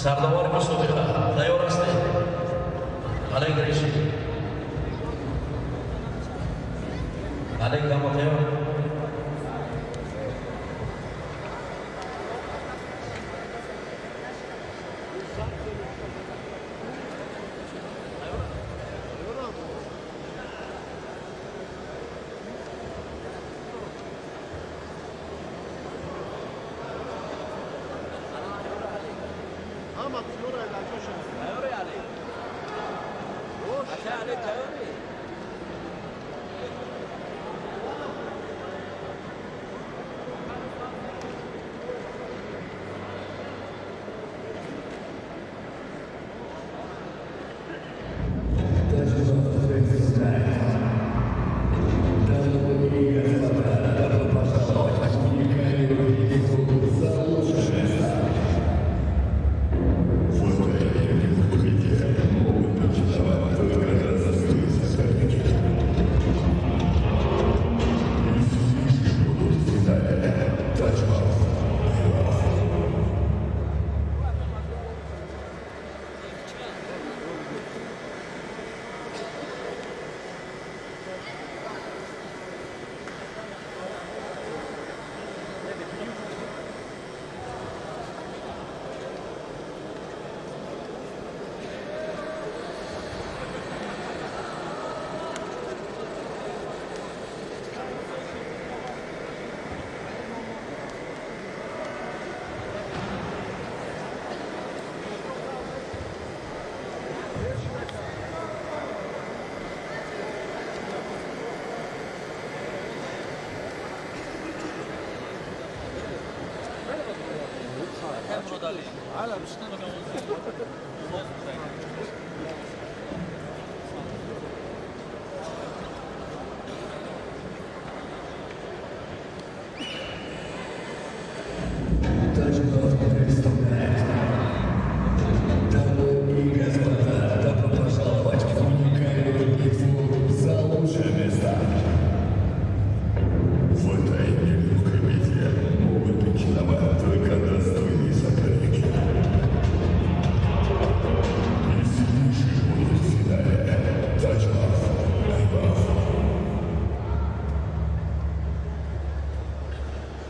Сардовари мусобиқа тайёр ҳастед? Олег Риши, Олег дамо тайёр.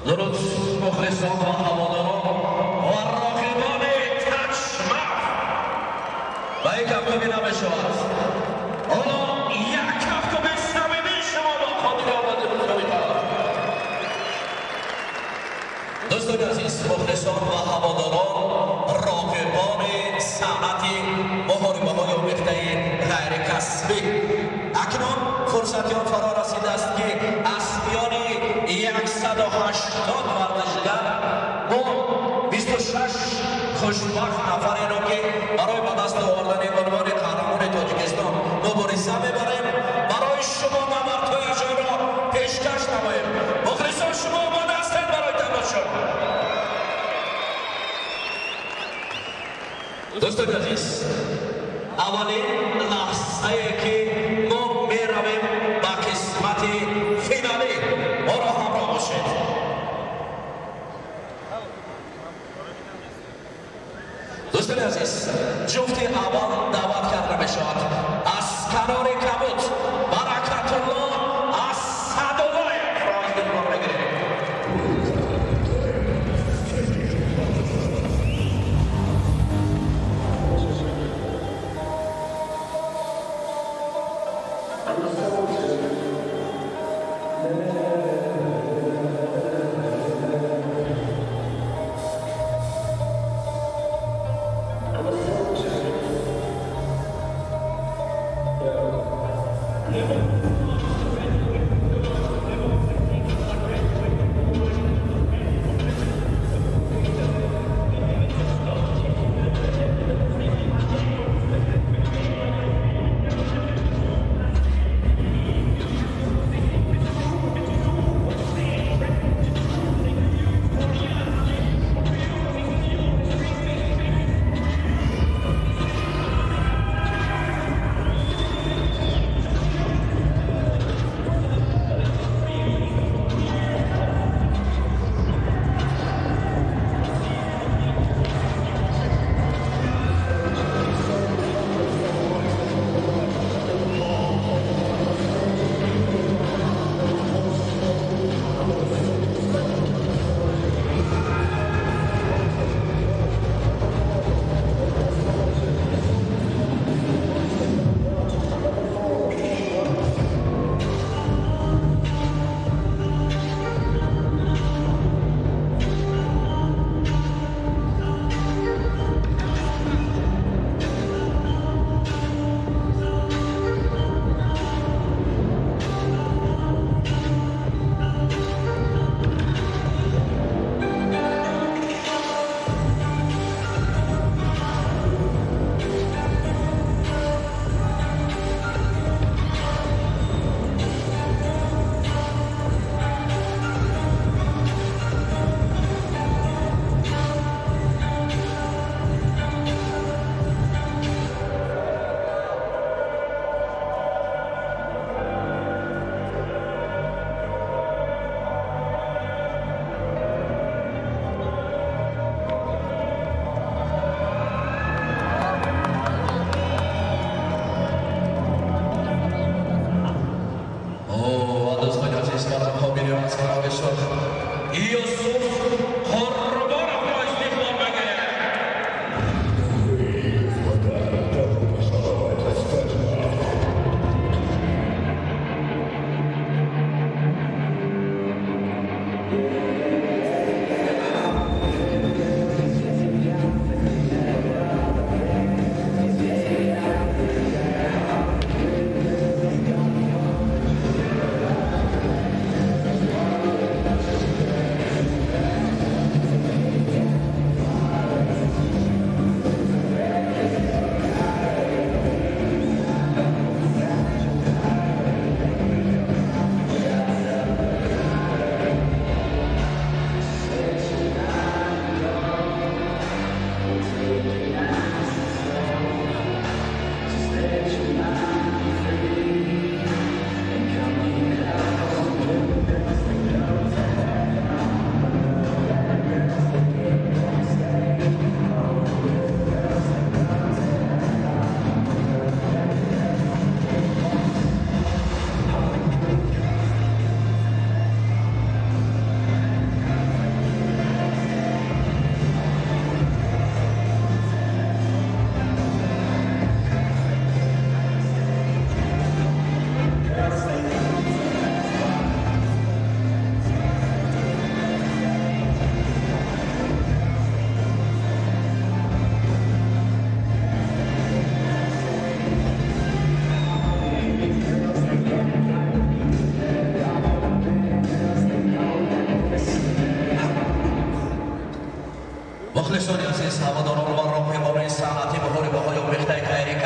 Дуруд, мухлисон ва ҳаводорон ва роқибони Тачмаф. Ба ин кафкӯбӣ намешавад. Ҳоло як кафкӯби самимии шумо ба хотири омади мусобиқа. Дӯстони азиз, мухлисон ва ҳаводорон, роқибони санъати муҳорибаҳои омехтаи ғайрикасбӣ, акнун фурсати он фаро расидааст, ки аз миёни 180 варзишгар мо 26 хушбахт нафареро, ки барои ба даст овардани унвони қаҳрамони Тоҷикистон мубориза мебарем, барои шумо набардҳои аҷоибро пешкаш намоем. Мухлисон, шумо омода ҳастед барои тамошо? Дӯстони азиз, аввалин лаҳзае, ки мо меравем ба қисмати финалӣ, моро ҳамроҳ бошед. Дӯстони азиз, ҷуфти аввал даъват карда мешавад. Аз канори кабуд Баракатулло Асадуллоевро истиқбол мегирем.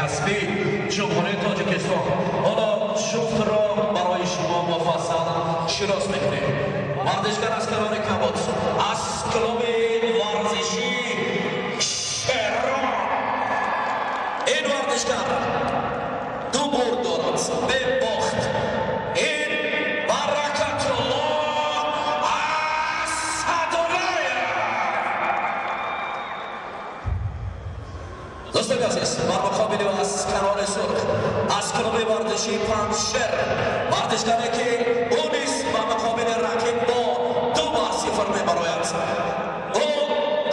касбӣ Ҷумҳурии Тоҷикистон. Ҳоло ҷуфтро барои шумо муфассал шинос мекунем. Варзишгар аз канори кабуд, аз клуби варзишӣ Шерон. Ин варзишгар ду бурд дорад, бе бохт. Ин Баракатулло Асадуллаев. Дӯстони азиз, бар муқобили ӯ аз канори сурх, аз клуби варзишии Панҷшер, варзишгаре ки ӯ низ ба муқобили рақиб бо 2-0 мебарояд. Ӯ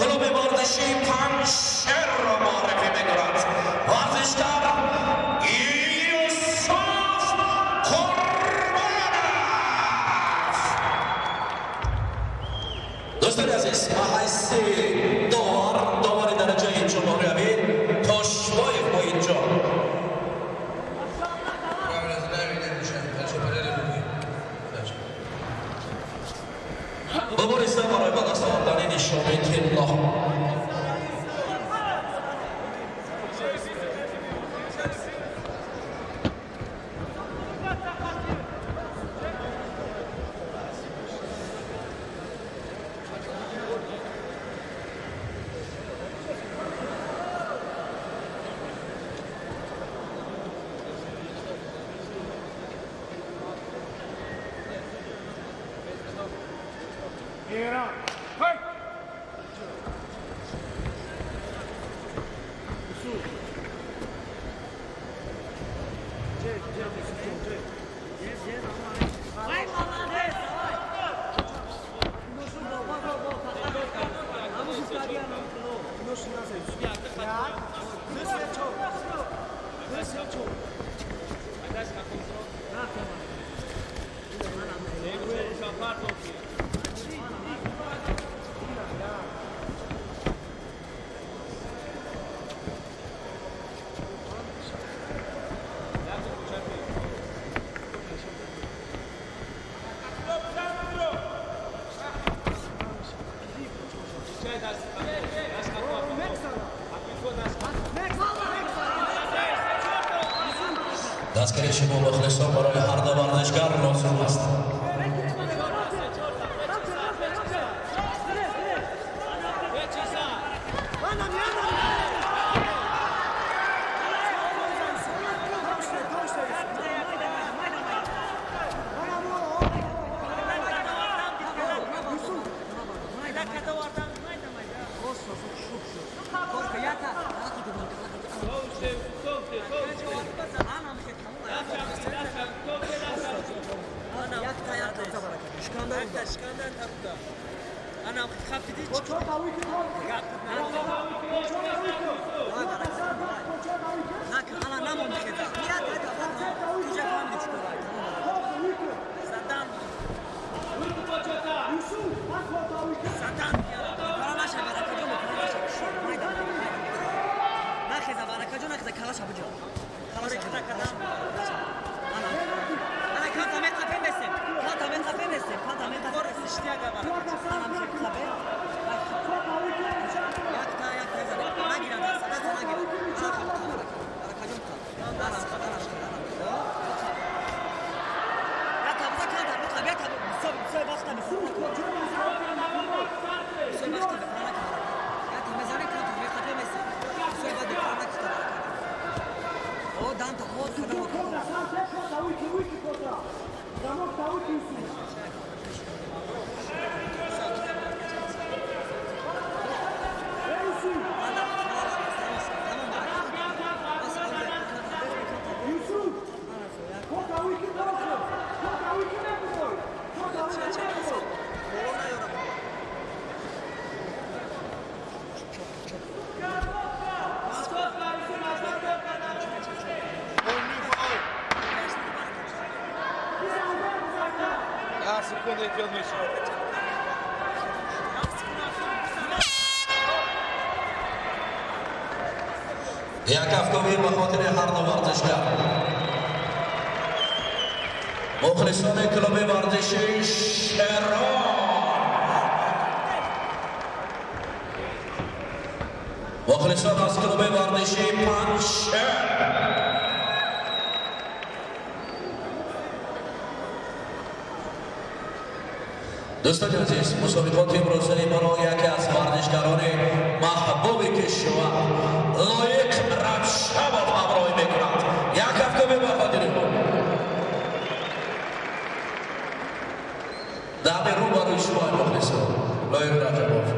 клуби варзишии Панҷшерро муаррифӣ мекунад. Варзишгар Юсуф Қурбонов. Дӯстони азиз, ба ҳайси довар, довари дараҷаи ҷумҳуриявӣ Тошбоев Муинҷон. Правильно знаю, не мешаем. Дальше порядок. Мубориза барои ба даст овардани нишони тилло. Иран. Fight! Дастгири шумо, мухлисон, барои ҳар ду варзишгар лозим аст. Як кафкобӣ ба хотири ҳар ду варзишгар. Мухлисони клуби варзиши Шерон, мухлисон аз клуби варзиши Панҷшер. Дӯстони азиз, мусобиқоти имрӯзаи моро яке аз варзишгарони маҳбуби кишвар Лоиқ Раҷабов ҳамроҳӣ мекунад. Як кафкӯбӣ ба хотири ӯ. Дами рӯбарӯи шумо, мухлисон, Лоиқ Раҷабов.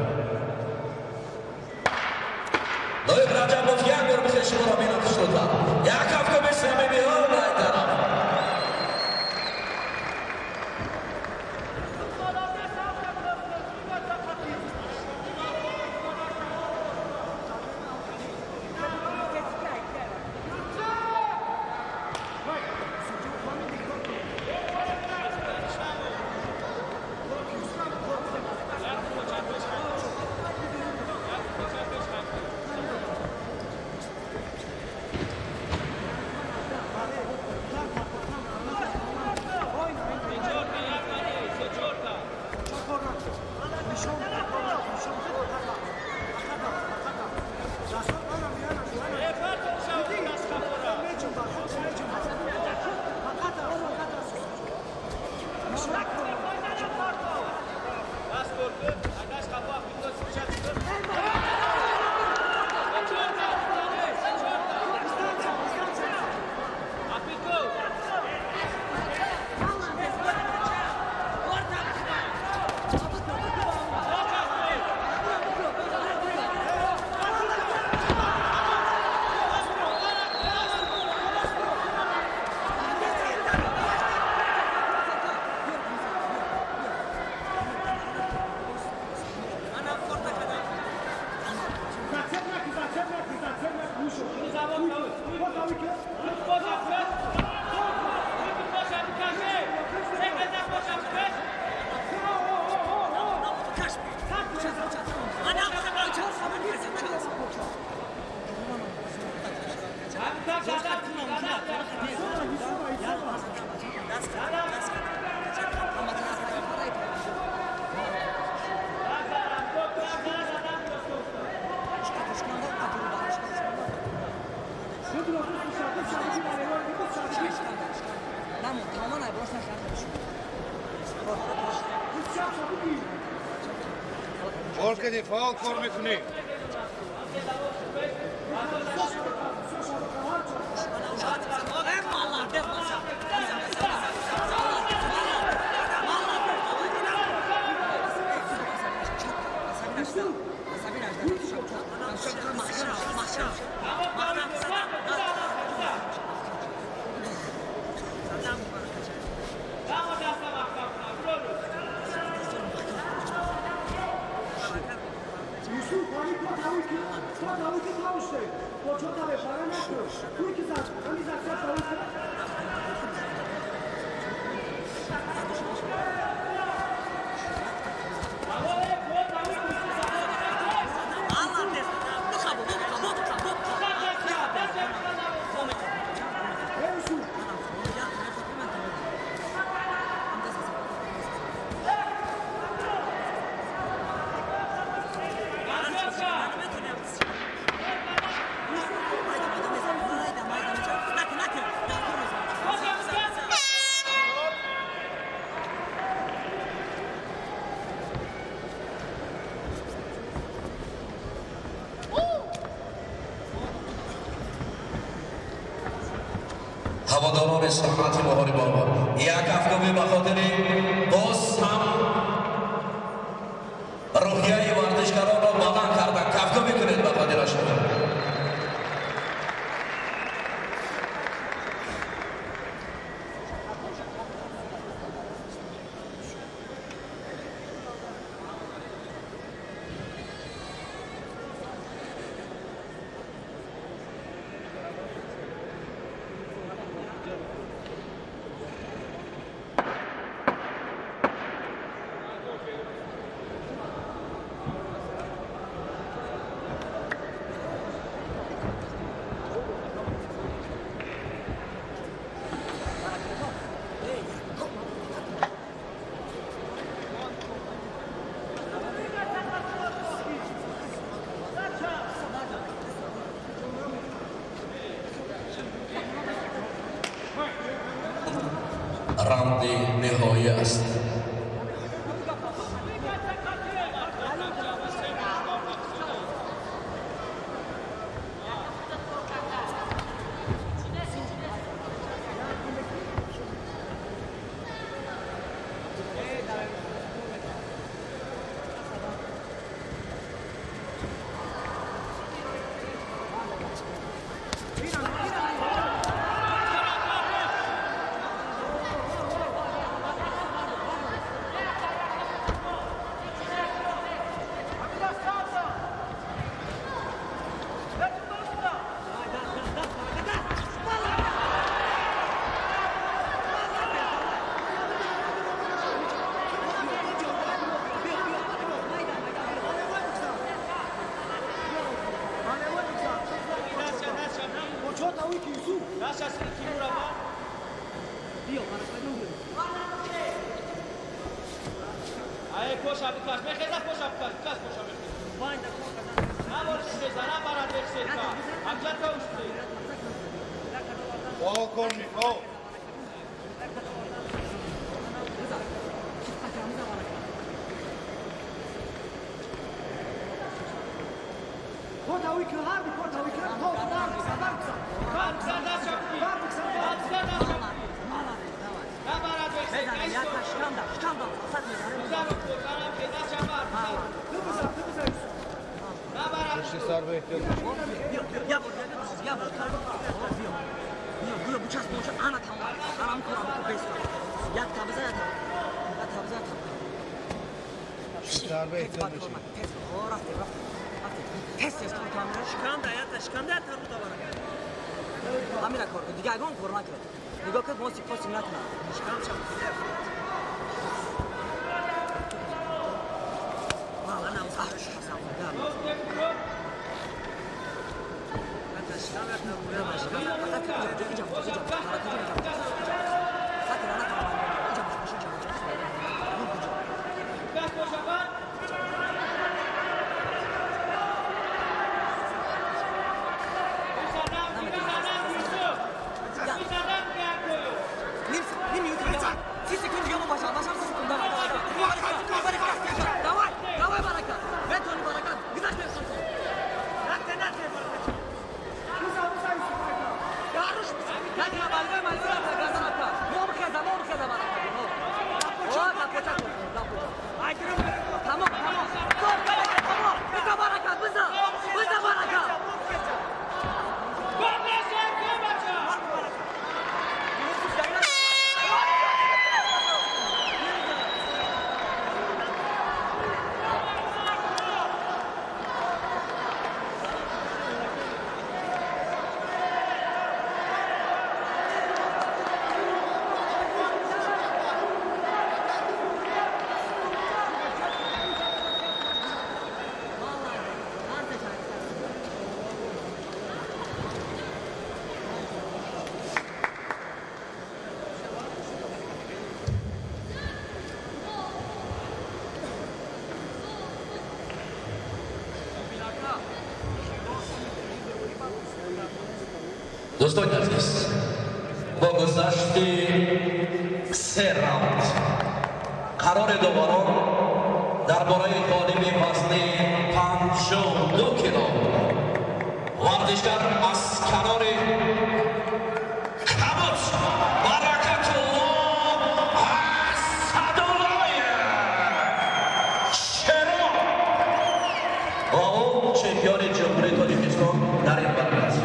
Лоиқ Раҷабов, як бор бихе шуморо бинам хушнудтар. Як кафкӯби самимӣ ай тараф. Фол кардӣ, фол кор мекунӣ. Ҳаводорони санъати муҳорибаҳо, як кафкӯбӣ ба хотири боз ҳам рӯҳияи варзишгаронро баланд кардан. Кафкӯбӣ кунед ба хотирашон. Раунди ниҳоӣ аст. Фол кор фол. Пушти сар ба эҳтиёт Пушти сар ба эҳтиёт бошед. Ҳамина кор кун, дига ягон кор накард. Нигоҳ кун, мо сипосим накунад. Давай, давай, Баракат. Метони Баракат. Гузашт Тамом, тамом. Тамом. Биза Баракат, биза. Биза Баракат. Дӯстони азиз, бо гузашти се раунд қарори доварон дар бораи ғолиби вазни 52 кило, варзишгар аз канори Кабуд, Баракатулло Асадуллоев Шерон, ва ӯ чемпиони Ҷумҳурии Тоҷикистон дар ин вазн аст.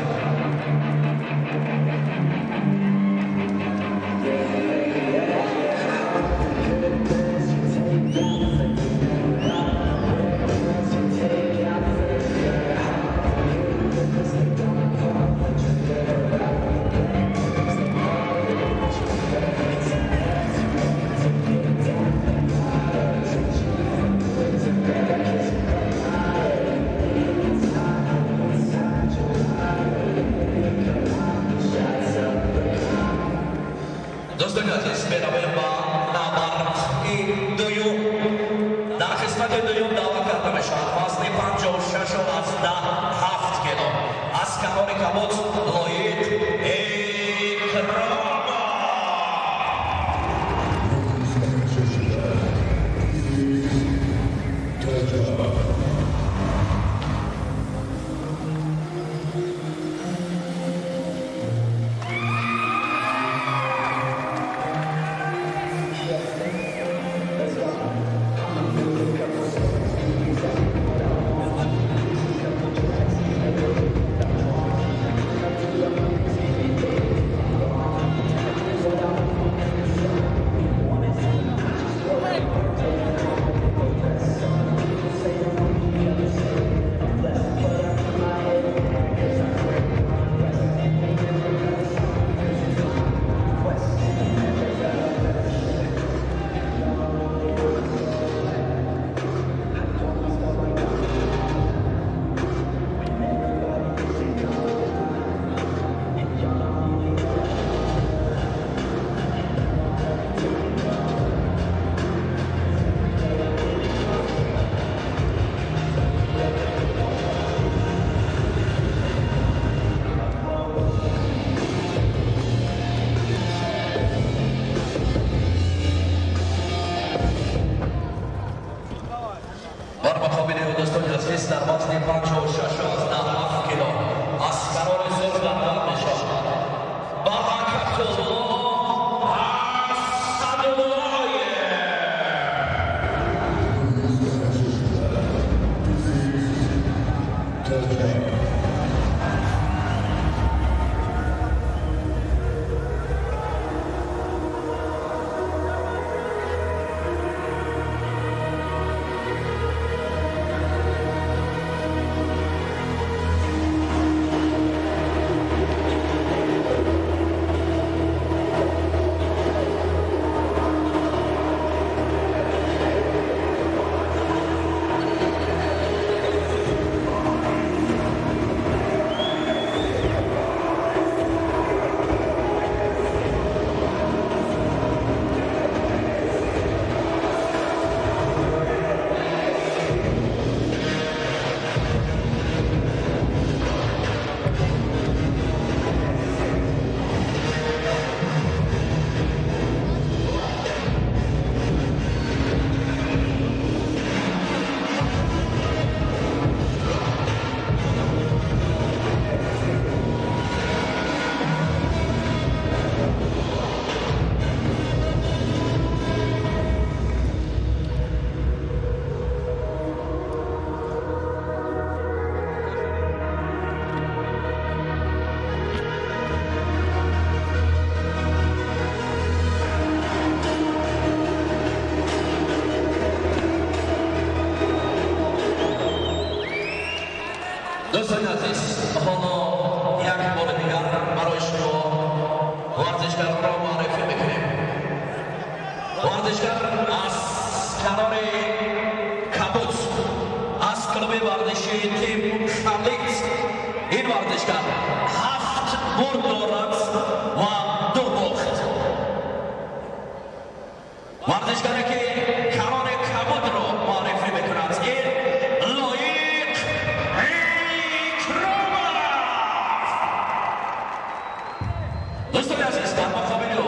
Дӯстони азиз, меравем ба набарди дуюм. Дар қисмати дуюм даъва карда мешавад вазни 56,7 кило, аз канори Кабуд, Лоиқ Икромов. Дӯстони азиз, ҳоло як бори дигар барои шумо варзишгаронро муаррифӣ мекунем. Варзишгар аз канори кабуд, аз клуби варзишии Тим Халид. Ин варзишгар ҳафт бурд дорад ва ду бохт. Варзишгаре ки канори кабудро муаррифӣ мекунад, ин Лоиқ Икромов. Дӯстони азиз, дар муқобили ӯ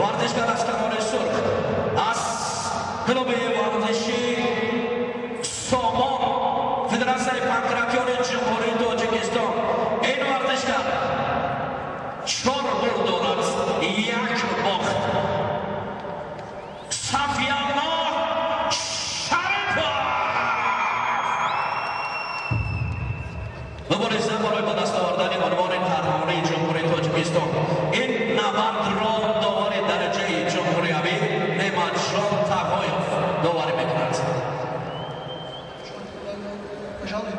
варзишгар аз канори сурх, аз клуби варзишии Сомон, Федератсияи панкратиони Ҷумҳурии Тоҷикистон. Ин варзишгар чор бурд дорад, як бохт. Сафияллоҳ Шарипов. Мубориза барои ба даст овардани унвони қаҳрамонии Ҷумҳурии Тоҷикистон. Ин набардро довари дараҷаи ҷумҳуриявӣ Неъматҷон Тағоев доварӣ мекунад. Пожалуй.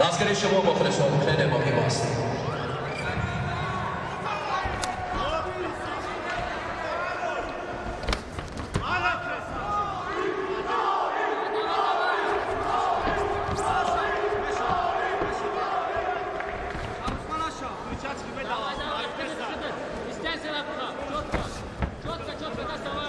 Дастгири шумо, мухлисон, хеле муҳим аст. Дистанция лапка. Четко. Четко, четко, доставай.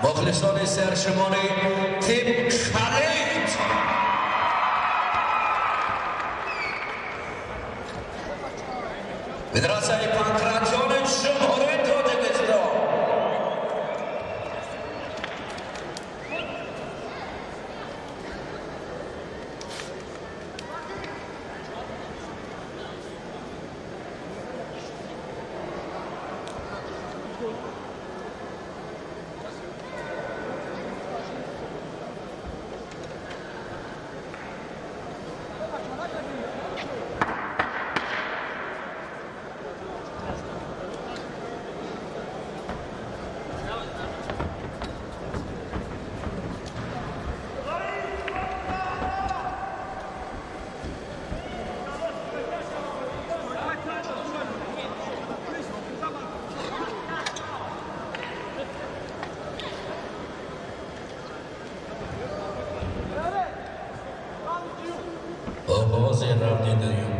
Мухлисони саршумори Тим Халид, Федератсияи панкратиони Ҷумҳурии Тоҷикистон. Оғози раунди дуюм.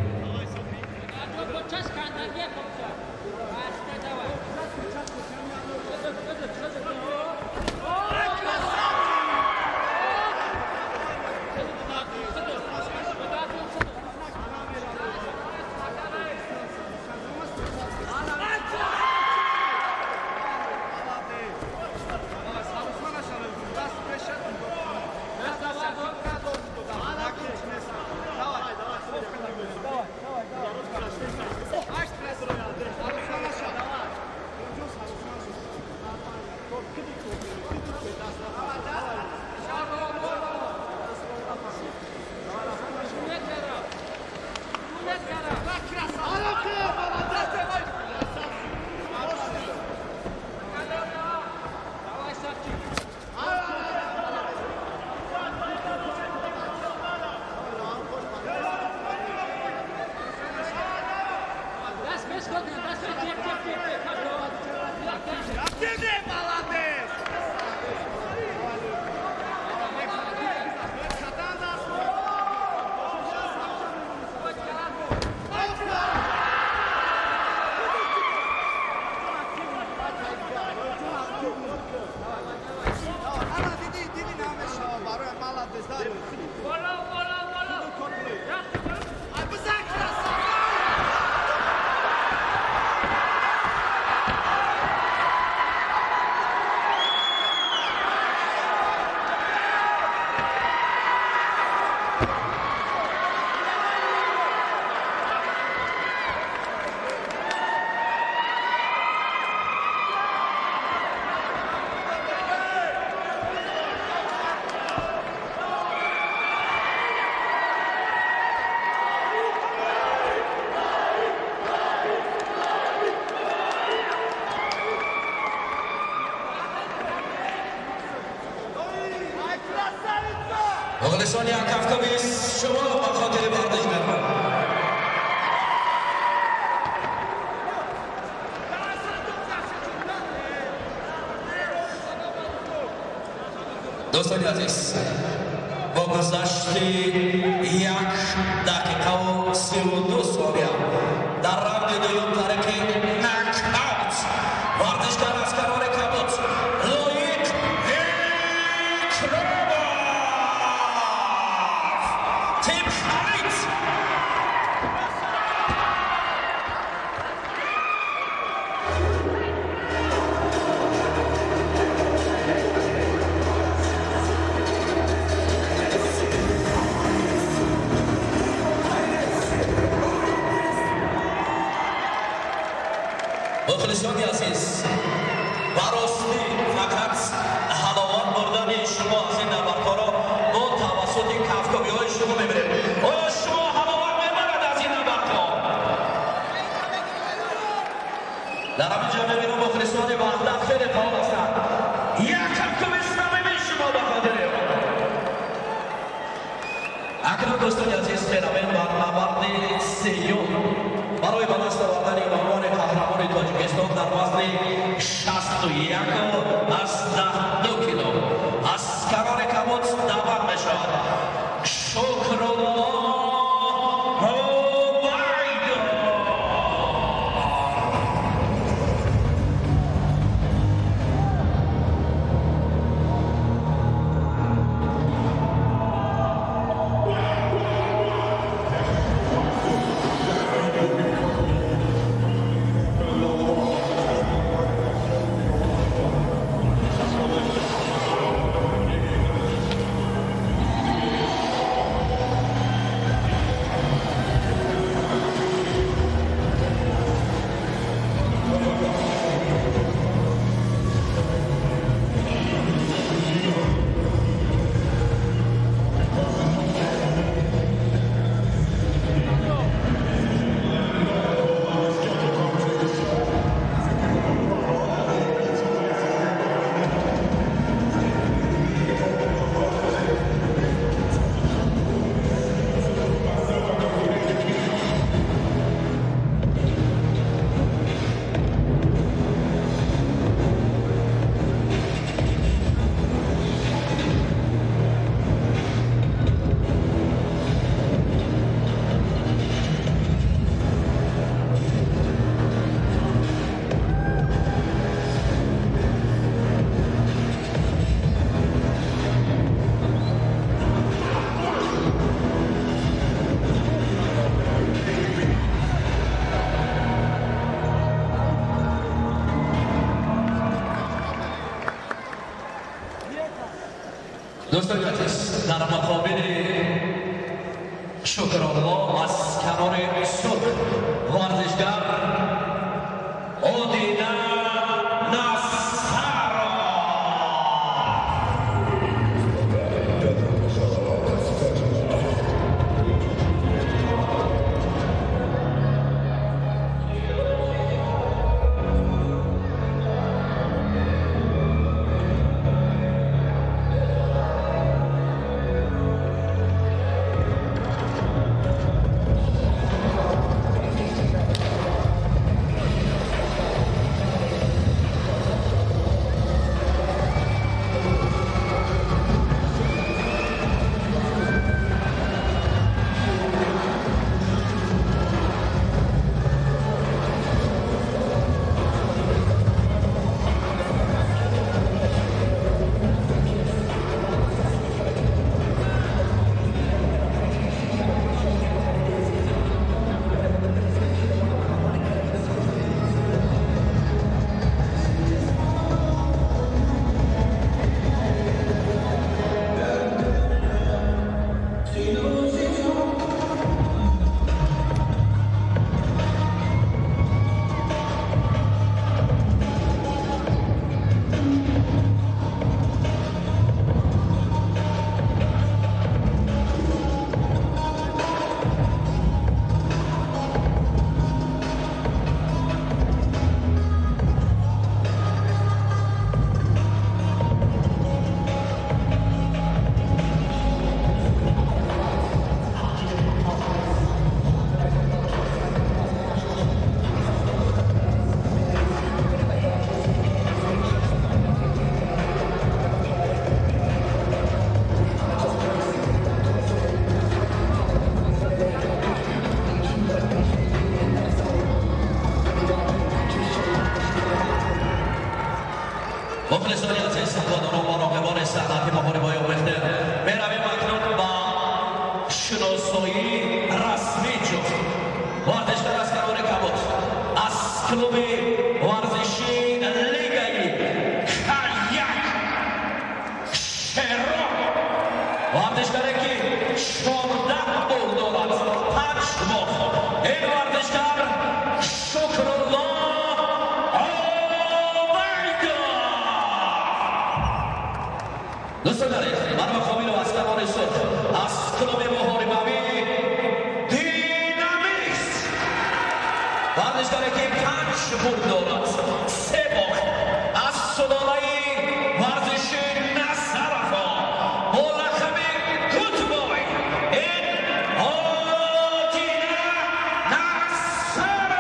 مخلصان یک کفکوبی شما به خاطر ورزشگران. دوستان عزیز، با گذشت 1 دقیقه و 32 ثانیه در راند دوم طریق ناک اوت ورزشکار از کنار کبوت لایق اکراموف تیم خرید. مخلصان عزیز، براستی فقط حلاوت بردن شما از این نبردها را ما توسط کفکاوی های شما میبریم. آیا شما حلاوت میبرد از این نبردها؟ در همینجا میبینم مخلصان وحدت خیلی فعال هستند. یک کفکاوی صمیمی شما به خاطر. اکنون دوستان عزیز، میرویم بر نبرد سیوم برای به دست آوردن عنوان قهرمان تاجیکستان در وزن 61.2 کیلو از کنار کبوت دعوت میشود شکرالله عبیدوف. دوستان عزیز، در مقابل شکرالله از کنار سرخ ورزشگر اودینا نصرا. مخلصان عزیز، هواداران و راغبان صنعت مبارزه آمیخته، میرویم اکنون با شناسایی رسمی جفت ورزشگر از کنار کبود از کلوب ورزشی لیگای کایاک شرا، ورزشگری که 14 برد دارد، 5 باخت. این ورزشگر شکرالله عبیدوف. دوستان عزیز، بر مقابل از کنار سرخ از کلوب محاربوی دینامیکس، ورزشگری که 5 برد دارد، 3 باخت، از سلاله ورزش نصرفا با لقب گودبای، این آدینه نصر.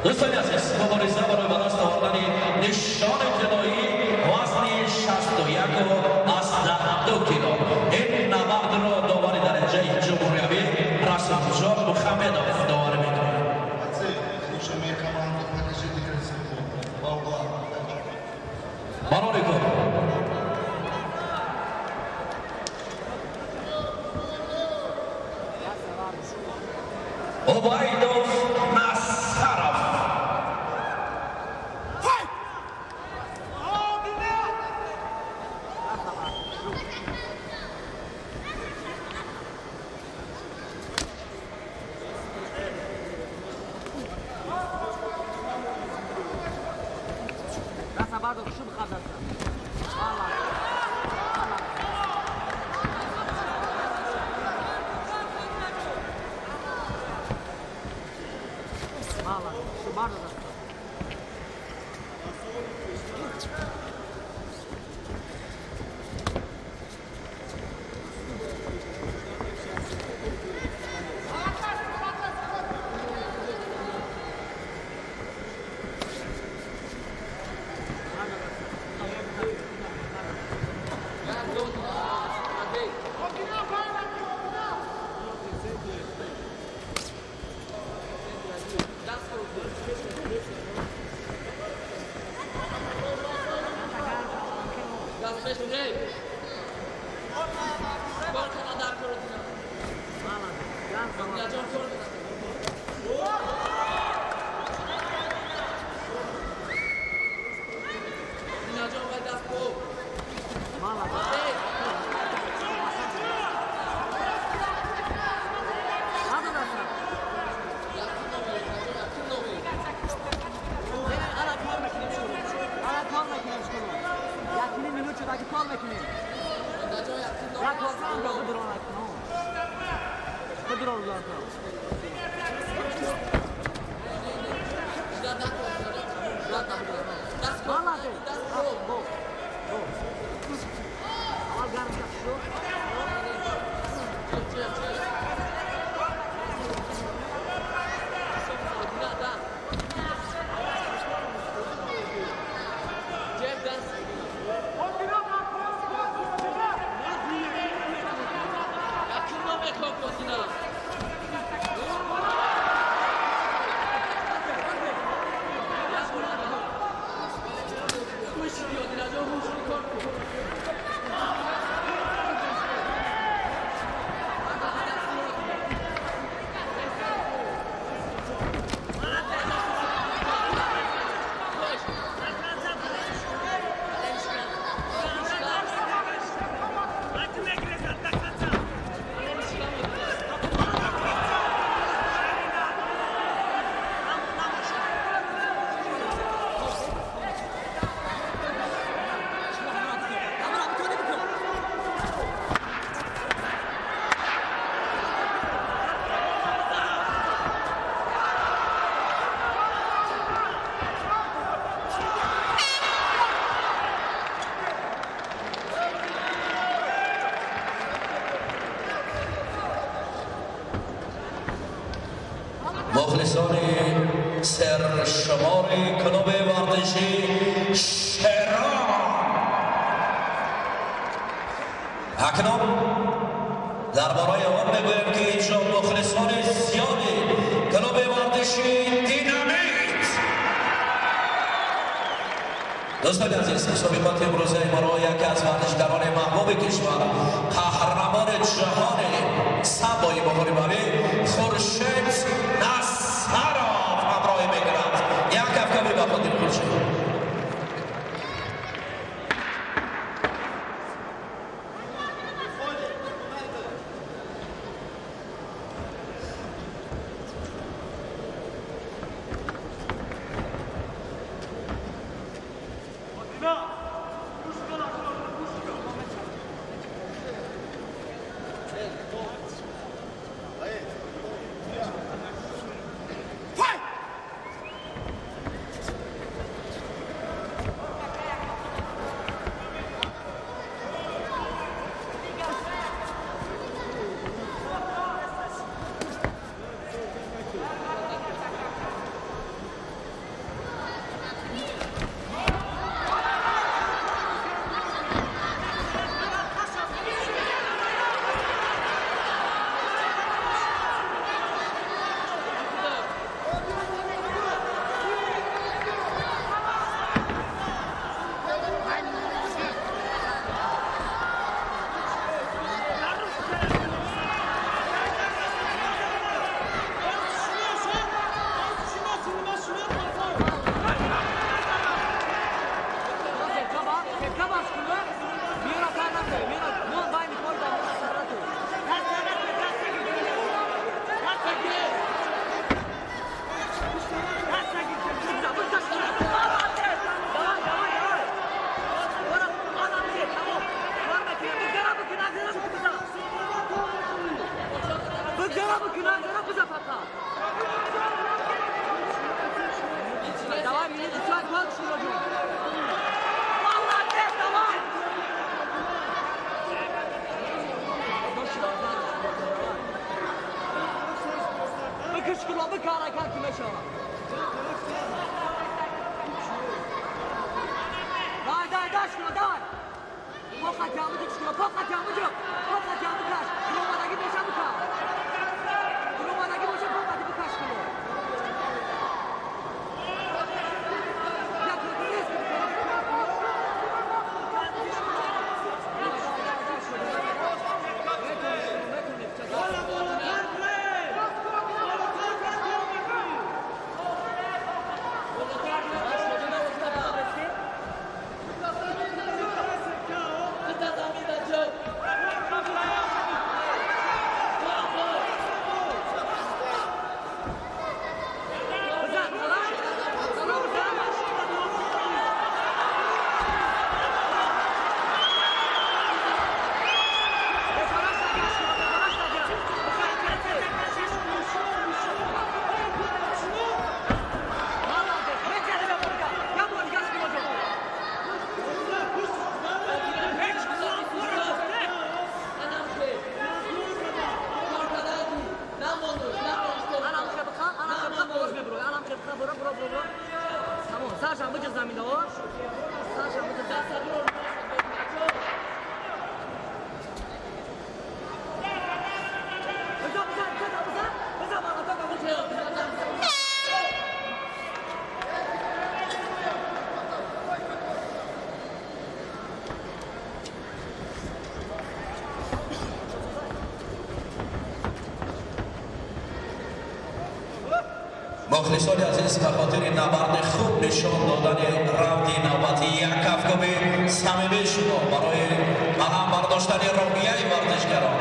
دوستان عزیز، مبارزه برای به دست آوردن نشان طلایی وزن 61 از 2 کیلو. این نبرد را داور درجه جمهوریوی رسولجان محمدов داوری میکنه. Бойцы, слушаем команду, покажите красоту. По углам. Удачи. Барори кор. Убайдов Насаров. Даса бардор, шуб хазаса. Мала. Мала. Мала. Шуб бардор даста. مخلصان سرشمار کلوب ورزشی شهران، اکنون درباره آن بگویم که اینجا مخلصان زیادی کلوب ورزشی دینامیت. دوستان عزیز، مسابقات امروزه ما را یکی از ورزشگران محبوب کشور، قهرمان جهان سبای مقابله خورشید نصرов همراهی میکند. یک کفکبی به خاطر خورشید. Мухлисони азиз, ба хотири набарди хуб нишон додани раунди навбатӣ як кафкуби самимии шумо барои ба ҳам бардоштани рӯҳияи варзишгарон.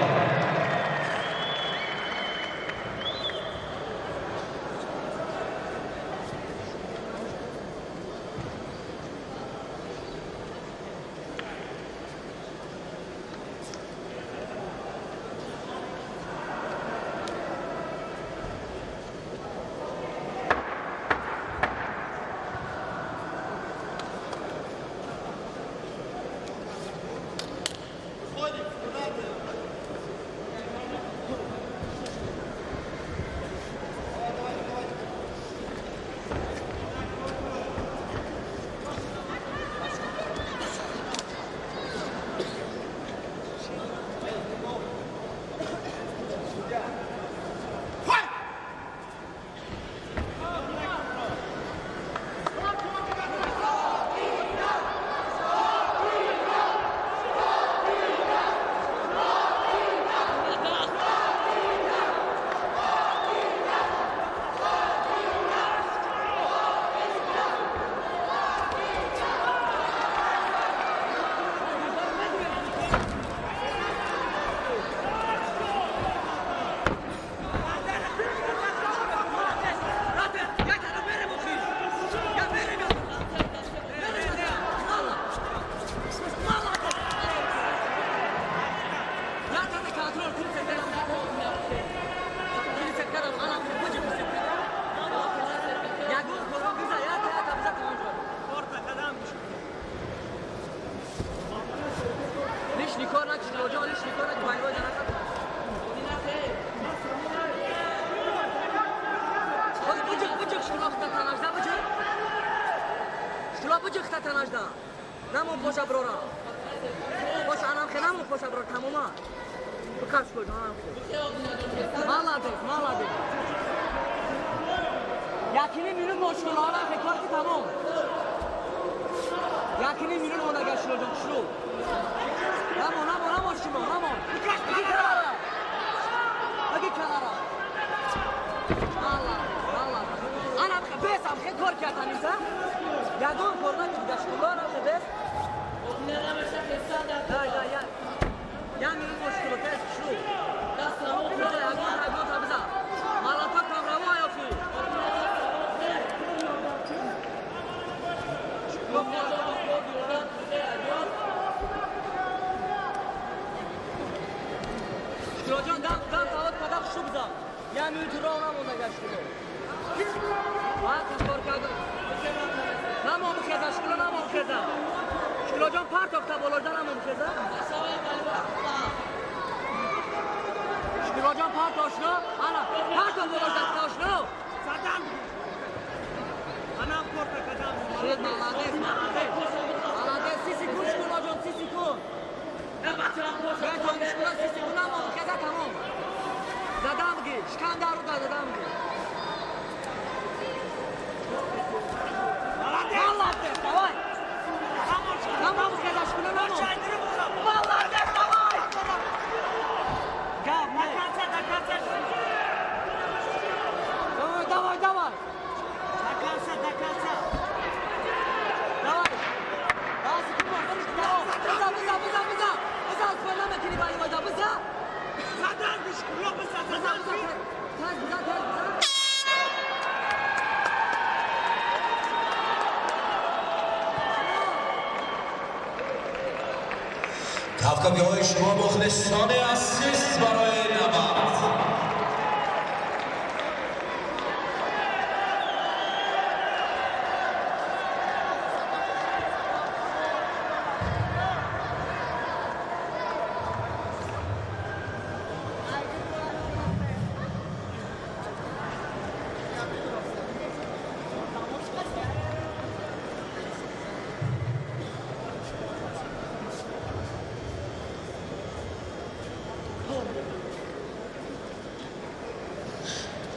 Кафкабиҳои шумо мухлисони азиз барои набард.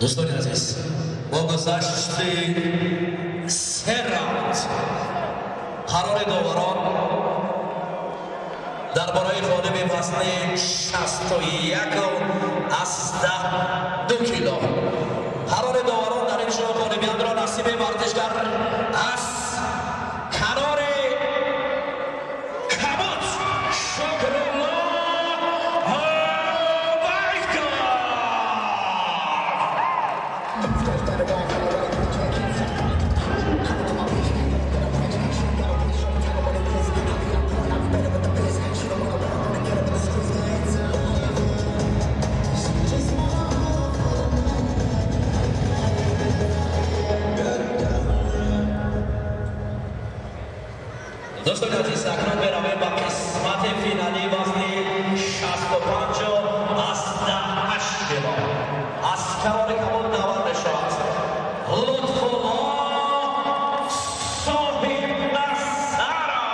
Дӯстони азиз, бо гузашти се раунд қарори доварон дар бораи ғолиби вазни 61,2 кило. Қарори доварон дар ин ҷо ғолиби Ғолибиятро насиби варзишгар аз канори кабуд Шукрулло Ҳовайков. Дӯстони азиз, акнун меравем ба қисмати финалии вазни 65,8 кило. Аз канори кабуд даъват мешавад Лутфулло Соҳибназаров.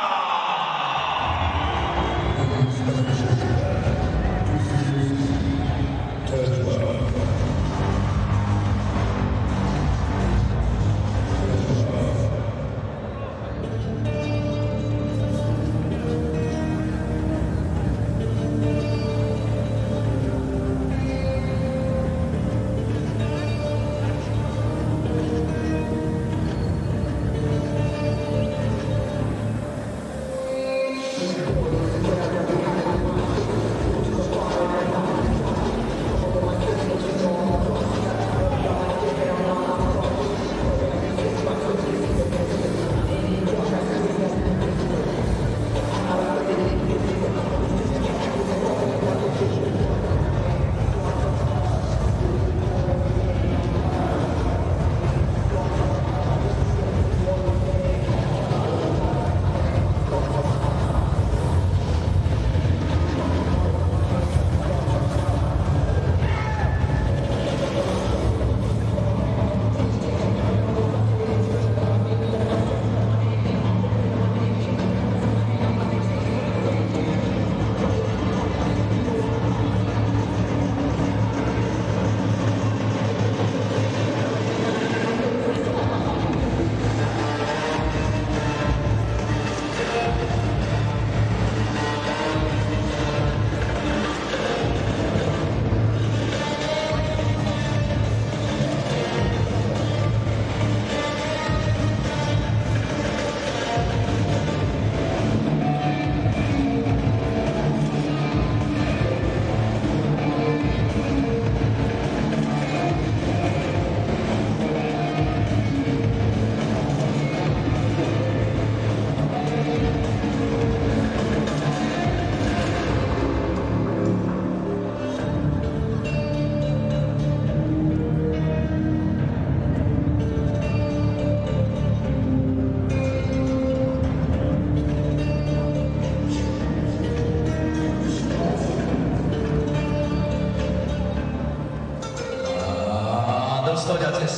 Дӯстони азиз,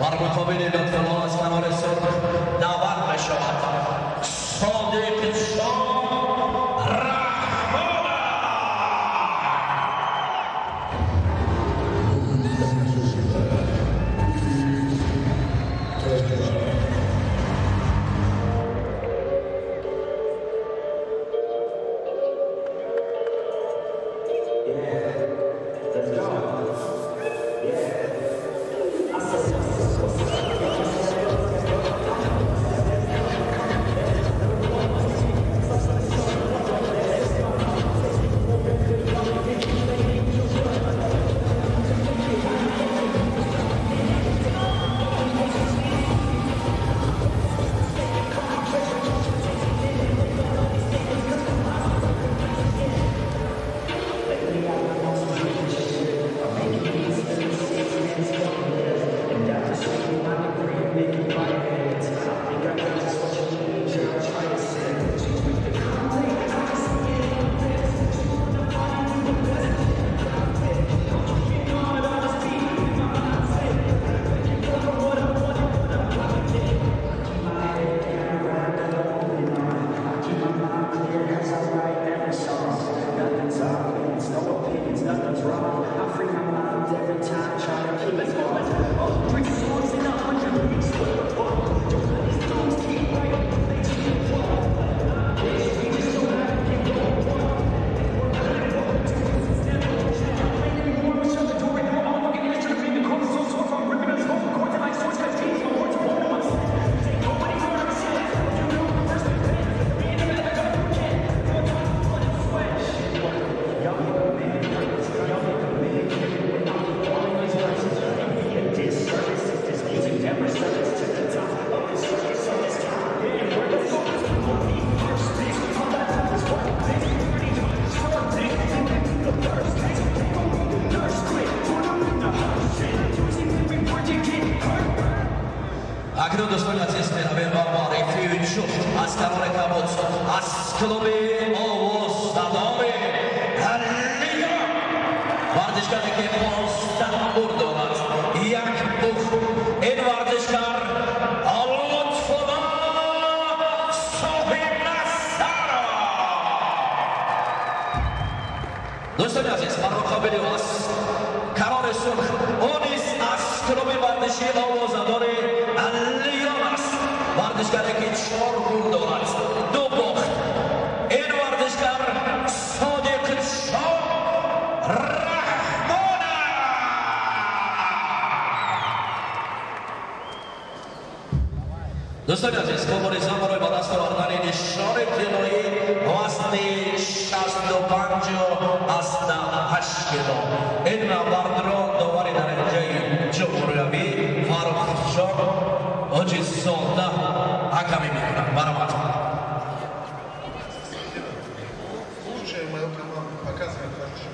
бар муқобили Лутфулло аз канори сурх даъват мешавад Содиқҷон Раҳмонов. Акнун, дӯстони азиз, меравем ба муаррифии ҷуфт аз канори кабуд, аз клуби овоздадори Лига, варзишгаре ки 15 бурд дорад, як бохт, ин варзишгар Лутфулло Соҳибназаров. Дӯстони азиз, бар муқобили ӯ аз канори сурх, ӯ низ аз клуби варзишии овозадори Лиён аст, варзишгаре ки чор бурд дорад, ду бохт, ин варзишгар Содиқшоҳ Раҳмонов. Дӯстони азиз, мубориза барои ба даст овардани нишони тиллоӣ вазни 65,8 кило. Ин набардро довари дараҷаи ҷумҳуриявӣ Фаррухшоҳ Ҳоҷизода ҳакамӣ мекунад. Баромад. Лучшая моя команда показывает хорошо.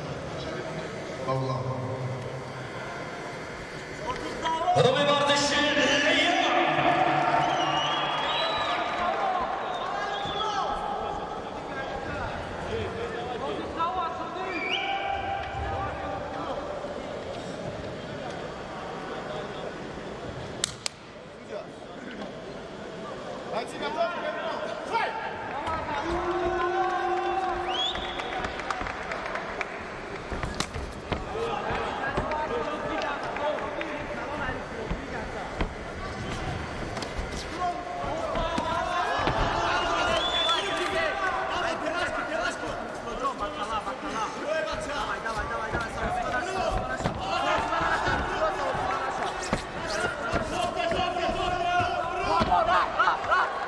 По углам. Клуби варзиши Лиён. Бойцы готовы? Fight!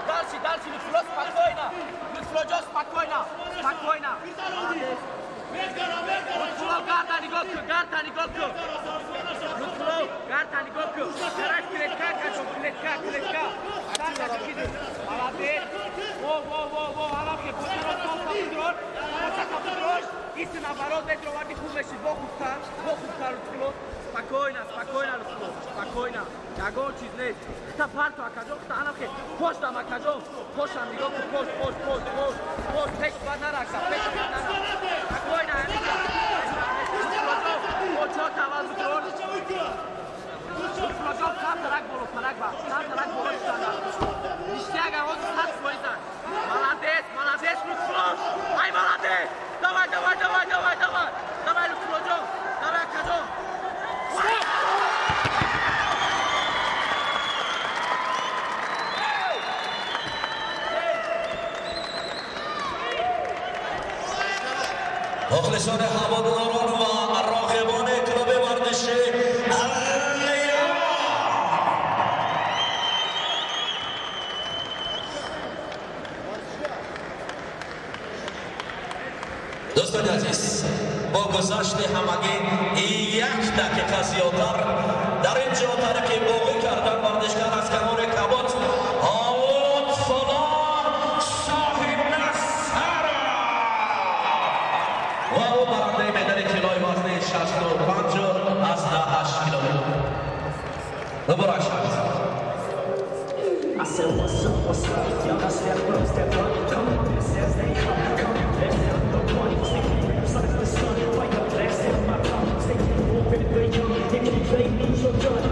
Дальше, дальше, Лутфулло, спокойно. Лутфулло, спокойно. Спокойно. Лутфулло, гарда нигоҳ кун, гарда нигоҳ кун. Лутфулло, гарда нигоҳ кун. Карак клетка, качо, клетка, клетка. Сарка киди. Молодец. Во, во, во, во, алахе, контрол, контрол, контрол. Иси наоборот, метроварди хуб мешид, во хубтар, во хубтар, Лутфулло. Спокойно, спокойно, Лутфулло, спокойно. Ягон чиз нест. Хта парту, акаҷон, хта алахе. Поштам, акаҷон. Пошам нигоҳ кун, пош, пош, пош, пош, пош, пеш бад наракса, пеш бад наракса. Спокойно, амиҷа. Бо чор тавал бутон. Лутфуллоҷон, камтарак боло, парак ба, камтарак боло шуданда. Ништяк, ҳозир 100%. Молодец, молодец, Лутфулло. Ай, молодец. Давай, давай, давай, давай, давай. Давай, Лутфуллоҷон. Давай, акаҷон. Мухлисони ҳаводорон ва роғибони клуби варзиши Лиён, дӯстони азиз, бо гузашти ҳамагӣ як дақиқа зиёдтар дар ин ҷо тариқи боғӣ кардан варзишгар аз канори кабуд Лутфулло Соҳибназаров ва ӯ барандаи медали тиллои вазни 65,8 кило муборак шавад. I said, what's up, what's up? Y'all step up, step up, come on. Says they come, come. Left out the one, sticky rips like the sun, like a blast in my palm. Stay open, they come. If you play me, you're done.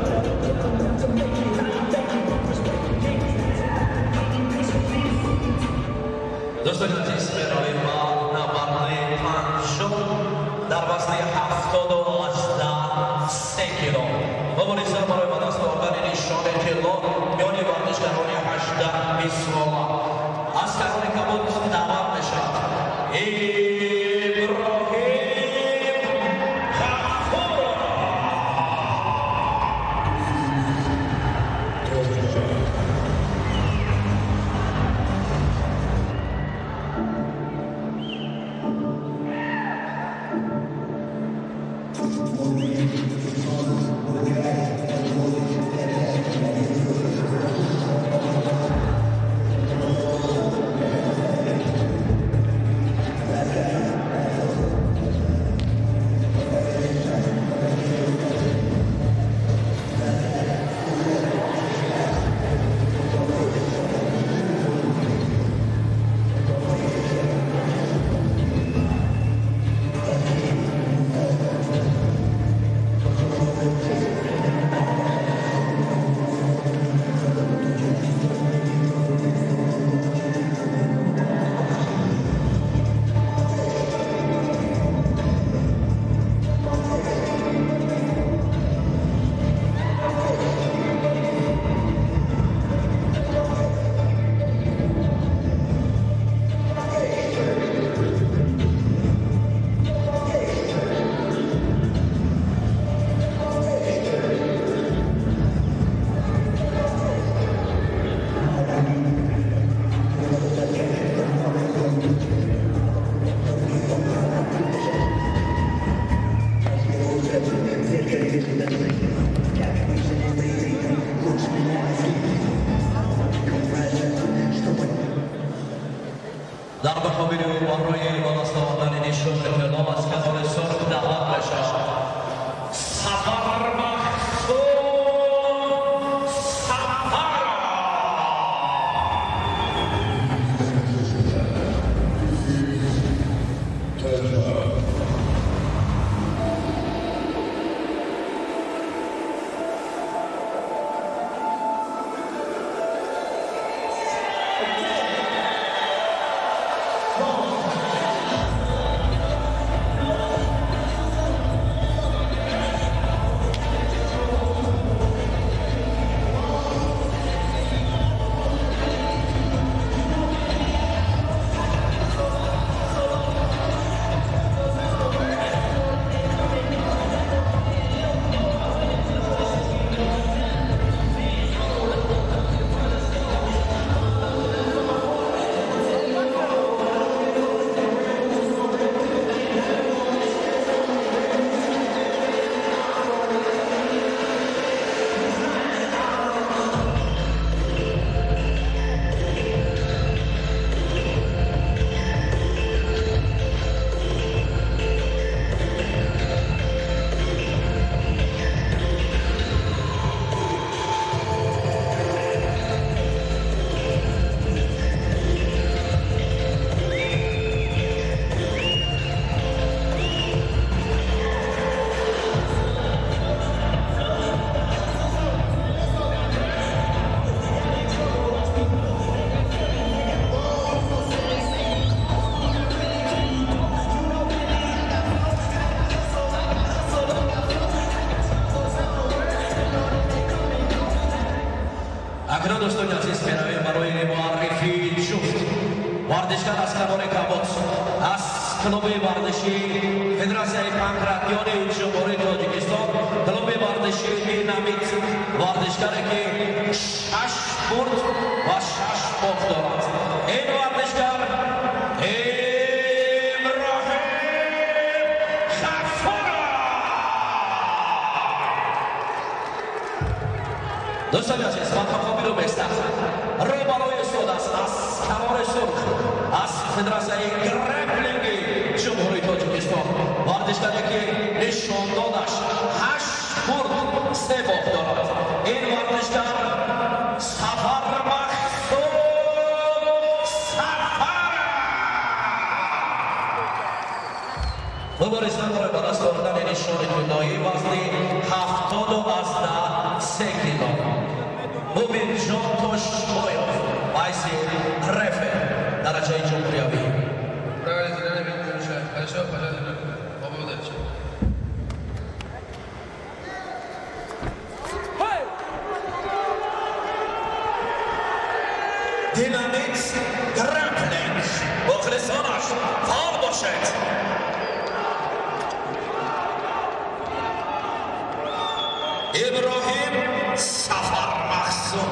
I'm about to make it. I thank you, respect the game. Дӯстони азиз, меравем ба набарди панҷум дар вазни 70,3 кило. Мубориза барои ба даст овардани нишони тилло миёни варзишгарони 18-20 сола. Аз канори кабуд даъват мешавад Иброҳим Ғафуров. Акнун дӯстони азиз, меравем барои муаррифии ҷуфт. Варзишгар аз канори кабуд, аз клуби варзишии Федератсияи панкратиони Ҷумҳурии Тоҷикистон, клуби варзишии Динамит, варзишгаре ки шаш бурд ва шаш бохт дорад. Ин варзишгар Иброҳим Ғафуров. Дӯстони азиз, мақомобилу беста рӯ барои истодааст аз канори сурх, аз Федератсияи грэпплинги Ҷумҳурии Тоҷикистон, варзишгаре ки нишондодаш ҳашт бурд, се бохт дорад. Ин варзишгар Сафар Махсум Сафар. Мубориза барои ба даст овардани нишони тиллоӣ вазни 70,3 кило. Мубинҷон Тошбоев, вайси рефер дараҷаи ҷумҳуриявӣ. Правильно динамик мешавад. Хорошо, пожалуйста. Оба удачи. Динамит грэпплинг, мухлисонаш фаъол бошед. Иброҳим Сафар Махсум.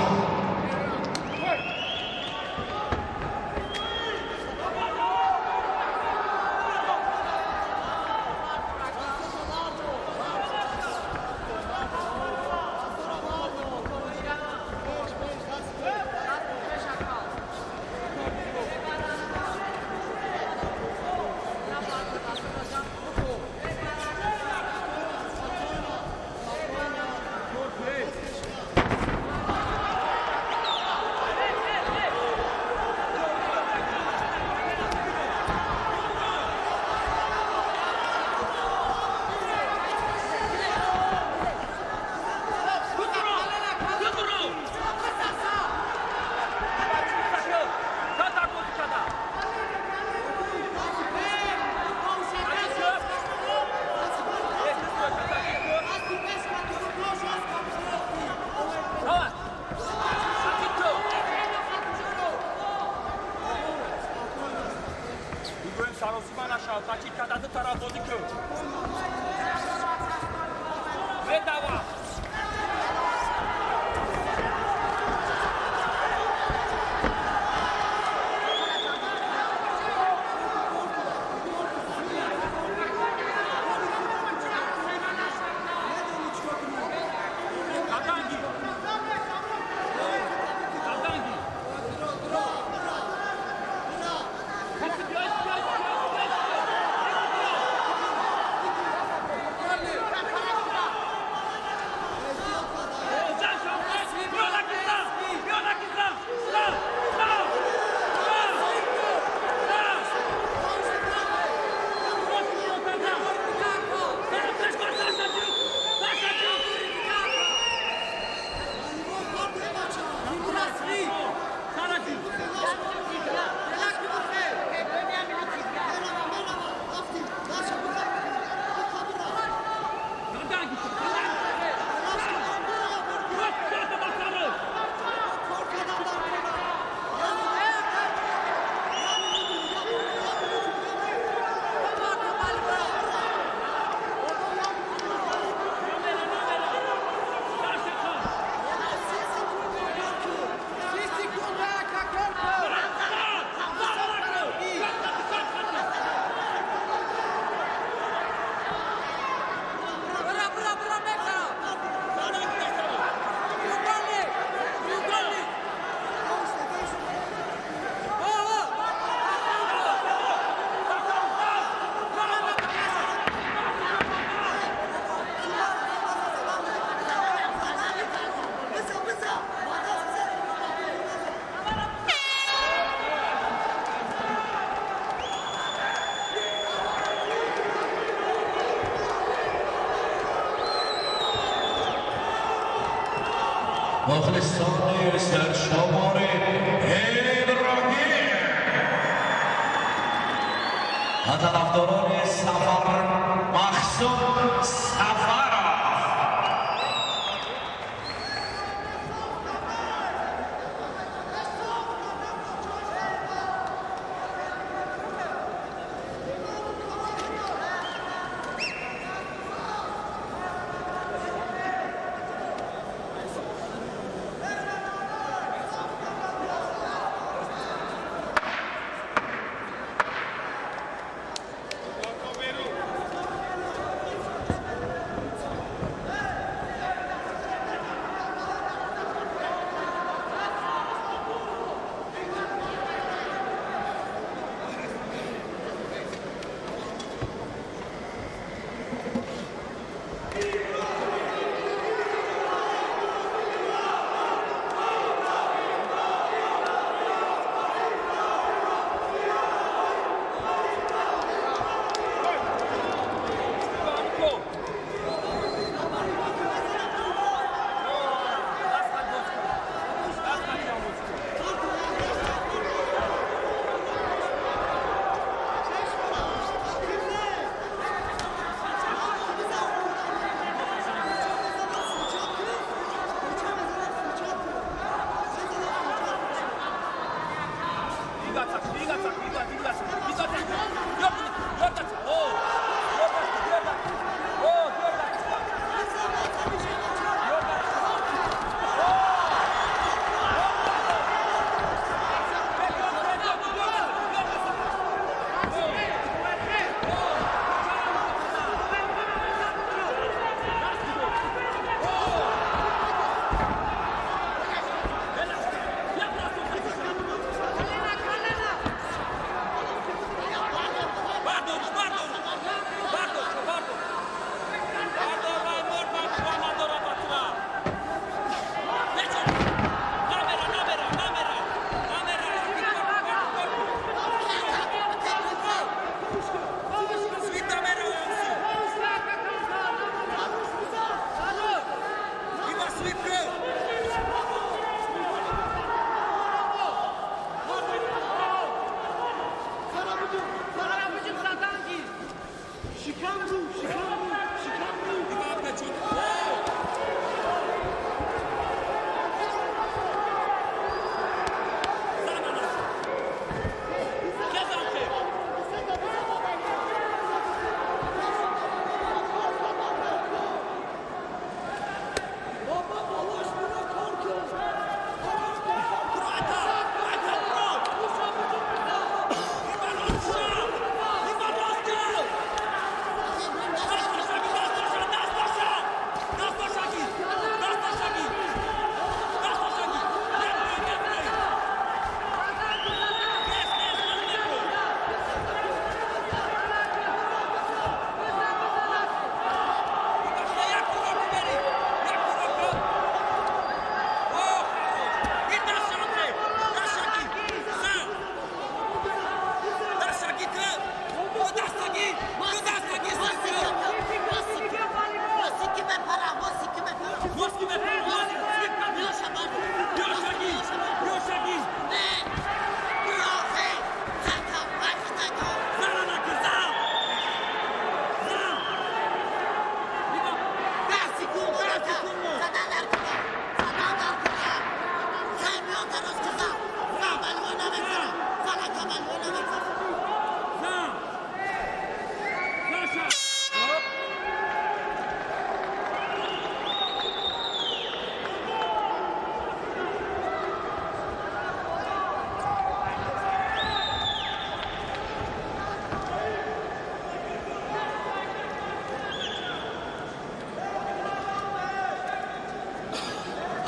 Мухлисони саршумори Иброҳим ва тарафдорони Сафар Махсум Сафаров.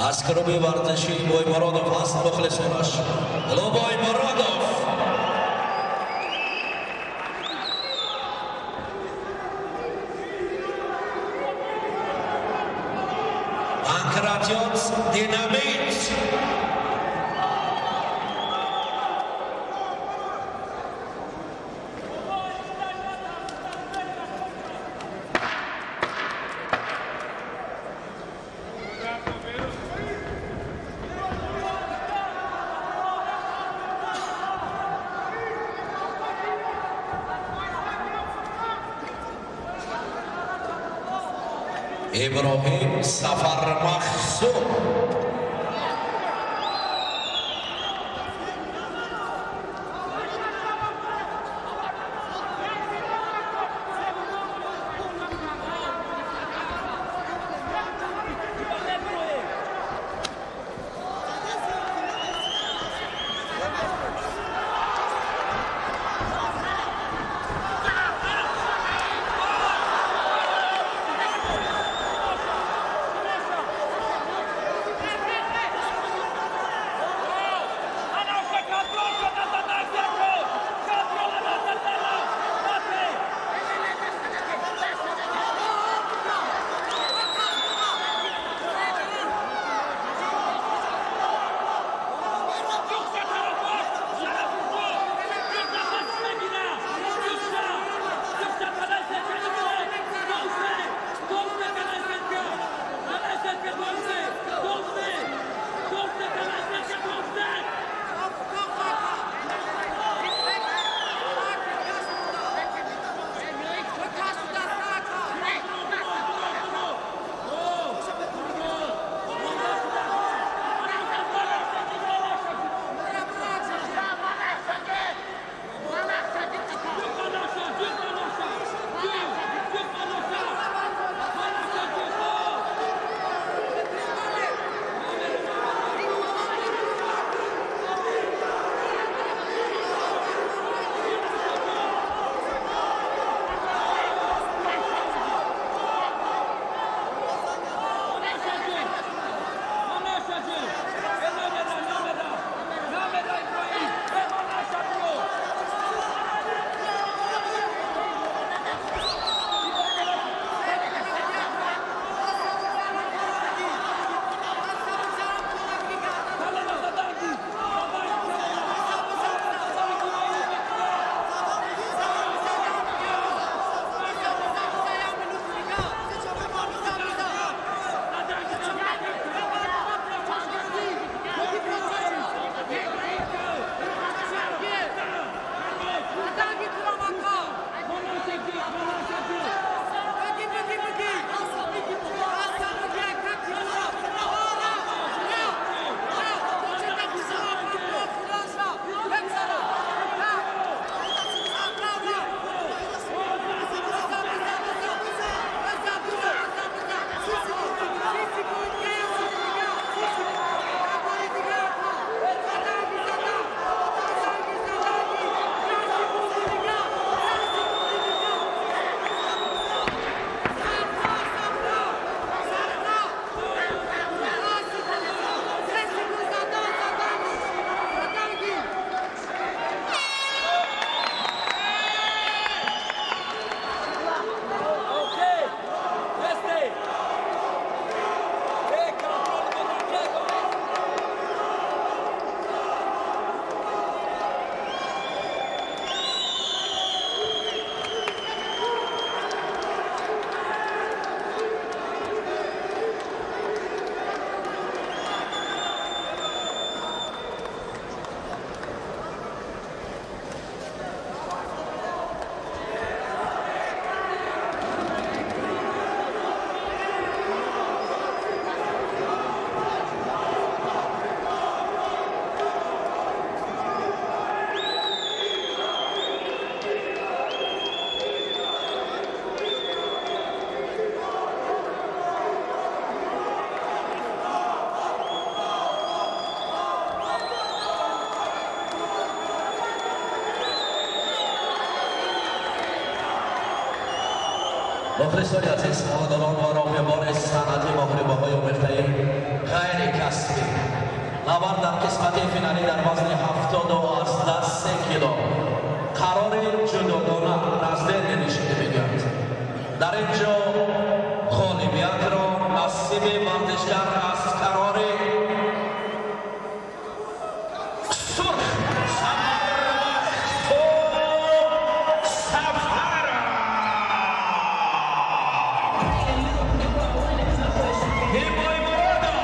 Аз клуби варзишии Боймуродов ҳаст мухлисонаш. Боймуродов. Панкратион Динамит. Иброҳим Сафармахсум. Мухлисони азиз, ҳаводорон ва роҳбарони санъати муҳорибаҳои омехтаи ғайрикасбӣ, набард дар қисмати финалӣ дар вазни 70,3 кило қарори ҷудогона раздельный решение мегӯянд. Дар ин ҷо ғолибиятро насиби варзишгар аз қарори сурх Сафар Ҳимои Муродов.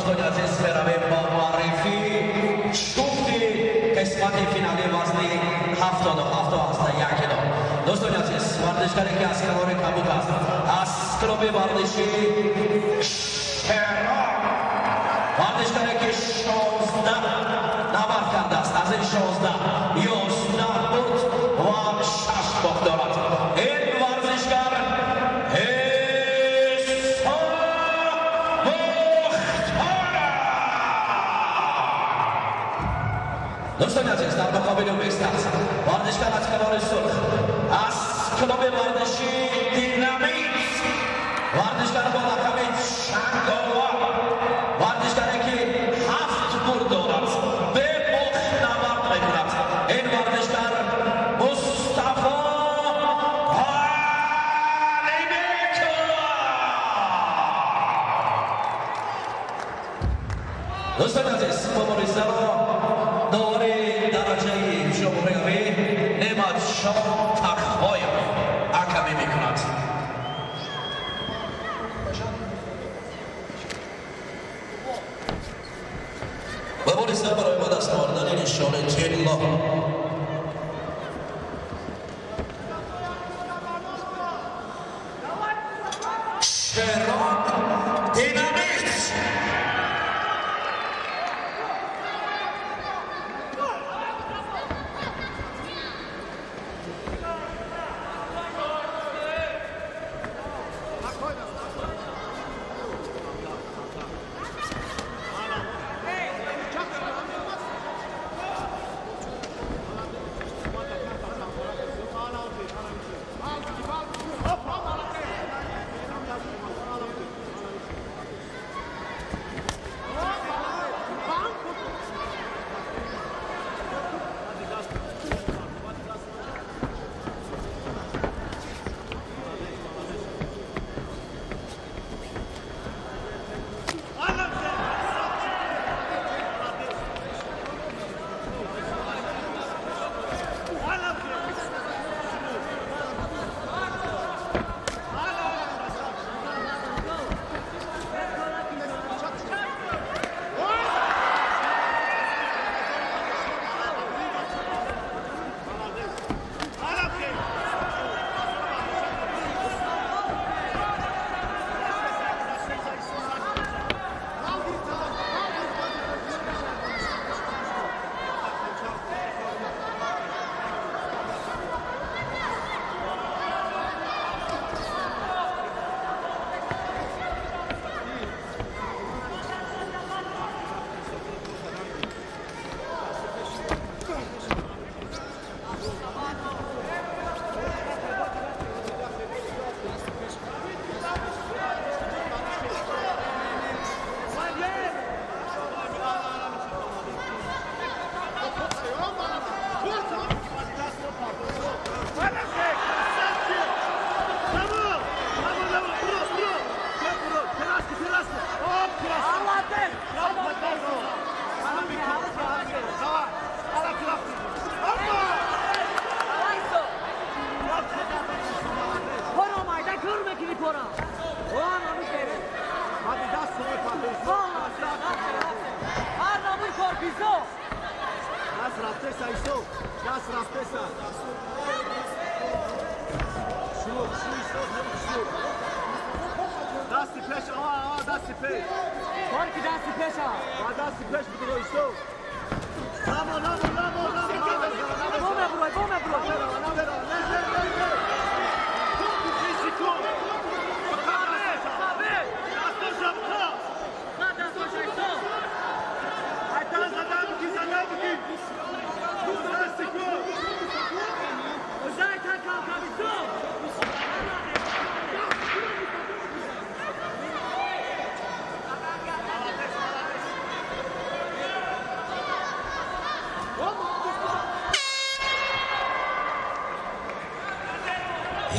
Дӯстони азиз, меравем ба муаррифии ҷуфти қисмати финалии вазни 77,1 кило. Дӯстони азиз, варзишгаре ки аз канори кабуд аст, аз клуби варзишии Шерон, варзишгаре ки 16 набард кардааст, аз ин 16 11 бурд ва 6 бохт дорад. Ин варзишгар Исо Мухторов. Дӯстони азиз, дар муқобили ӯ меистад варзишгар аз канори сурх, аз клуби варзишии Динамит, варзишгар бо лақаби Чанговар, варзишгаре ки 7 бурд дорад, бебохт набард мекунад. Ин варзишгар Мустафо Алибеков. Дӯстони азиз, муборизаро довари дараҷаи ҷумҳуриявӣ Неъматшоҳ Тақвоев ҳакамӣ мекунад. Мубориза барои ба даст овардани нишони тилло. Шерон, Динамит.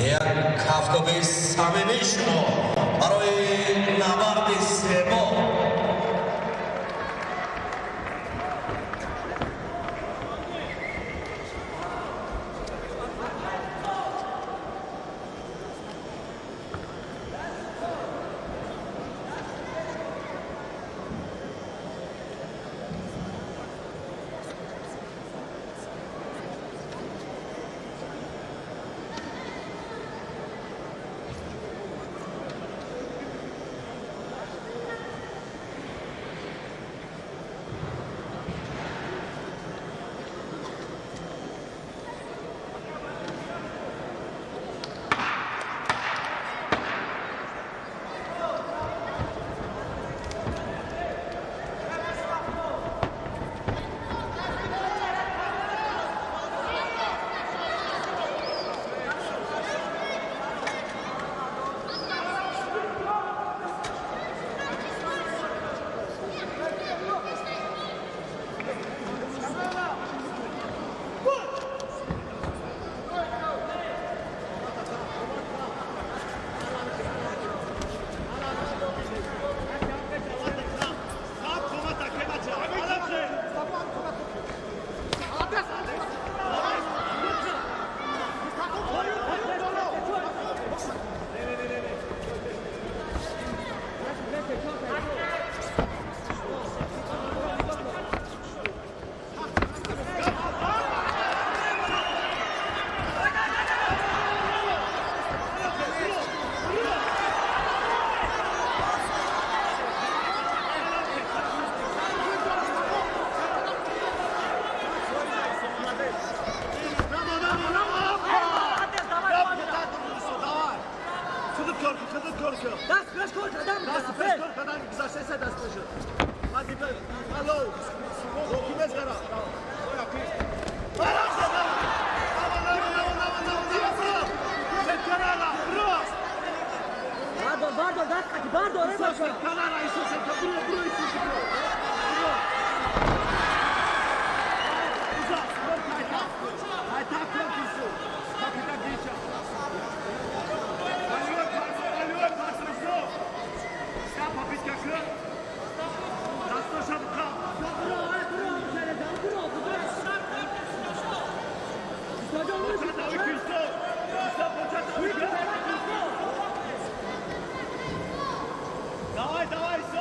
Як кафкоби самимии шумо барои набарди зебо. Худат кор кун, худат кор кун. Даст пеш кор кардам. Даст пеш кор кардам, гузаштаи даст пеш. Алло. Ки мезгара? Бардор, бардор, даст қати бардор, эй бача. Давай, давай, все,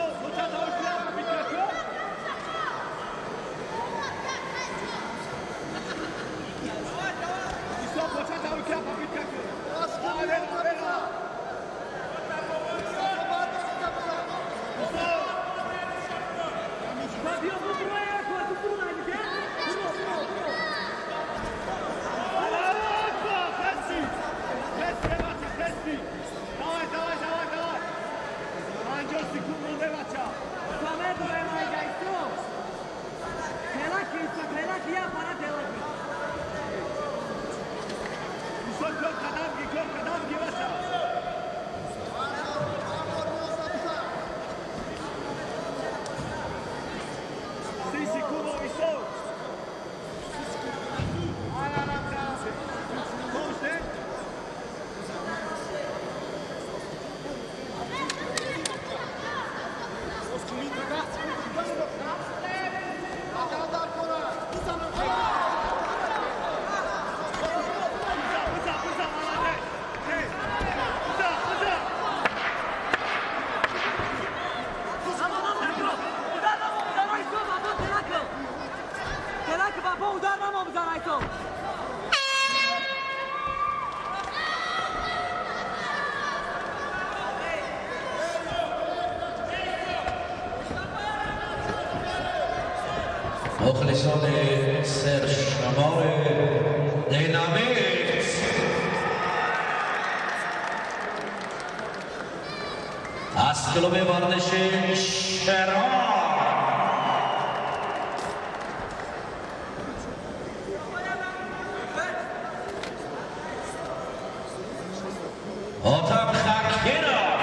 مخلصان سرشمار دینامیت از کلوب ورزش شهران Otap Khakirov.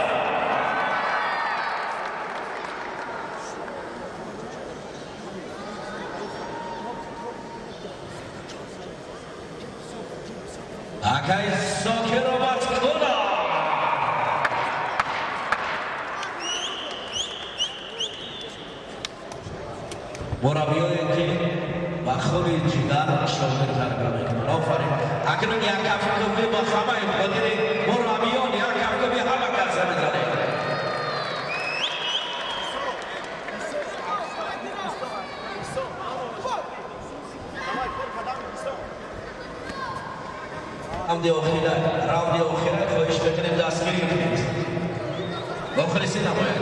Akay Zokirov Kula. Мураббиёе ки ба хуни ҷигар шогирд тарбия мекунанд. Офарин. Акнун як кафкӯбӣ ба ҳамаи хотири мураббиён, як кафкӯбӣ ҳама каса мезанед. Раунди охира, раунди охира хоҳиш мекунем дастгирӣ кунед. Мухлисӣ намояд.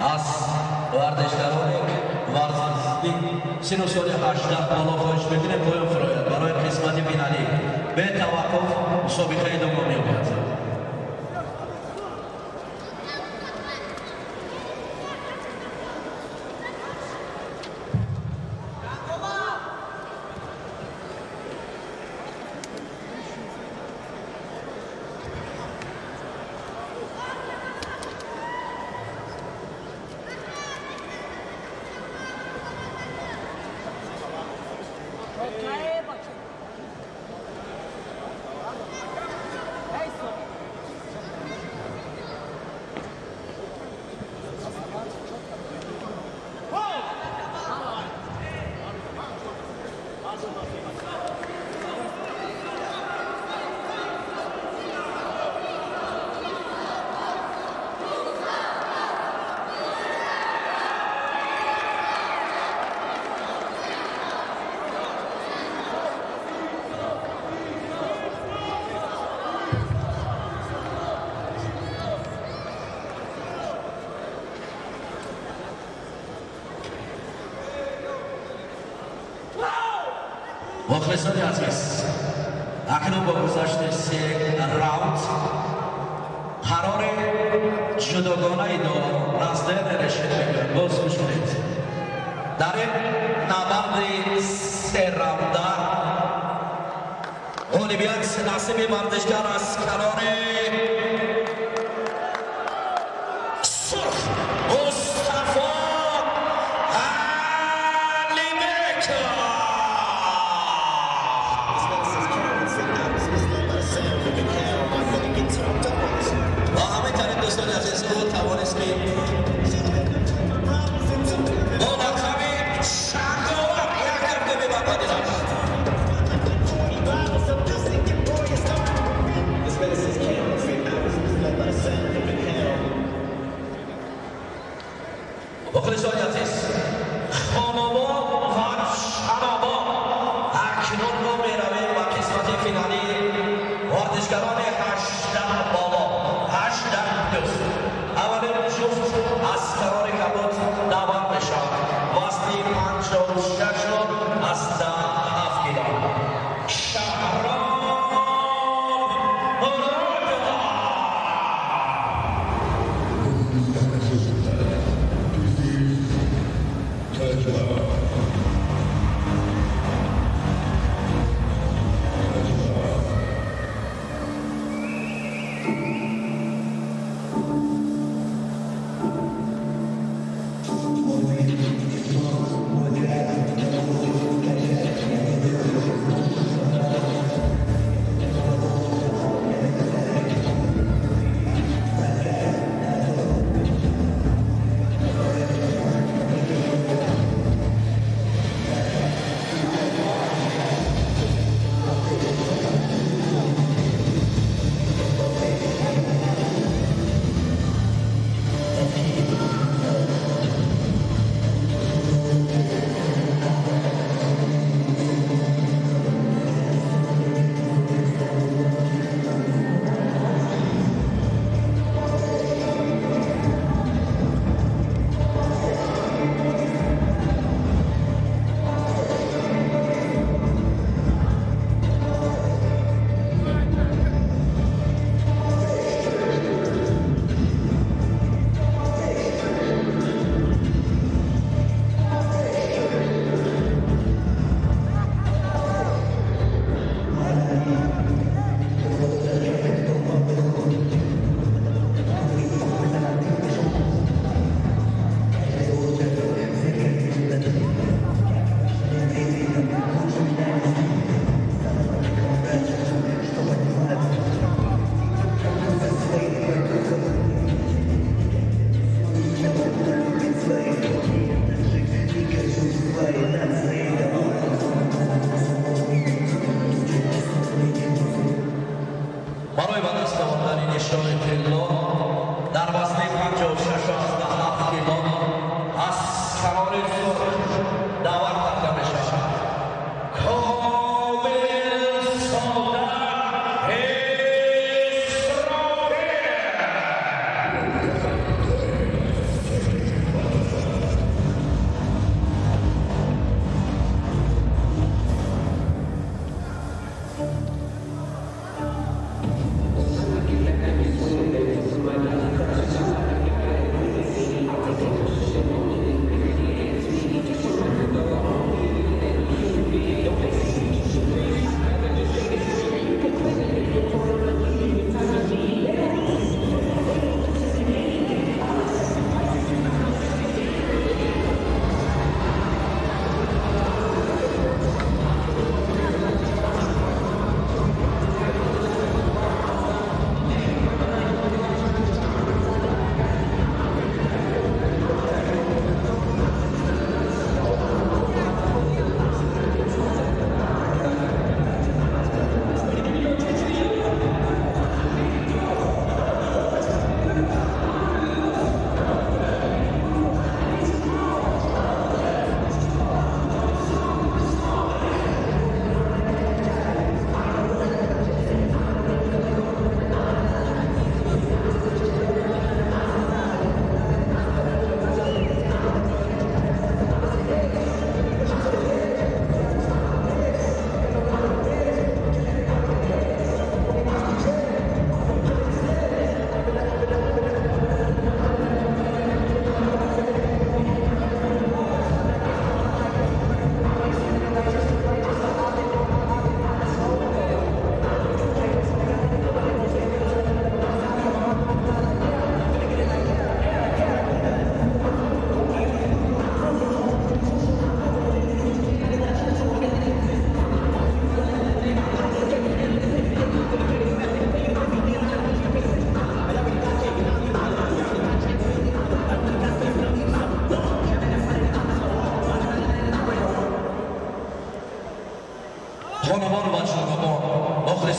Аз варзишгарони варзиши сину соли 18 боло хоҳиш мекунем поён фурояд барои қисмати финалӣ. Бе таваққуф мусобиқа идома меёбад. Мухлисони азиз, акнун бо гузашти се раунд қарори ҷудогонаи доварон раздельный решение мегӯянд. Боз гӯш кунед. Дар ин набарди се раунда ғолибият насиби варзишгар аз канори сурх Мустафо Алибеков. Ва ҳамин тариқ, дӯстони азиз, ӯ тавонист, ки бо лақаби Шанговар як кафкӯби барбадӣ дошт. Мухлисони азиз, хонобод ва шанобод, акнун мо меравем ба қисмати финалии варзишгарони 18 боло, 18+. Аввалин ҷуфт аз канори кабуд даъват мешавад, вазни 56,7 кило, Шаҳром Муродов.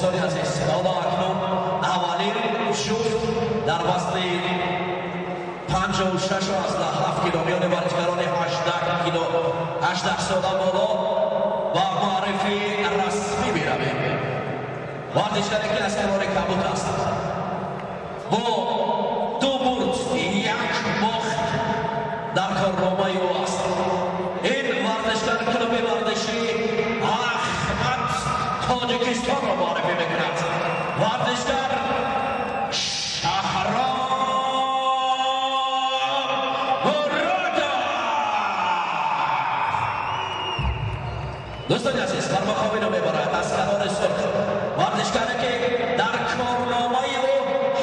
Дӯстони азиз, ҳоло акнун аввалин ҷуфт дар вазни 56,7 кило миёни варзишгарони 18 кило, 18 сола боло ба муаррифии расмӣ меравем. Варзишгаре ки аз канори кабуд аст, бо ду бурд, як бохт дар корномаи ӯ аст. Ин варзишгар клуби варзишии Ахмад Тоҷикистонро муаррифӣ мекунад. Варзишгар Шаҳром Муродов. Дӯстони азиз, бар муқобил мебарад аз канори сурх варзишгаре ки дар корномаи ӯ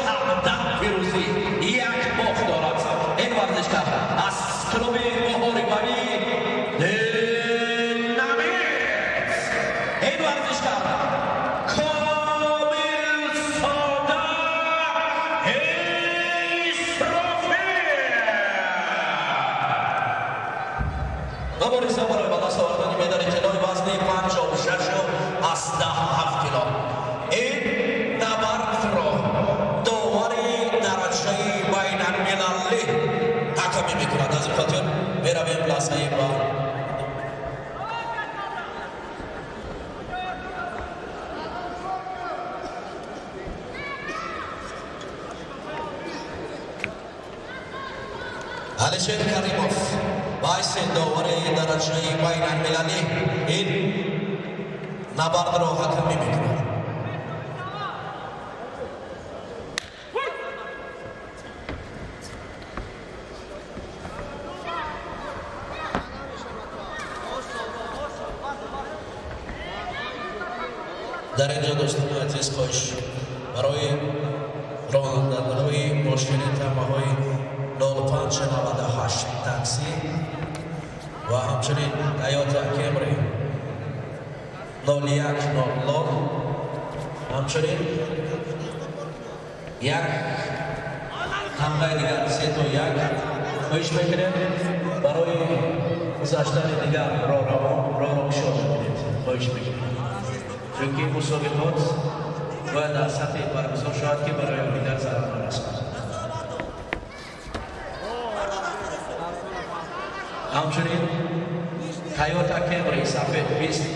17 пирӯзӣ, як бохт дорад. Ин варзишгар аз клуби муҳорибавии Динамит, ин варзишгар Комилсода Исрофил. Мубориза барои ба даст овардани медали тиллои вазни 56,7 кило. Ин набардро довари дараҷаи байналмилалӣ ҳакамӣ мекунад. Аз ин хотир меравем лаҳзаи ба Алишер Каримов ба ҳайси довари дараҷаи байналмилалӣ ин набардро ҳакамӣ мекунад. Дар инҷо, дӯстони азиз, хоҳиш барои ронандаҳои мошини тамғаҳои 0598 такси ва ҳамчунин Тойота Кемри 0100, ҳамчунин як тамғаи дигар 3 то 1, хоҳиш мекунем, барои гузаштани дигар роҳравон роҳро кушода кунед. Хоҳиш мекунем, чунки мусобиқот бояд дар сатҳе баргузор шавад, ки барои дигар зарар нарасонад. Ҳамчунин Тойота Кемри сафед 2000,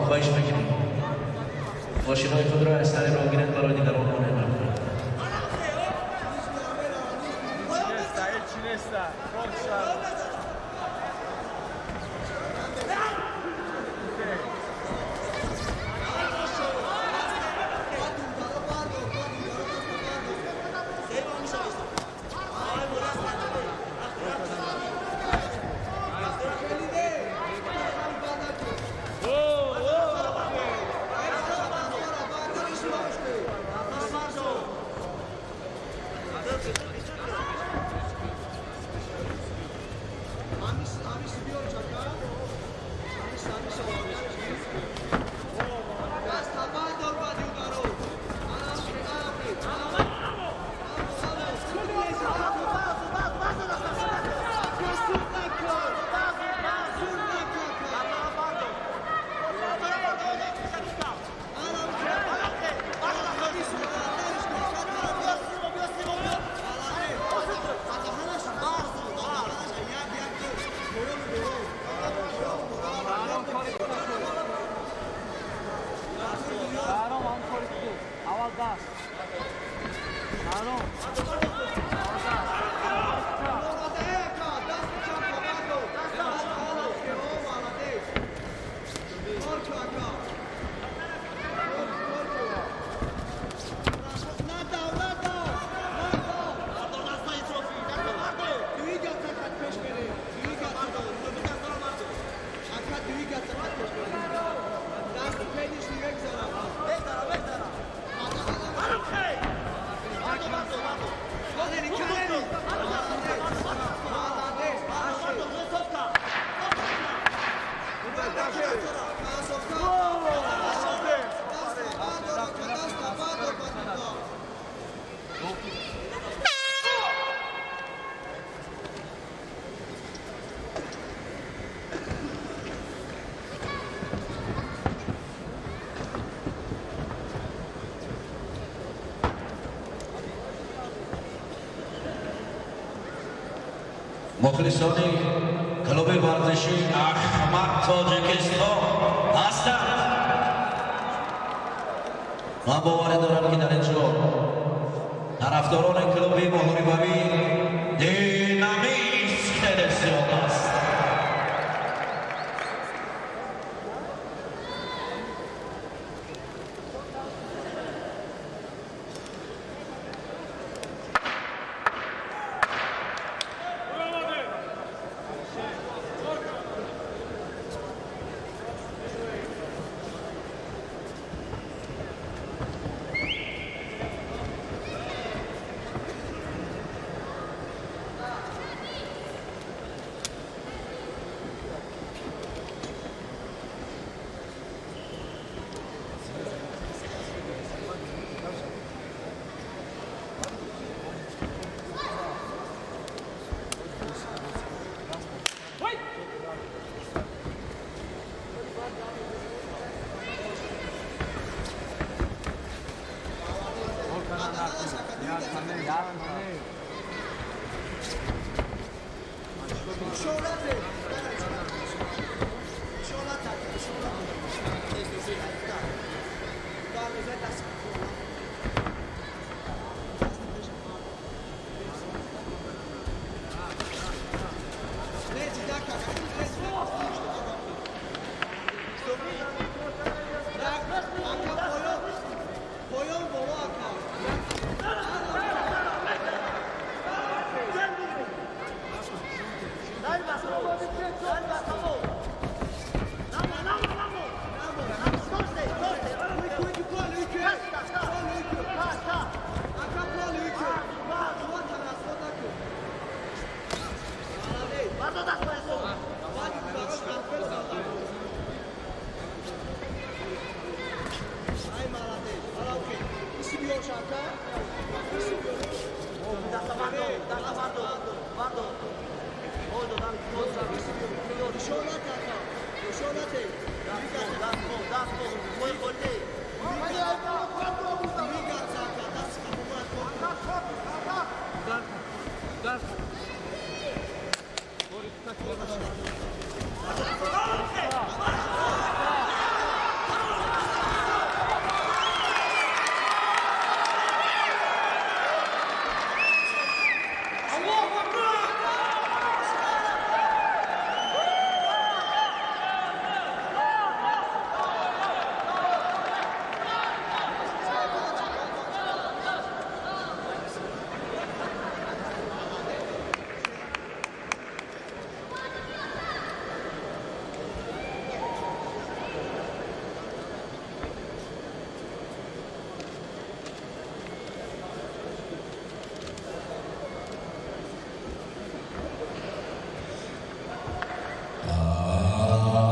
хоҳиш мекунем, мошинҳои худро аз сари роҳ гиред, барои дигарон монеъ накунед. Неста, ҳечи неста. Роҳ шав. Мухлисони клуби варзишии Аҳмад Тоҷикистон ҳастанд. Ман боварӣ дорам, ки дар ин ҷо тарафдорони клуби муҳорибавии Динамит хеле зиёд аст.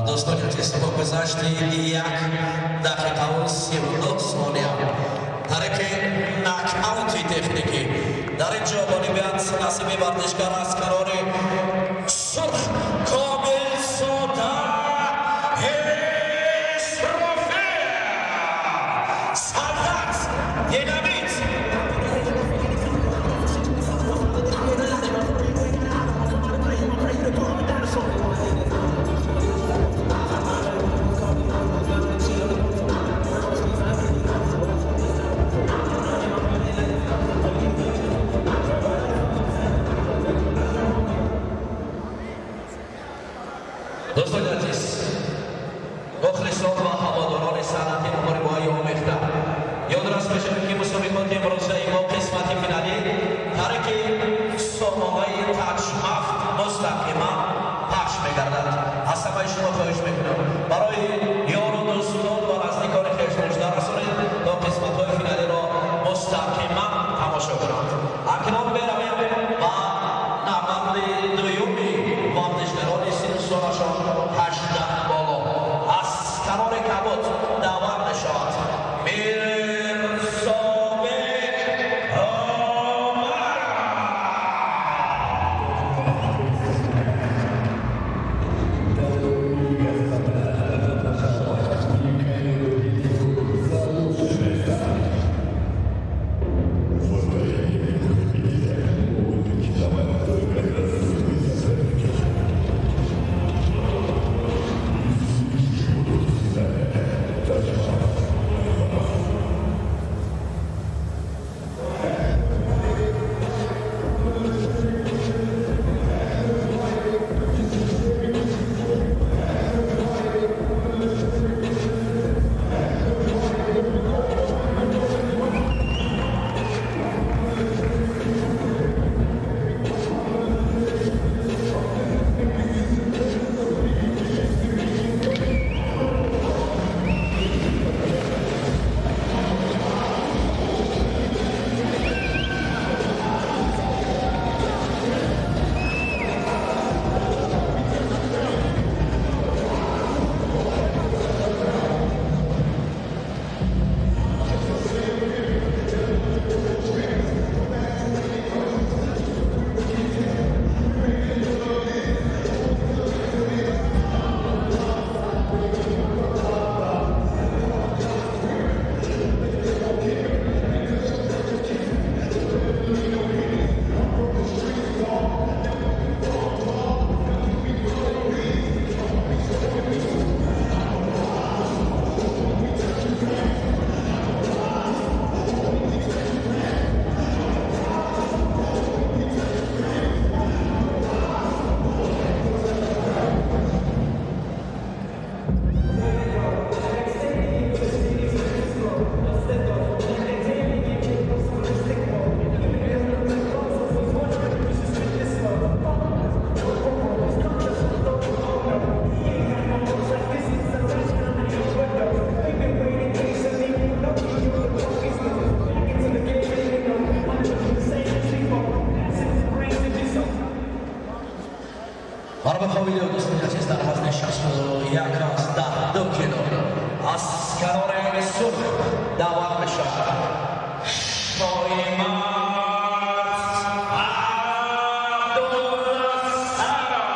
Дӯстони азиз, бо гузашти 1 дақиқаву 39 сония тариқи нокаути техникӣ дар ин ҷо ғолибият насиби варзишгар аз канори сурх Комилзода Исрофил, Санъат Динамит. Дӯстони азиз, мухлисон ва ҳаводорони санъати муҳорибаҳои омехта, ёдрас мешавем, ки мусобиқоти имрӯзаи мо қисмати финалӣ тариқи сомонаи Таҷмафт мустақиман пахш мегардад. Аз ҳамаи шумо хоҳиш мекунам, барои ёру дӯстон ва наздикони хеш мужда расонед, то қисматҳои финалиро мустақиман тамошо кунанд. Акнун меравем ба набарди дуюми варзишгарони синну солашон 18 боло. Аз канори кабуд даъват мешавад Мирзобек Омар. Барбаховиди дӯстони азиз, дар вазни 61,2 кило аз канори сурх даъват мешавад Шоимард Абдулласаров.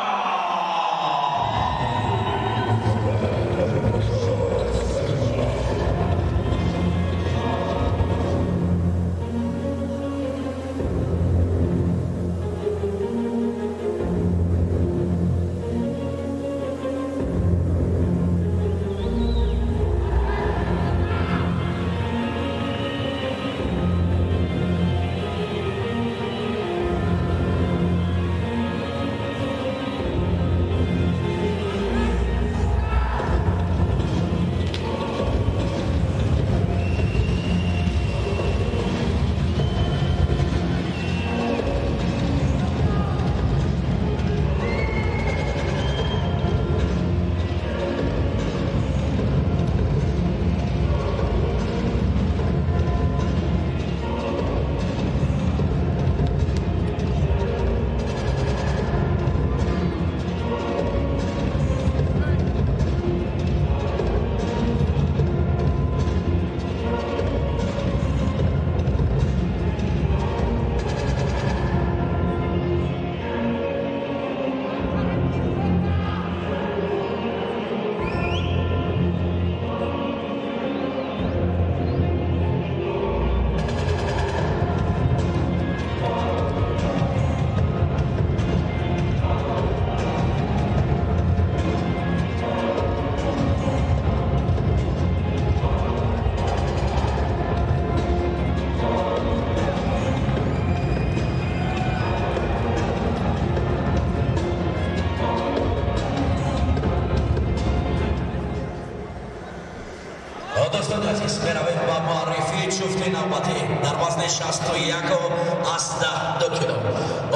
Дӯстони азиз, меравем ба муаррифии ҷуфти навбатӣ дар вазни 61,2 кило.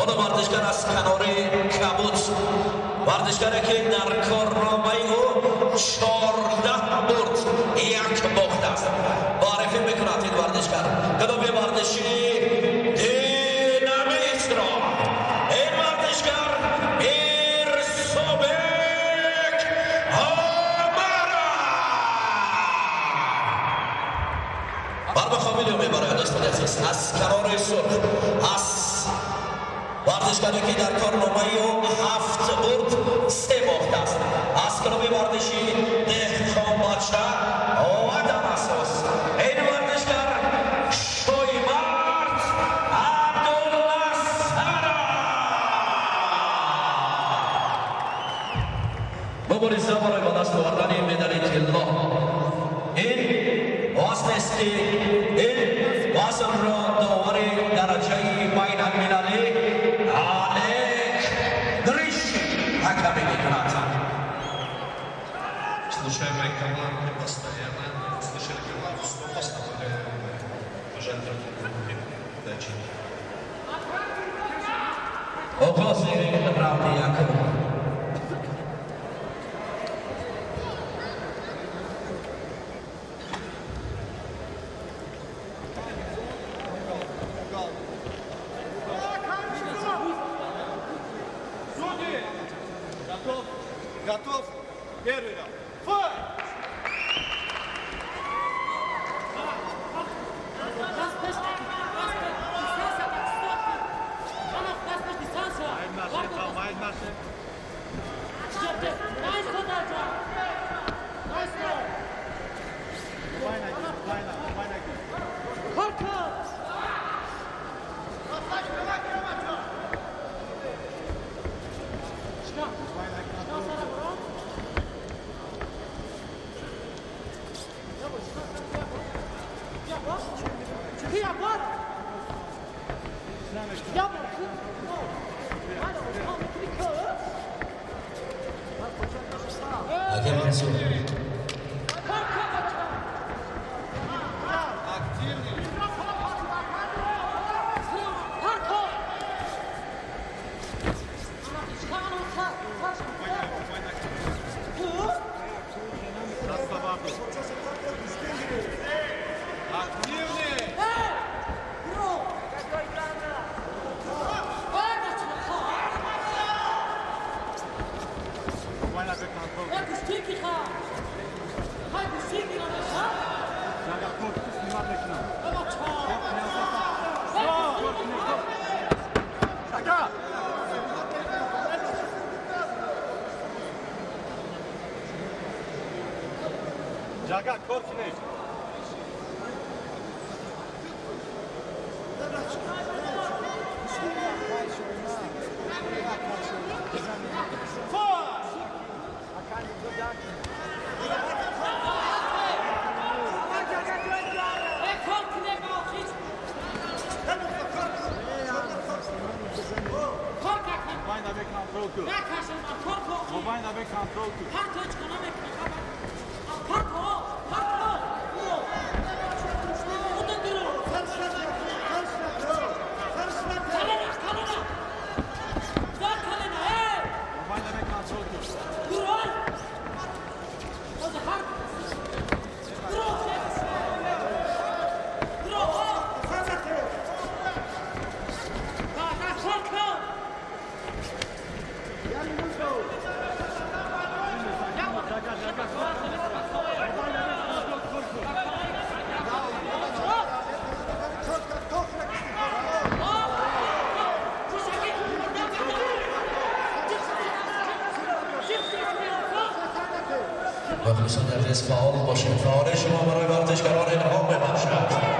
Оно варзишгар аз канори кабуд, варзишгаре ки дар корномаи ӯ 14 бурд, як бохт аст. Муаррифӣ мекунад ин варзишгар клуби варзишии Динамитро. Ин варзишгар Мирсобек Омаров. Барбахобилио мебарояд, дӯстони азиз, аз канори сурх, аз варзишгаре ки дар корномаи ӯ ҳафт бурд, се бохт аст, аз клуби варзиши Деҳқонбача ва дар асос ин варзишгар Шоимард Абдулласаров. Мубориза барои ба даст овардани медали тилло. Ин вазнест, ки ин вазнро довари дараҷаи байналмилалӣ Олег Гришин ҳакамӣ мекунад. Слушаемая команды постоянно. Слышали команду стоп, оставляем пожать друг другу руки. Удачи. Оғози раунди якум. Судьи! Готов? Готов? Первый раунд. Fight! Акем Расул. Активнее! Жага, кор кунед. مخلصان عزیز، فعال باشید. فعال شما برای ورزشکاران الهام ببخشد.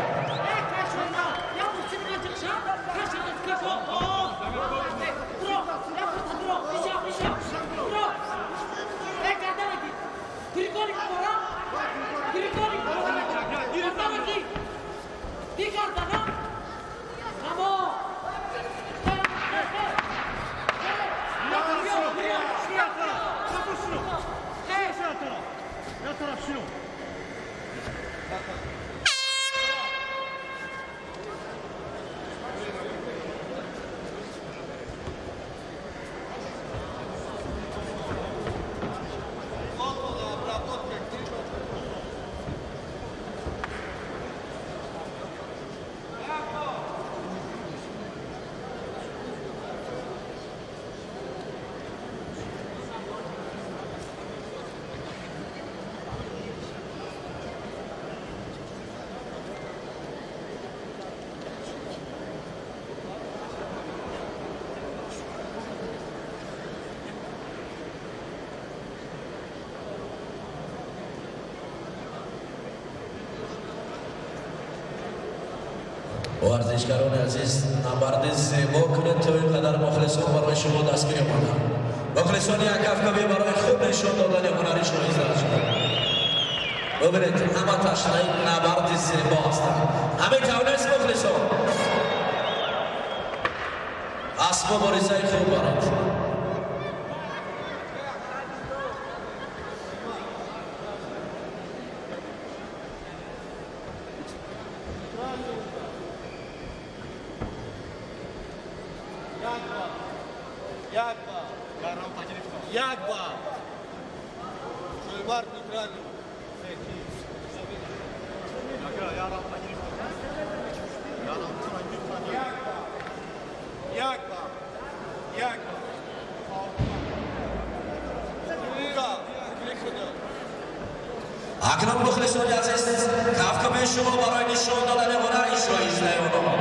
ورزشکاران عزیز، نبرد زیبا کنید تا اینقدر مخلصان برای شما دستگیری ماندند. مخلصان یک کفکوبی برای خوب نشان دادن هنر شایسته شدند. ببینید همه تشنه نبرد زیبا هستند. همه تونست مخلصان. اسب مبارزه خوب برد. اکنون مخلصان عزیز، کفکوبی شما برای نشان دادن هنر شایسته آنها.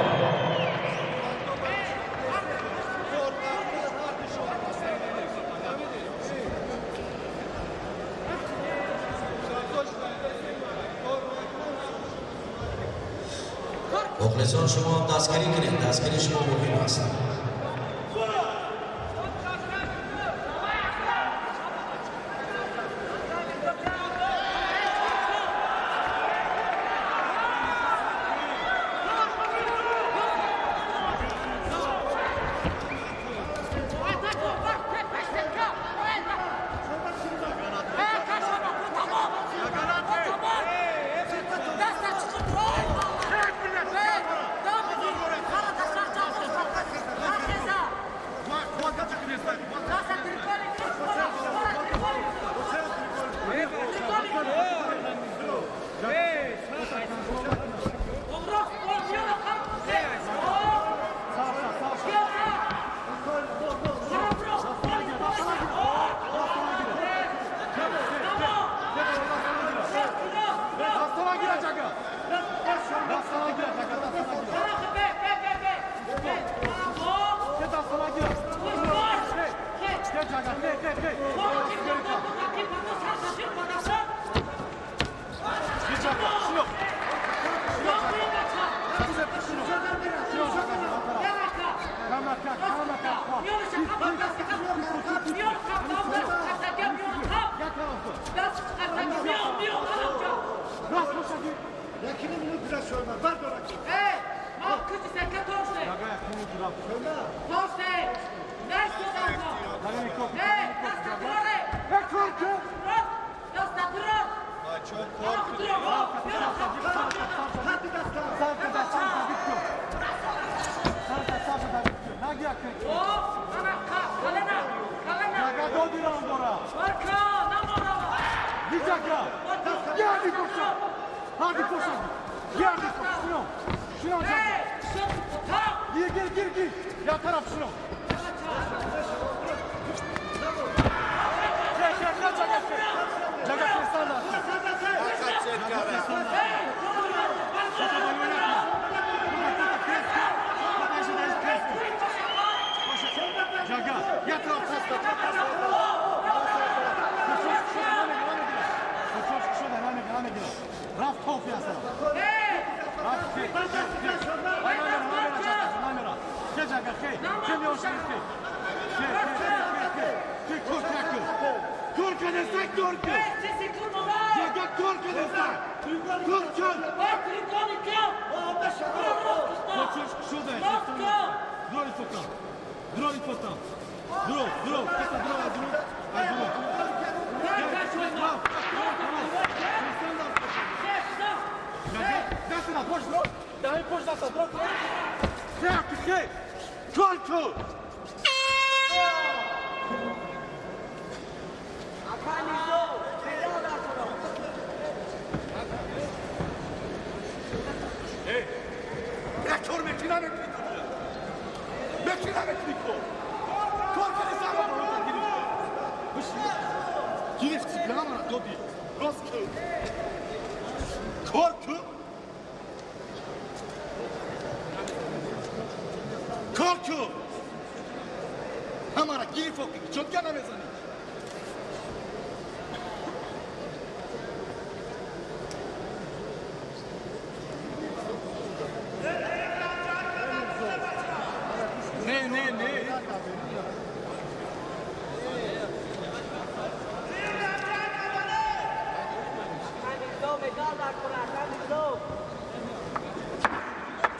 مخلصان شما دستگیری کنید، دستگیری شما مهم است.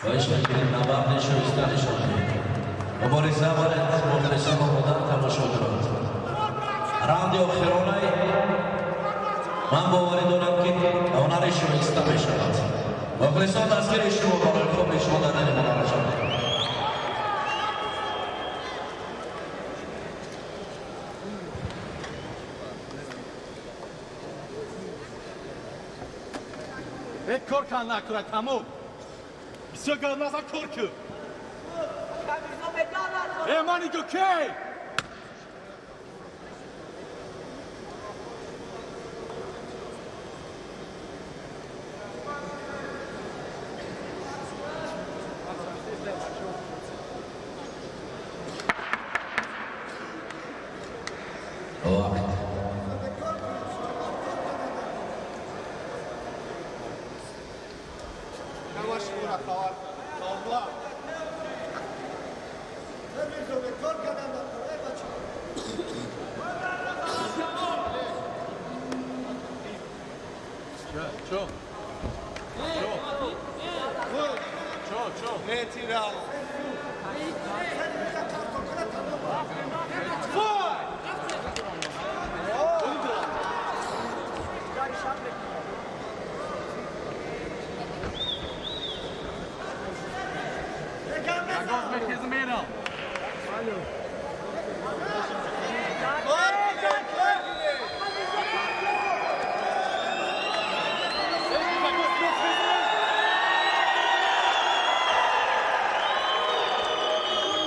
خواهش می‌کنیم نبرد شایسته نشان دهید. مبارزه برد مخلصان آمادن تماشا دارند. راند охиронаи ман боварӣ дорам ки ҳунари шоиста мешавад. Мухлисон дастгири шумо барои хуб нишон додани ҳунарашон. Кор кан накунад тамом. Бисёр гап назан, кор кун. Э, манигӯ кей? Вақт.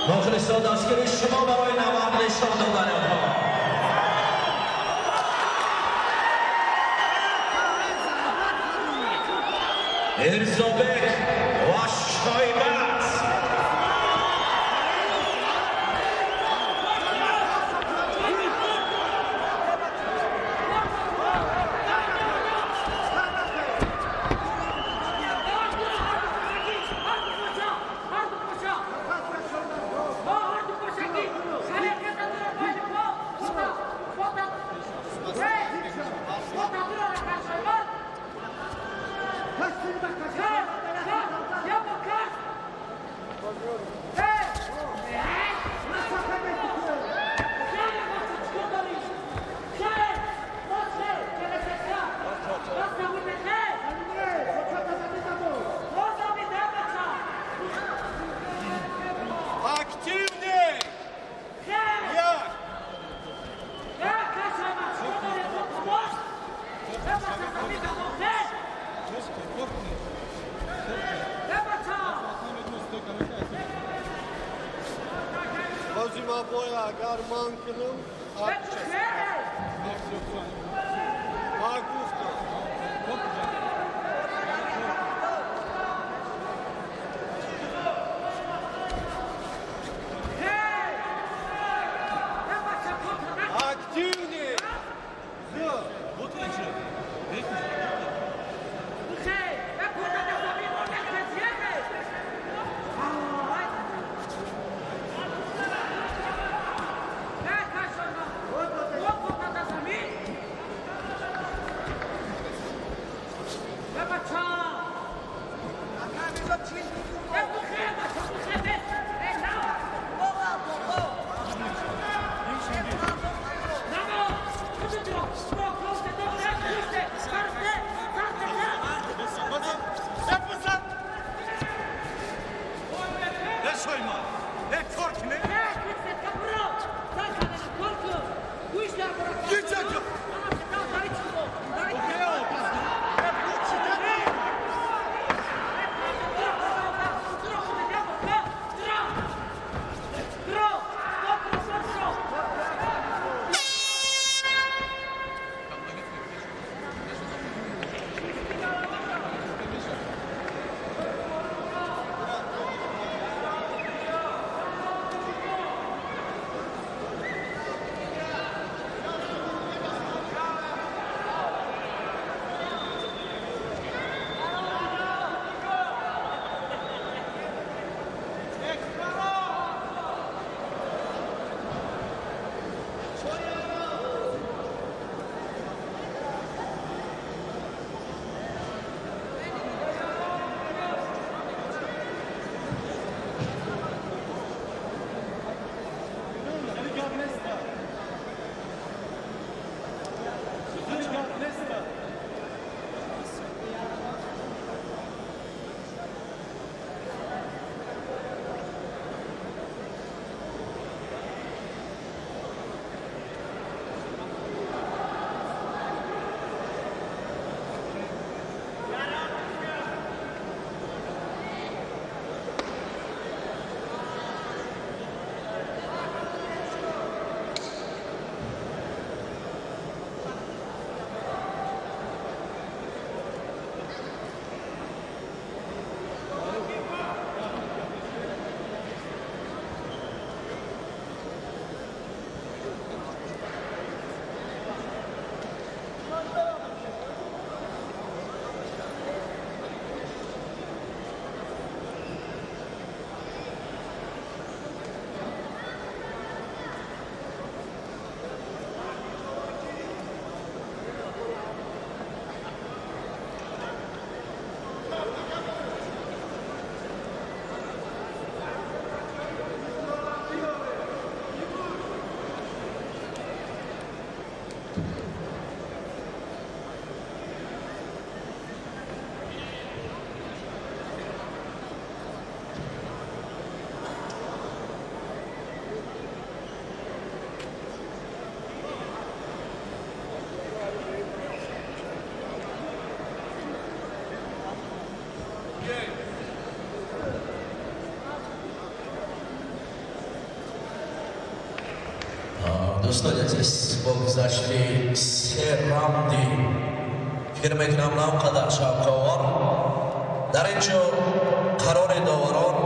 مخلصان دستگیری شما برای نبرد نشان دادن آنها. Мирзобек ва Шоибат. Боя агар ман кунам, ман гуфтам. Активнее! Дӯстони азиз, бо гузашти се раунди, фикр мекунам, на он қадар шавқовар, дар ин ҷо қарори доварон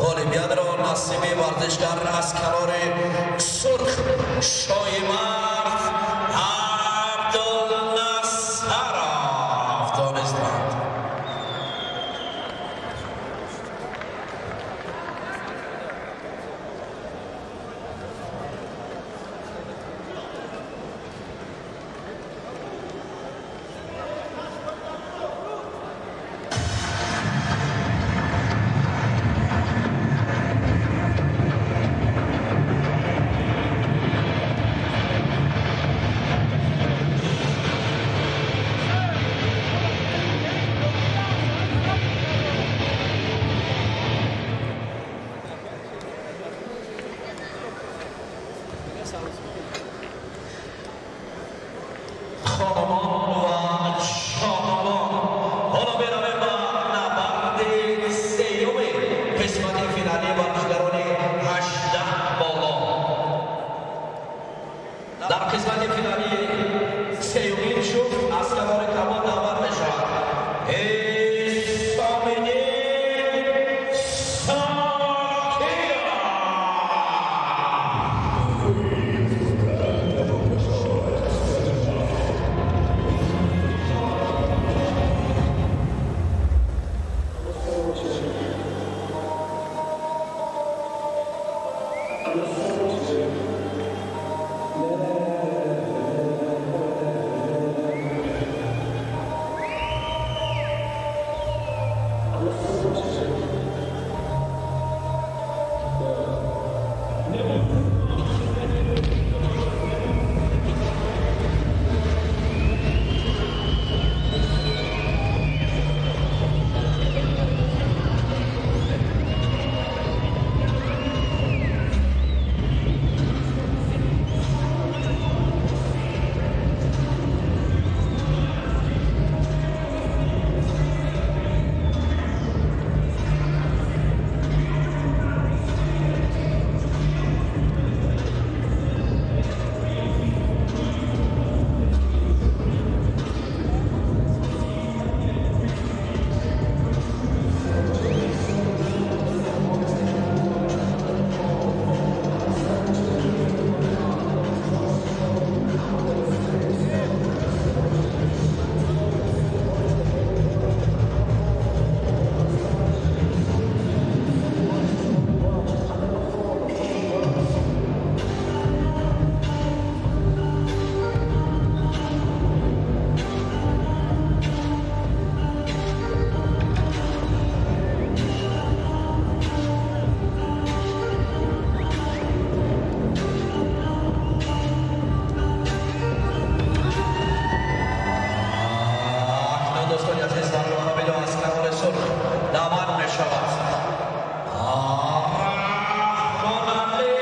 ғолибиятро насиби варзишгар аз канори сурх Шоимард Абдулнасаров донистанд. Хонумон ва шоҳонон, ҳоло меравем ба набарди сеюми қисмати финалии варзишгарони 18 боло. Дар қисмати финалии сеюмин шуфт аз канори кабуд даъват мешавад Исомиддин Сокиров. Акнун, дӯстони азиз, дар муқобили аз канори сурх даъват мешавад Раҳмоналӣ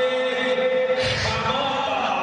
Камолов.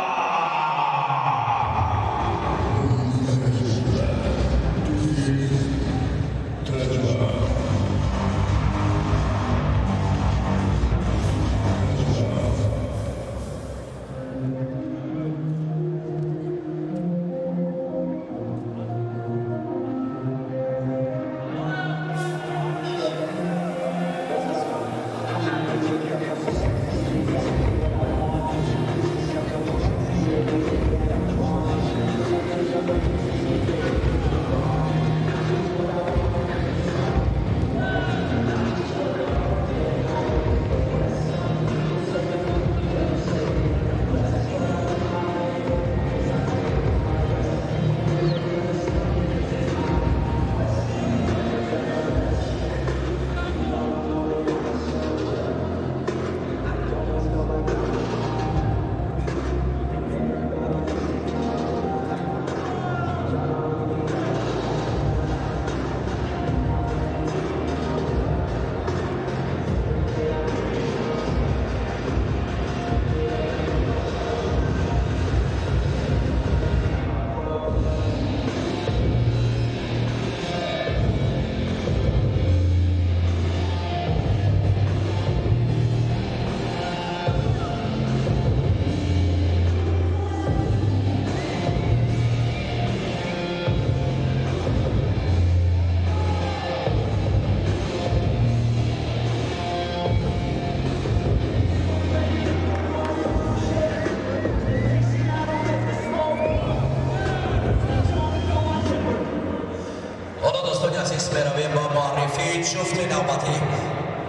Ҳоло, дӯстони азиз, меравем ба муаррифии ҷуфти навбатӣ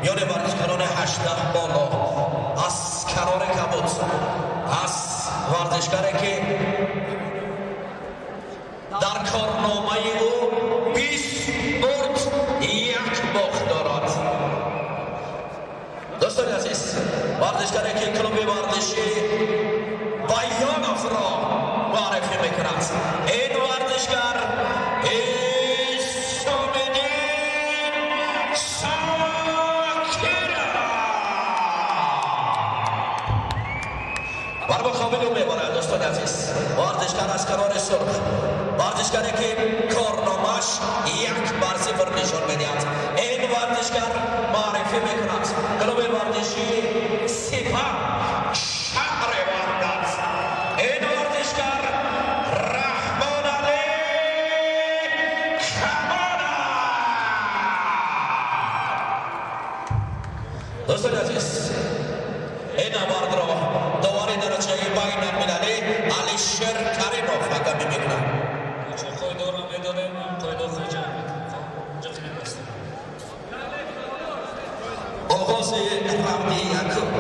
миёни варзишгарони 18 боло аз канори кабуд, аз варзишгаре ки дар корномаи ӯ 20 бурд, як бохт дорад. Дӯстони азиз, варзишгаре ки клуби варзиши Баёновро муаррифӣ мекунад, ин варзишгар Исомиддин Сокиров. Бар муқобили ӯ мебарад, дӯстони азиз, варзишгар аз канори сурх, варзишгаре ки корномааш 1-0 нишон медиҳад. Ин варзишгар муаррифӣ мекунад клуби варзиши Сипар, шаҳри Ваҳдат. Ин варзишгар Дӯстони азиз, ин набардро довари дараҷаи байналмилалӣ Алишер Каримов ҳакамӣ мекунад. Чун қоидаро медонем, қоидаҳои ҷанг мекунем. Ҷиқ мебастем. Оғози равди якум.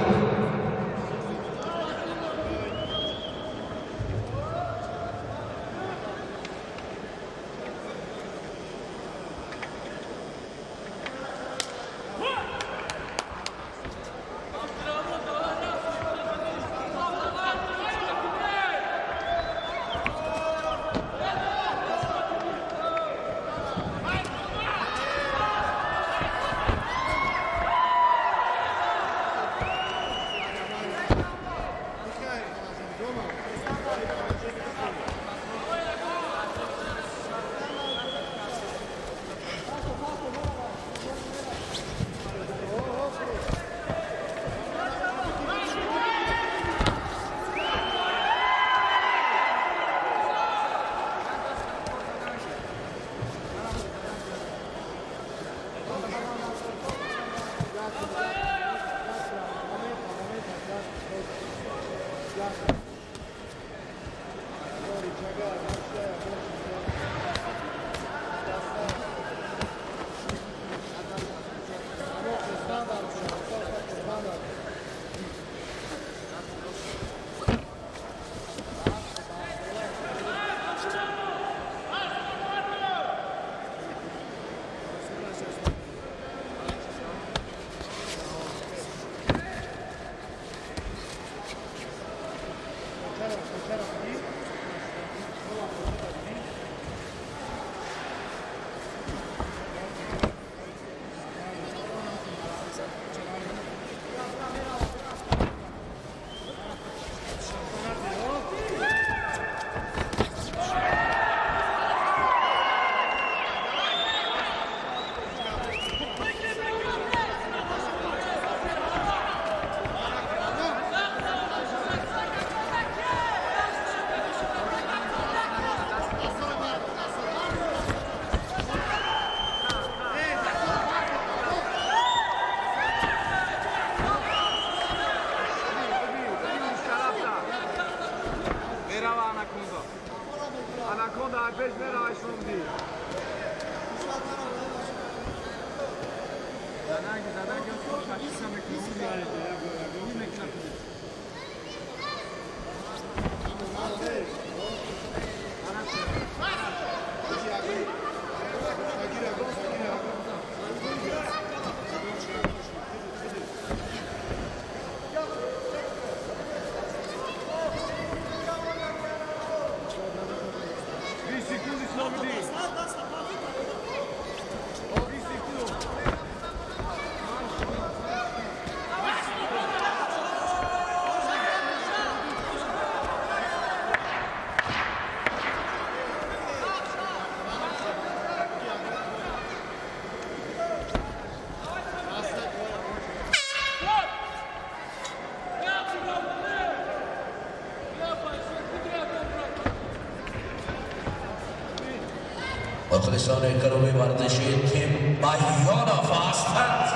Мухлисони клуби варзишии тим Баёнов ҳастанд,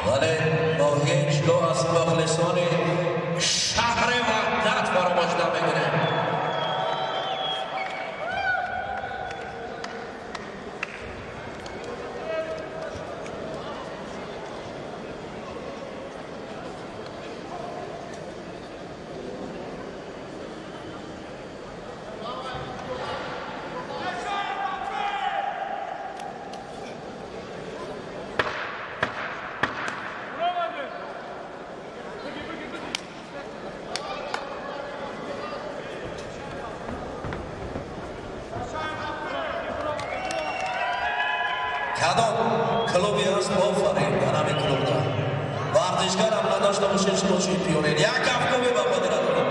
вале мо ҳеҷ гоҳ аз мухлисони шаҳри Ваҳдат фаромӯш намекунем. Кадом клуби аст, офарин, дар ҳамин клубда варзишгарам надошта бошед, шумо чемпионед. Як кафкӯби ба қудра дорем.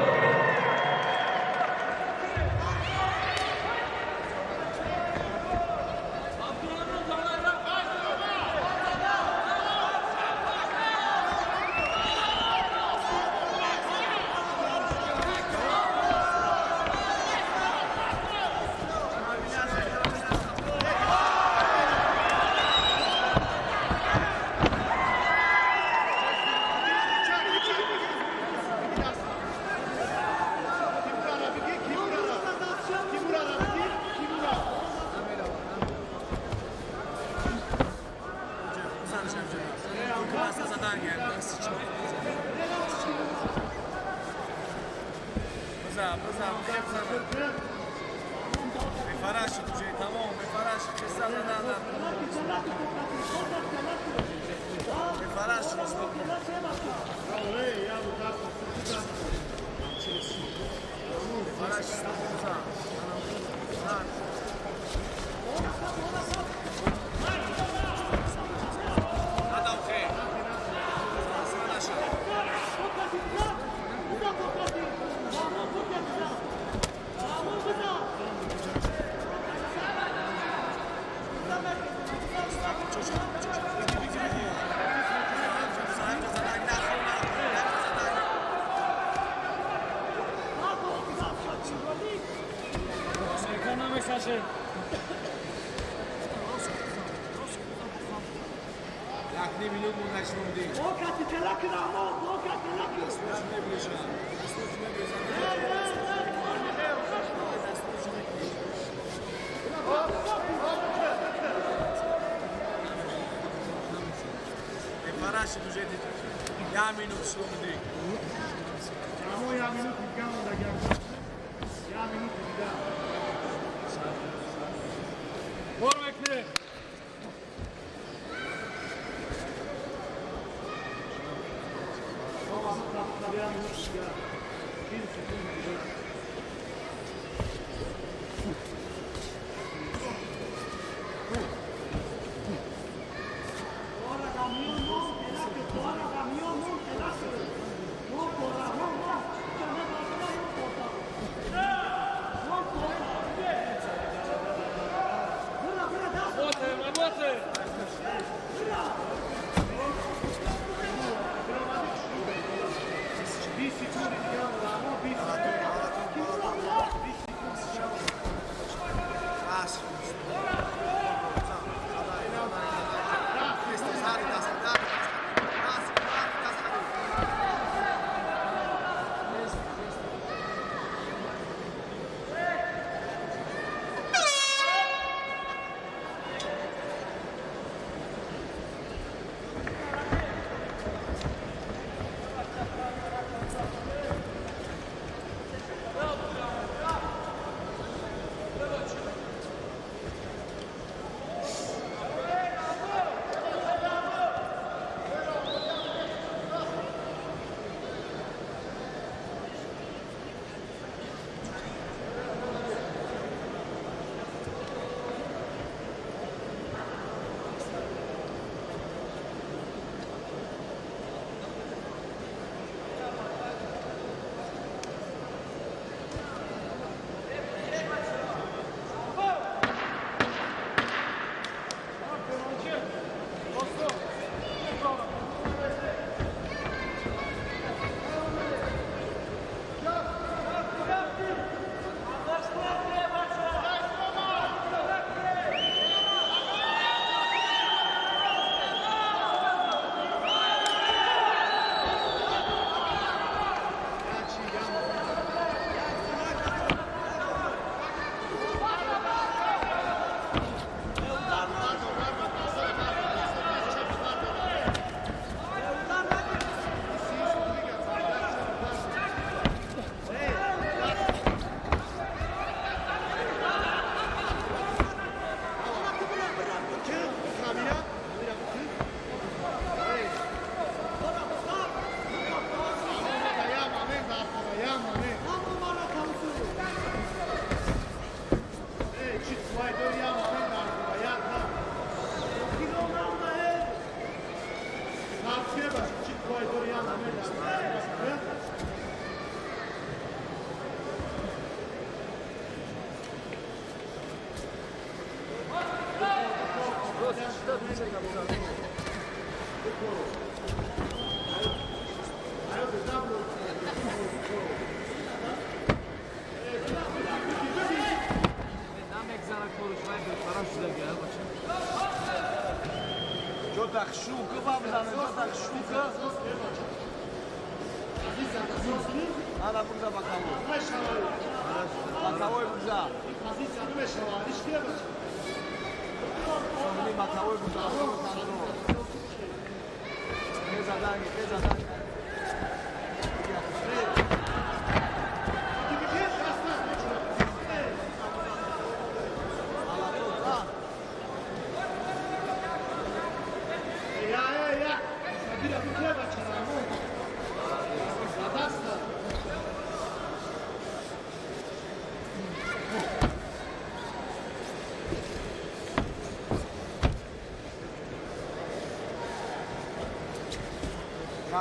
Ё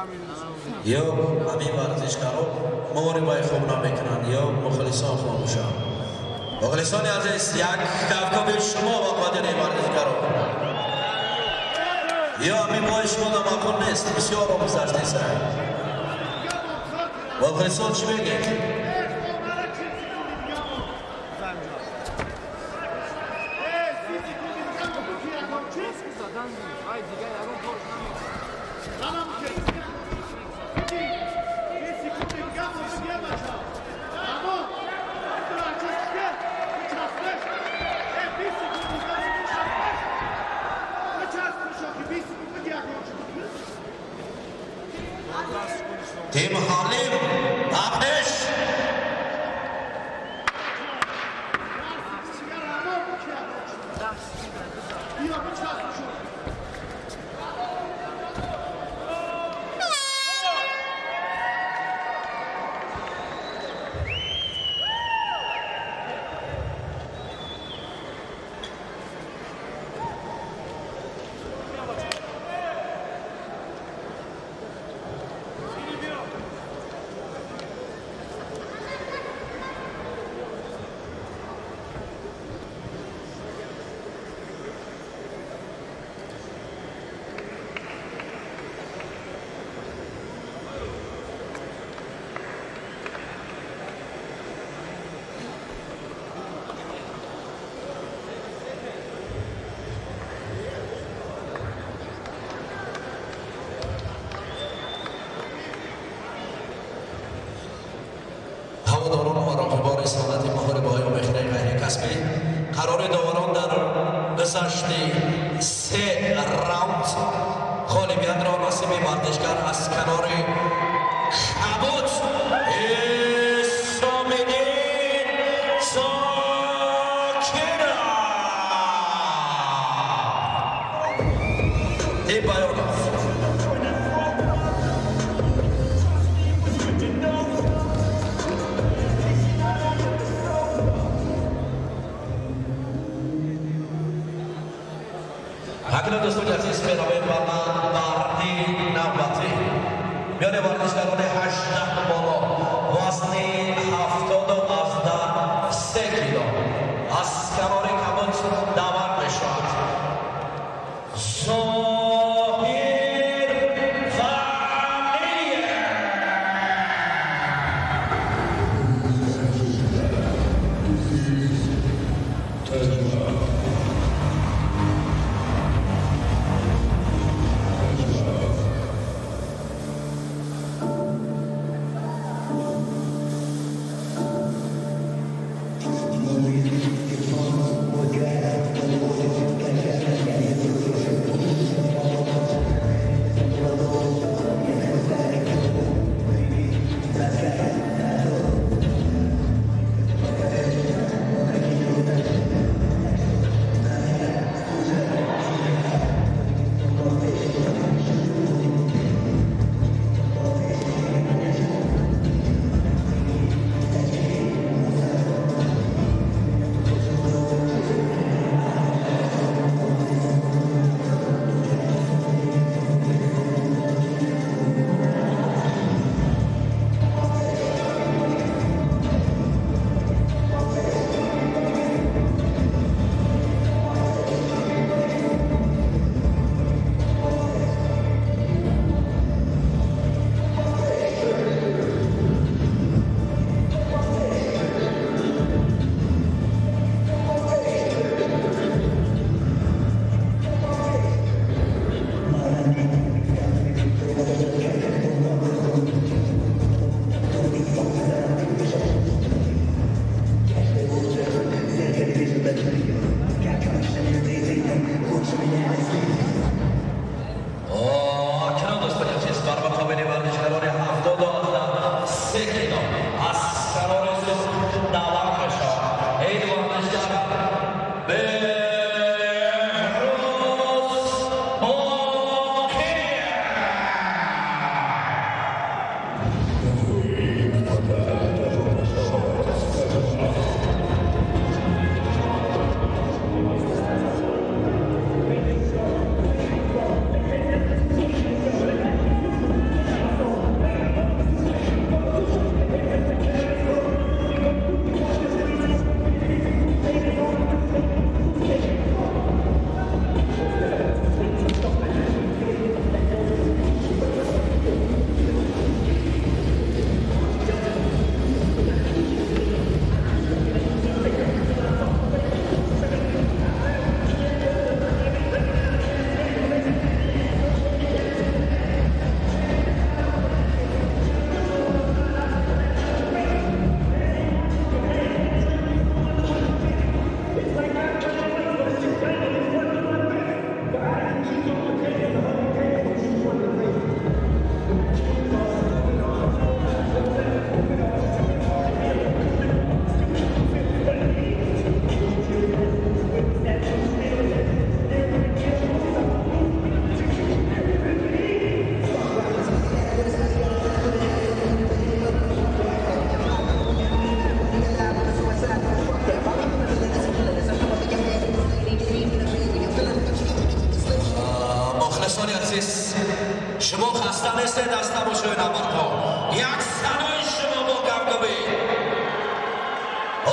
ҳамин варзишгаро муҳорибаи хуб намекунанд, ё мухлисон хомӯшанд. Мухлисони азиз, як кафкоби шумо ба қадри варзишгаро. Ё ҳамин бои шумо намаъқул нест, бисёр гузаштеса. Мухлисон чӣ мегӯед? Тим Ҳалим Апеш. ҳаводорон ва роқибони санъати муҳорибаҳои омехтаи ғайрикасбӣ, қарори доварон дар гузашти се раунд ғолибиятро насиби варзишгар аз канори Кабуд Исомиддин Зокиров Баёнов. Акнун дӯстони азиз, меравем ба набарди навбатӣ миёни варзишгарони 18 боло, вазни 73 кило. Аз канори Кабуд даъват мешавад Зоҳир Валиев. Акнун дӯстони азиз, бар муқобили варзишгарони 73 кило аз канори Суғд даъват мешавад ин варзишгар Беҳрӯз Боқиев.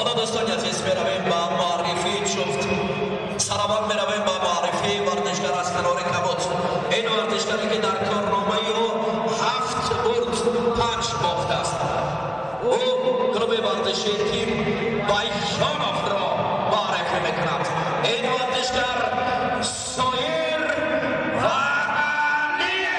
Ҳоло дӯстони азиз, меравем ба муаррифии ҷуфт. Сараввал меравем ба муаррифии варзишгар аз канори кабуд. Ин варзишгаре ки дар корномаи ӯ ҳафт бурд, панҷ бохт аст. Ӯ клуби варзишии тим Байёновро муаррифӣ мекунад. Ин варзишгар Соир Валиев.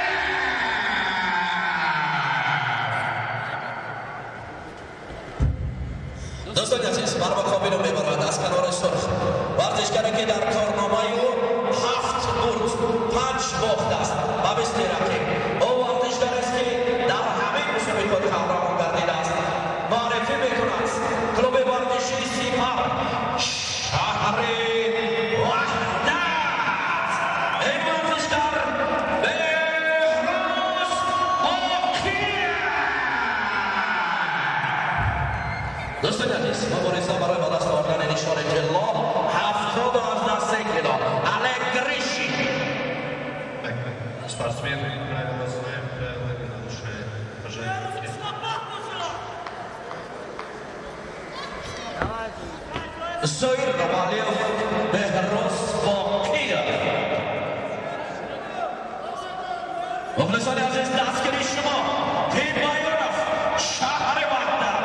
Дӯстони азиз, бар муқобилу мебарад аз канори сурх варзишгаре ки дар корномаи ӯ ҳафт бурд, панҷ бохт аст. Ба мисли рақиб, ӯ варзишгарест ки дар ҳамин мусобиқот қаҳрамон гардидааст. Муаррифӣ мекунад клуби варзишии Сипар, шаҳри Ваҳдат. Ин варзишгар Беҳрӯз Боқиев. Дӯстони азиз, мубориза барои ба даст овардани нишони тилло, 73 кило, Олег Гришин. Так, спортсмены правила знаем, правила не нарушаем. Пожаем руки. Зоир Валиев, Беҳрӯз Боқиев. Мухлисони азиз, дастгири шумо, тим Баёнов, шаҳри Ваҳдат.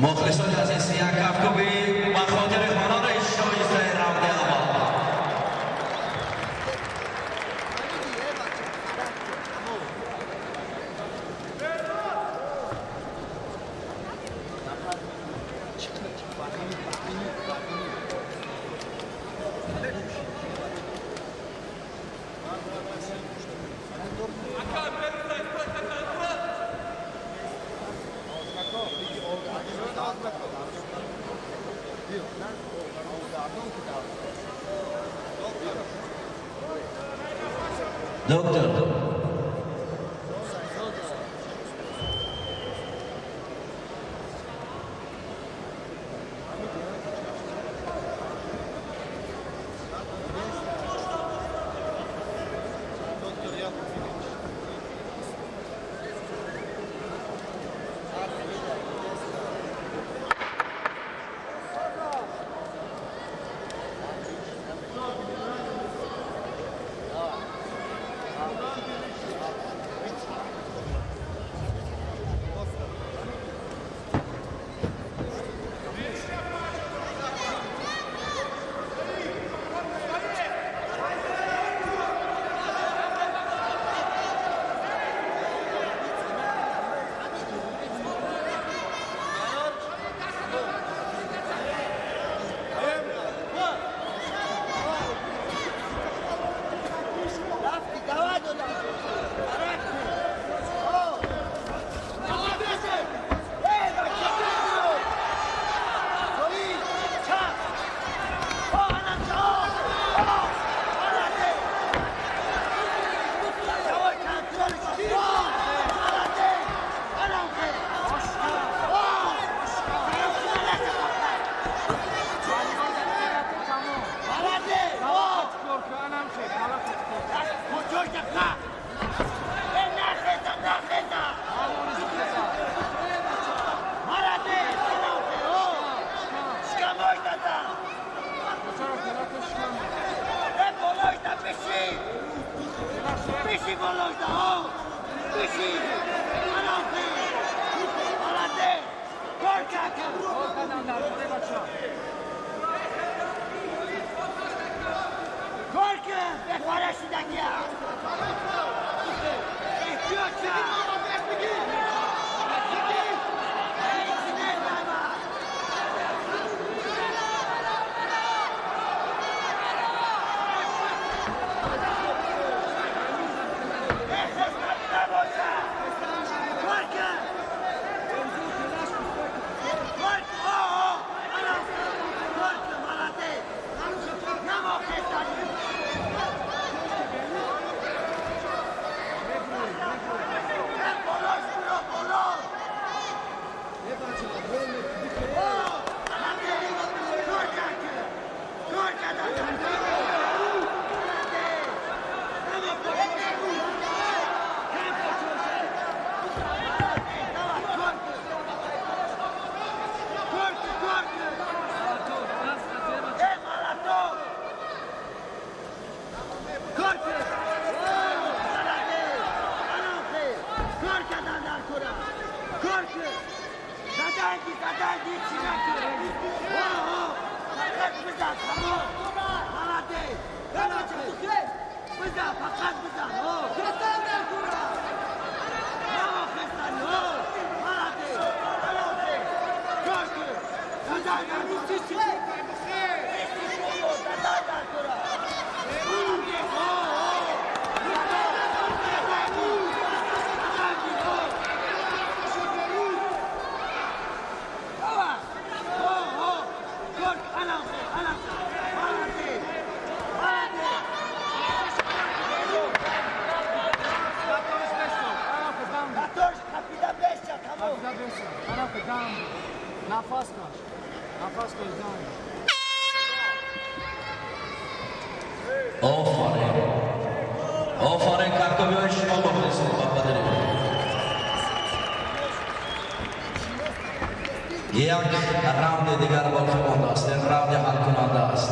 Мухлисони азиз, як кафкӯбӣ ба хотири ҳунари шоистаи раунди аввал. Доктор. Офарин, офарин, кафкобиҳои шумо мухлисон ба қадри як раунди дигар боқӣ мондааст. Ин раунди ҳалкунанда аст.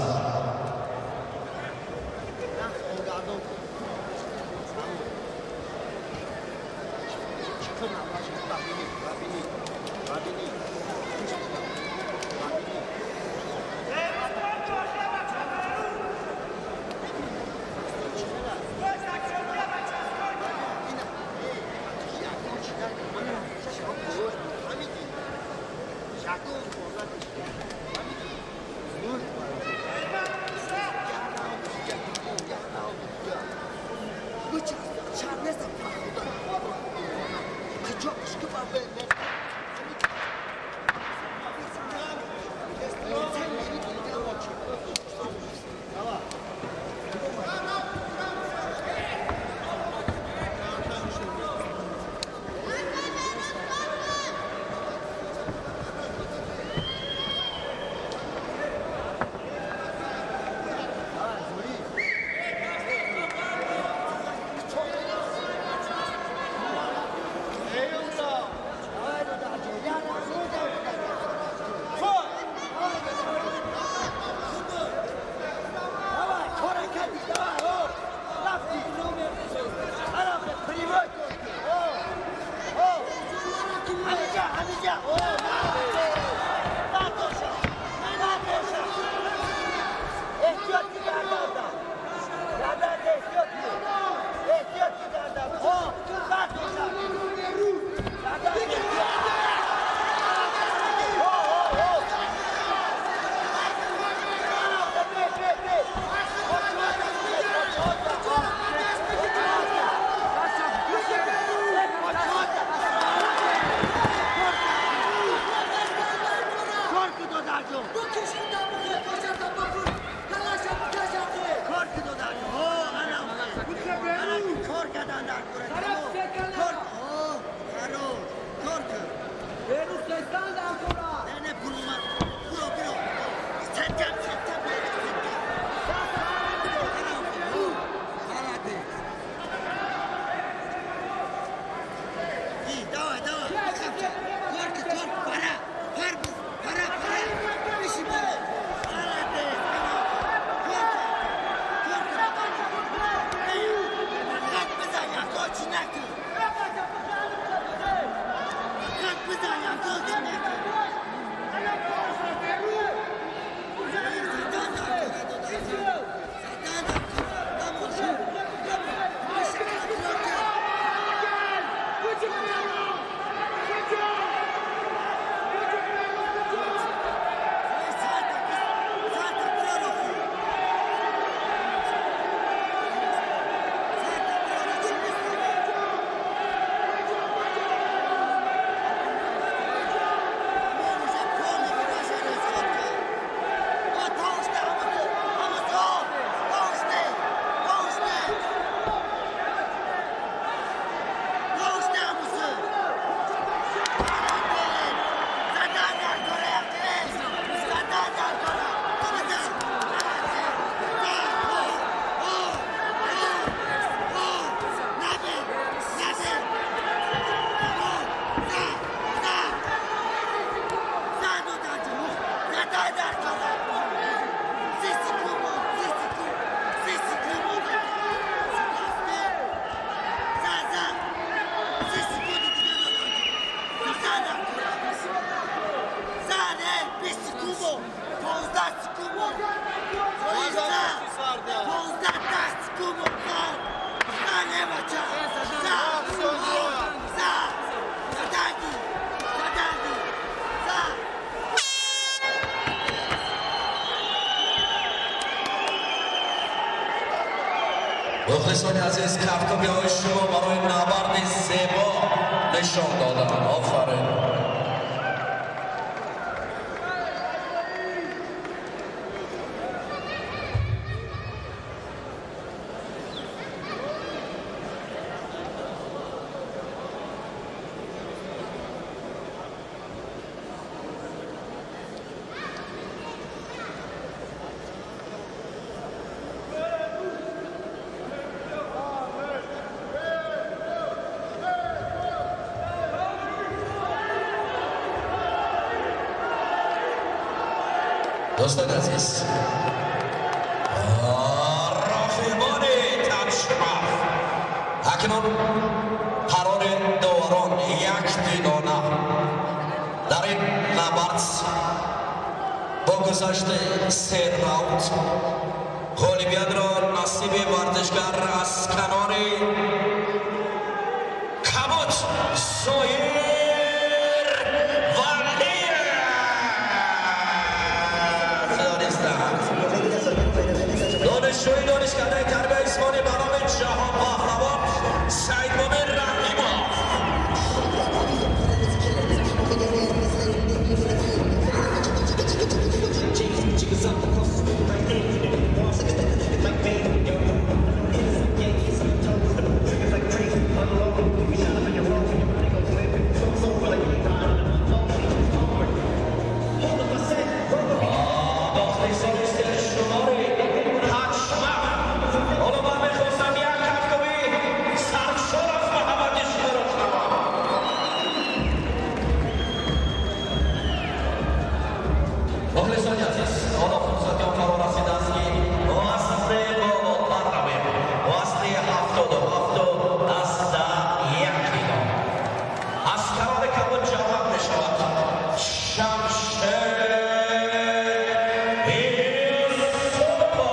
Мухлисони азиз, кафкобиҳои шумо барои набарди зебо нишон доданд. Офарин. Дӯстони азиз, роҳибони Тадшмаф, акнун қарори доварон як дидона дар ин набард бо гузашти се раунд ғолибиятро насиби варзишгар аз канори кабут Зоир Валиев донистанд. Донишҷӯи Донишкадаи тарбияи ҷисмонӣ ба номи Ҷаҳон Паҳлавон Саидмумин Раҳимов. Мухлисони сершумори Ҳачмаф, ҳоло ман мехостам як кафкоби саршор аз муҳаббати шуморо шунавам. Мухлисони азиз, ҳоло фурсати он фаро расидааст, ки вазни болотар равем, вазни 77.1 кило. Аз канори кабуд ҷавоб мешавад Шамшер Юсупов.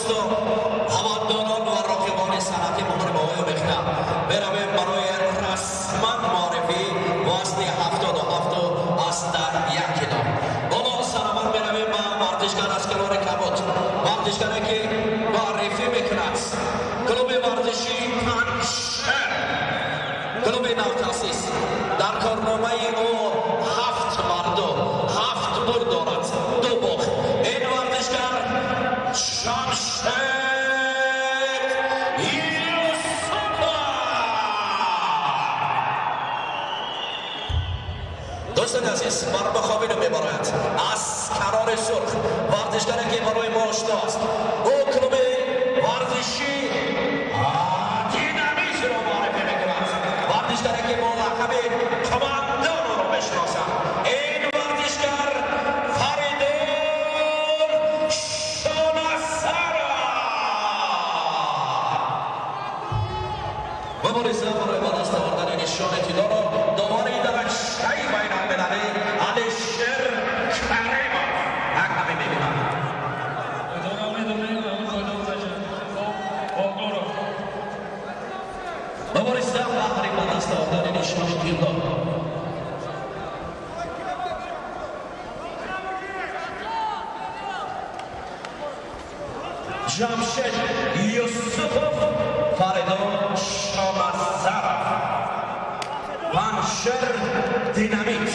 Дӯстон, ҳаводорон ва роқибони санъати муҳорибаҳои омехта, меравем барои расман муаррифӣ вазни 77,1 кило. Ҳоло сараввал меравем ба варзишгар аз канори кабуд, варзишгаре ки муаррифӣ мекунад клуби варзиши Панҷшер, клуби навтаъсис. Дар корномаи ӯ ҳафт марду ҳафт бурд дорад, ду бохт. Ин варзишгар Ҷамшед Юсупов. Дӯстони азиз, бар муқобилу мебарояд аз канори сурх варзишгаре ки барои мо ошно аст. Ӯ клуби варзиши Динамитро муаррифӣ мекунад, варзишгаре ки бо лақаби Командон ӯро мешиносанд. Ин варзишгар Фаридун Шоназаров. Мубориза барои ба даст овардани нишони тиллоро довари дараҷаи байналмилалӣ Алишер Каримов ҳакамӣ мекунад. Қоидаро медонем, ҳамун қоидаро ҷанг мекунем. Хоб, огоро. Мубориза баҳри ба даст овардани нишони тилло. Ҷамшед Юсупов, Фаридун Шоназаров, Панҷшер, Динамит.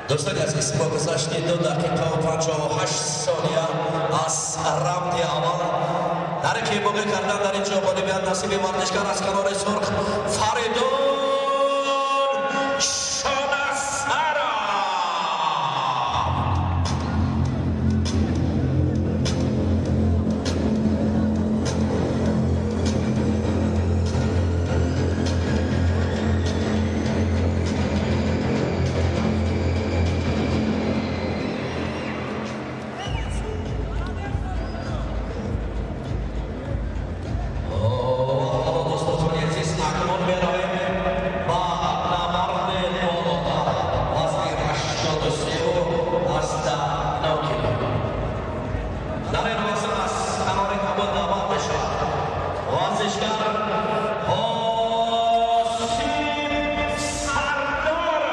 Дӯстони азиз, бо гузашти 2 дақиқаву 58 сония аз раунди аввал дар Тариқи боғӣ кардан дар ин ҷо ғолибият насиби варзишгар аз канори сурх Фаридун Шонасаров. Дӯстони азиз, акнун меравем ба набарди болотар, вазни 83,9 кило. Дар ин вазн аз канори кабуд даъват мешавад варзишгар Ҳосим Сардоров.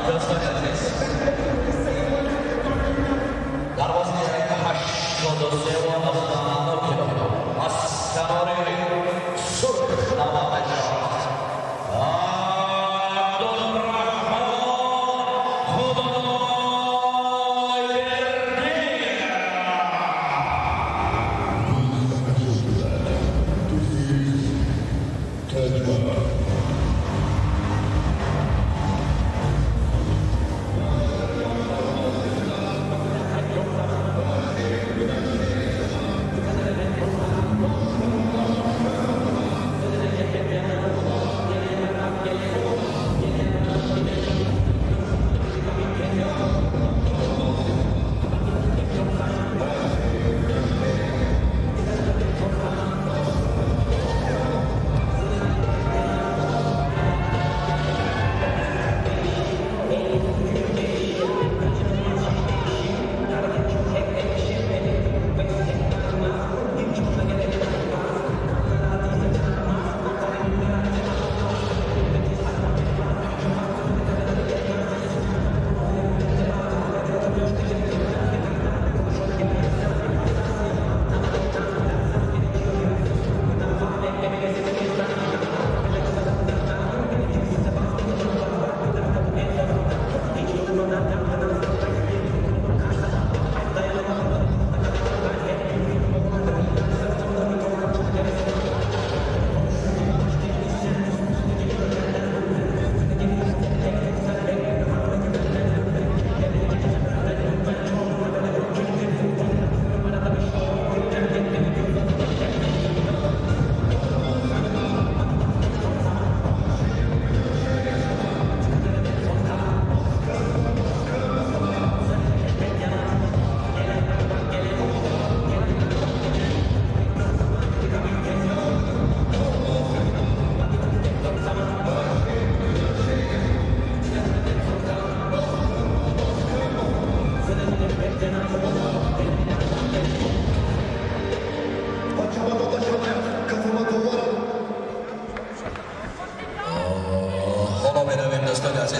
Дӯстони азиз, дар вазни 83,9 кило аз канори сурх даъват мешавад Абдулраҳмон Худойбердиев.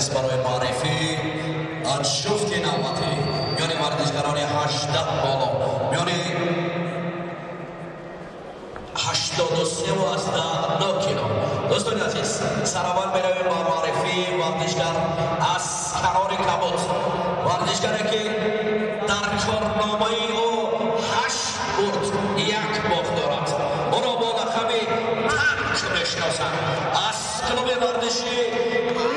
Азиз, барои муаррифӣ ҷуфти навбатӣ миёни варзишгарони 18 боло, миёни 83,9 кило. Дӯстони азиз, сараввал меравем ба муаррифии варзишгар аз канори кабуд, варзишгаре ки дар корномаи ӯ 8 бурд, 1 бохт дорад. Ӯро бо лақаби Танк мешиносанд. Аз клуби варзиши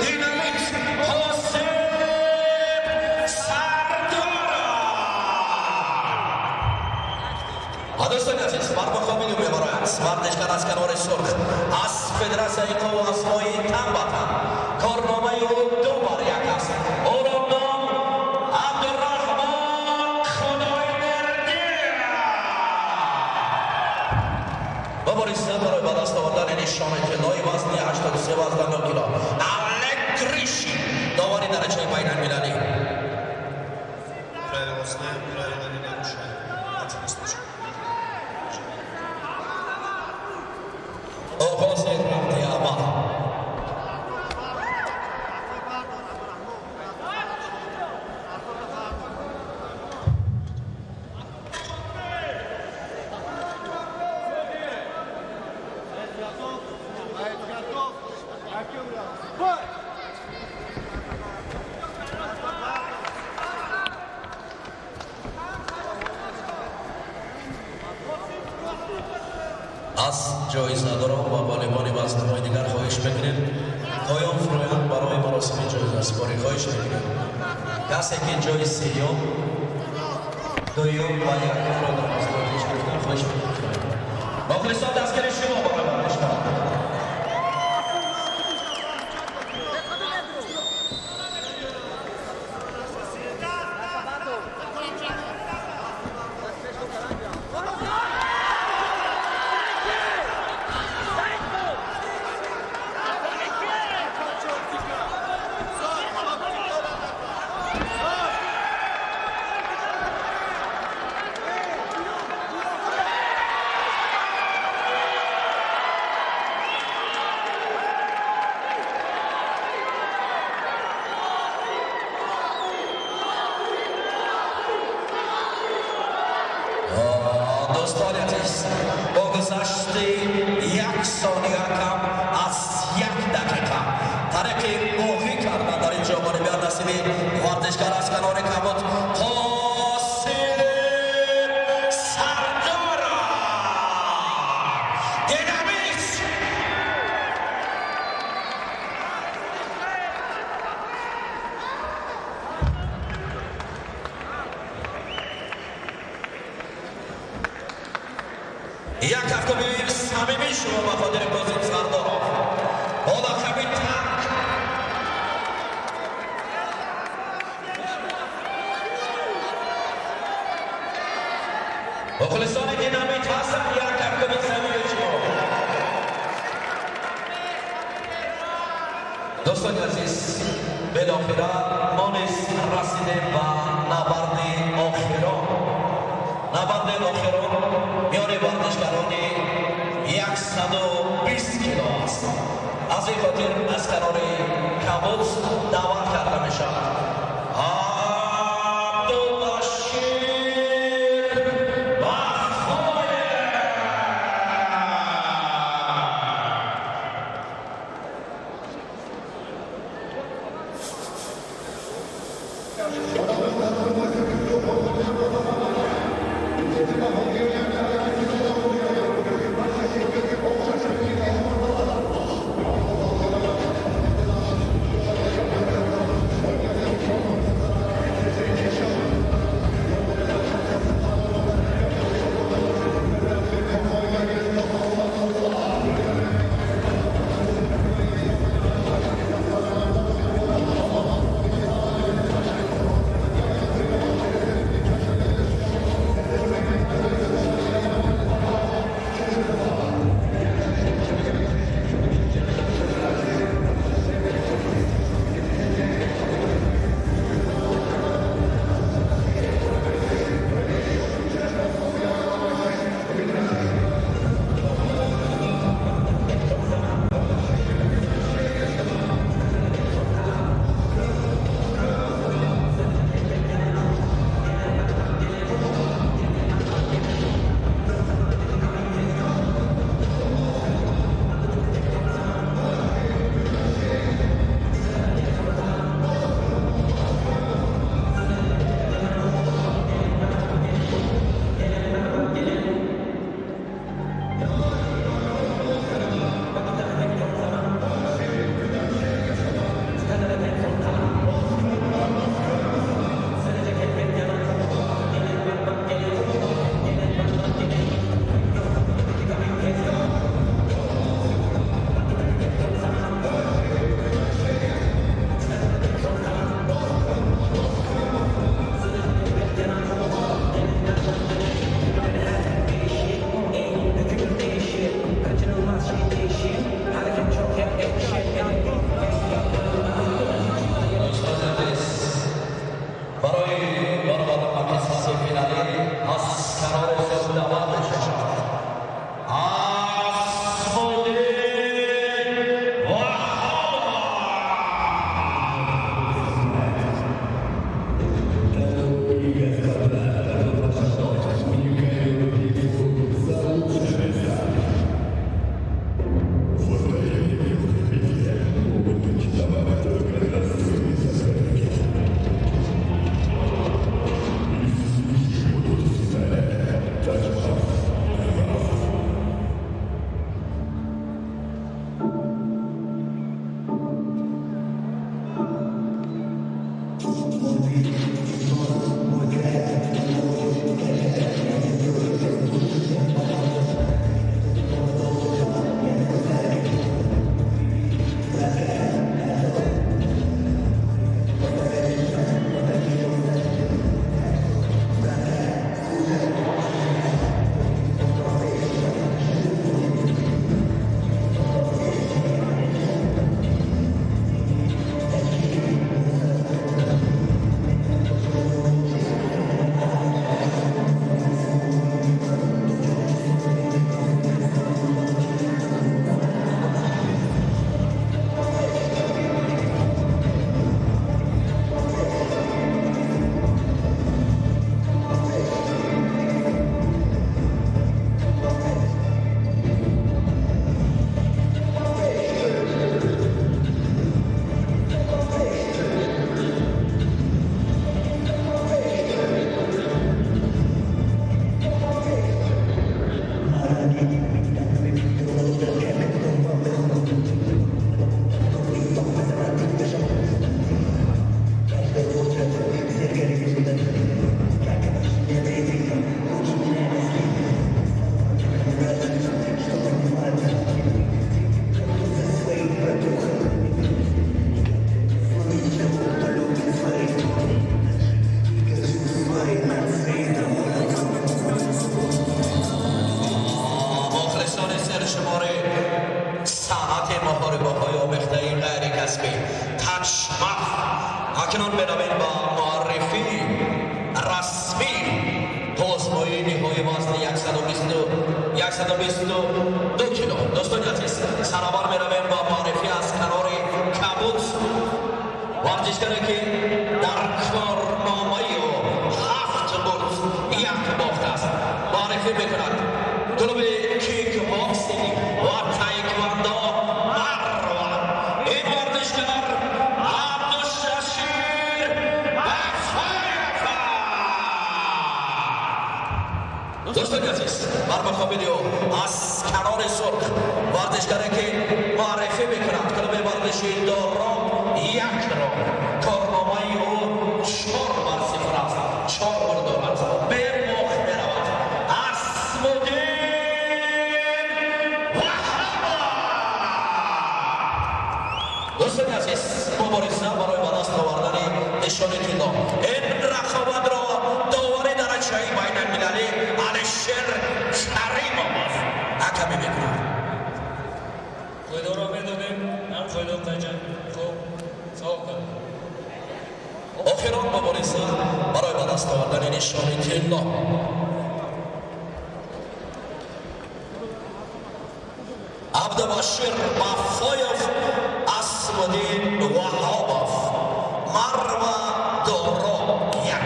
Динамит Қосим Сардоров. Дӯстони азиз, бар муқобили ӯ мебарояд варзишгар аз канори сурх, аз федератсияи қувваасмои тан ба тан. Корномаи ӯ 2-1 аст. Ӯро ном Абдурахмон Худойбердиев. Мубориза барои ба даст овардани нишони тиллои вазни 83,9 кило. Олег Гришин, довари дараҷаи байналмилалӣ. Правила знаем, правила не нарушаем. Один случай. Оғози равди аввал. Аз ҷоизадорон ва ғолибони вазнҳои дигар хоҳиш мекунем поён фуроянд барои маросими ҷоизасупорӣ. Хоҳиш мекунем, касе ки ҷои сеюм, дуюм ва якумро дар вазнҳои пеш гирифтан, хоҳиш мекунем. Мухлисон, дастгири шумо барои варзишкарон. Дӯстони азиз, бо гузашти як сония кам аз як дақиқа тариқи моҳӣ кардан дар ин ҷо ғолибият насиби варзишгар аз канори кабуд Қосим Сардоров, Динамит. Як кафкӯби самимии шумо ба хотири Қосим Сардоров бо лақаби Танк. Мухлисони Динамит ҳастанд, як кафкӯби самимии шумо. Дӯстони азиз, билохира мо низ расидем ба набарди охирон. Набарди охирон миёни варзишгарони 120 кило аст. Аз ин хотир аз канори кабуд даъват карда мешавад Абдулбашир Бахоев. Акнун меравем ба муаррифии расмии қуввасмоии ниҳоии вазни 122 кило. Дӯстони азиз, сараввал меравем ба муаррифӣ аз канори кабуд варзишгаре ки дар корномаи ӯ 7 бурд 1 бохт аст. Муаррифӣ мекунад клуби кикбоксинг ва таеквондо Марва. Ин варзишгар Абдушашир Бафаев. Дӯстони азиз, бар муқобили ӯ аз канори сурх варзишгаре ки муаррифӣ мекунад клуби варзиши Дороб 1-ро. Корномаи ӯ 4-0 аст, 4 бурд дорад, бебохт меравад. Асмуддин Ваҳобов. Дӯстони азиз, мубориза барои ба даст овардани нишони тилло. Ин рақобатро довари дараҷаи байналмилалӣ Алишер Каримов ҳакамӣ мекунад. Қоидаро медонем, ҳам қоидаро қайҷан. Хуб, савоб кардем. Охирон мубориза барои ба даст овардани нишони тилло. Абдубашир Бафоев, Асмуддин Ваҳобов, Марва Дороб 1.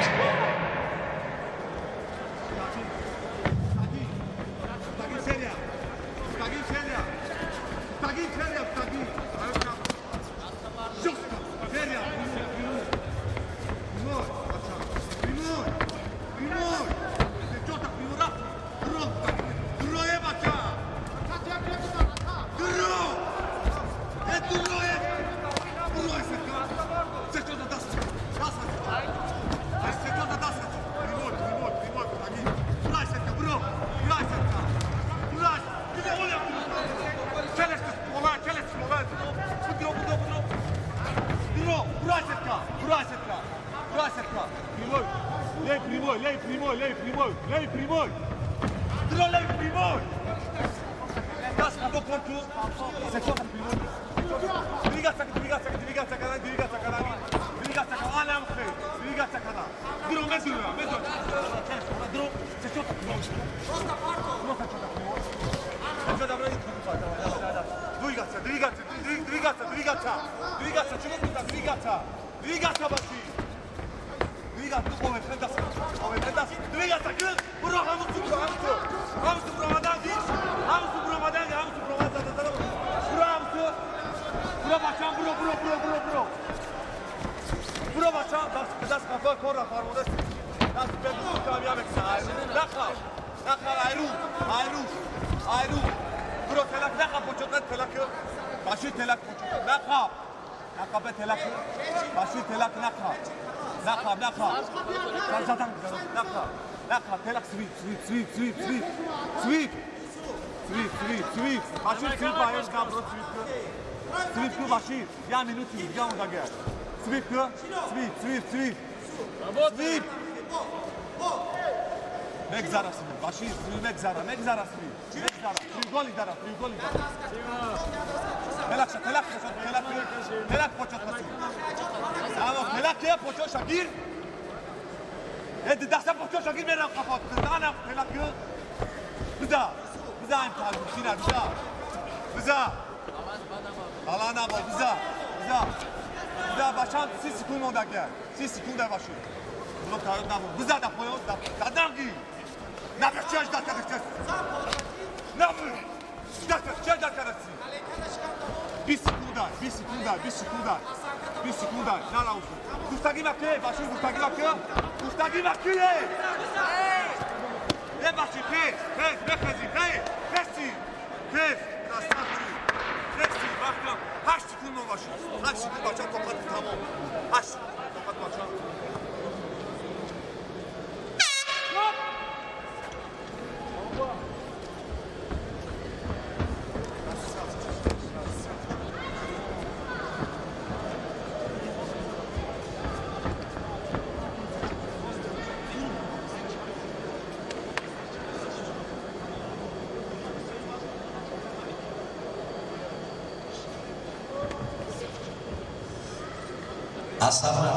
Аз ҳама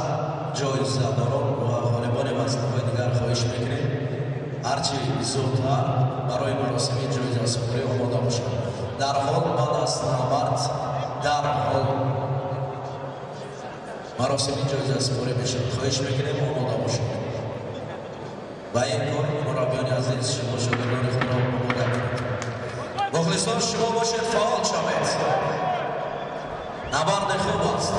ҷоизадорон ва ғолибони вазнҳои дигар хоҳиш мекунем, ҳарчи зудтар барои маросими ҷоизасупорӣ омода бошанд. Дарҳол баъд аз набард дарҳол маросими ҷоизасупорӣ мешавад. Хоҳиш мекунем, омода бошед. Ба ин кор мураббиёни азиз, шумо шогирдони худро омода кунед. Мухлисон, шумо бошед, фаъол шавед. Набарди хуб аст.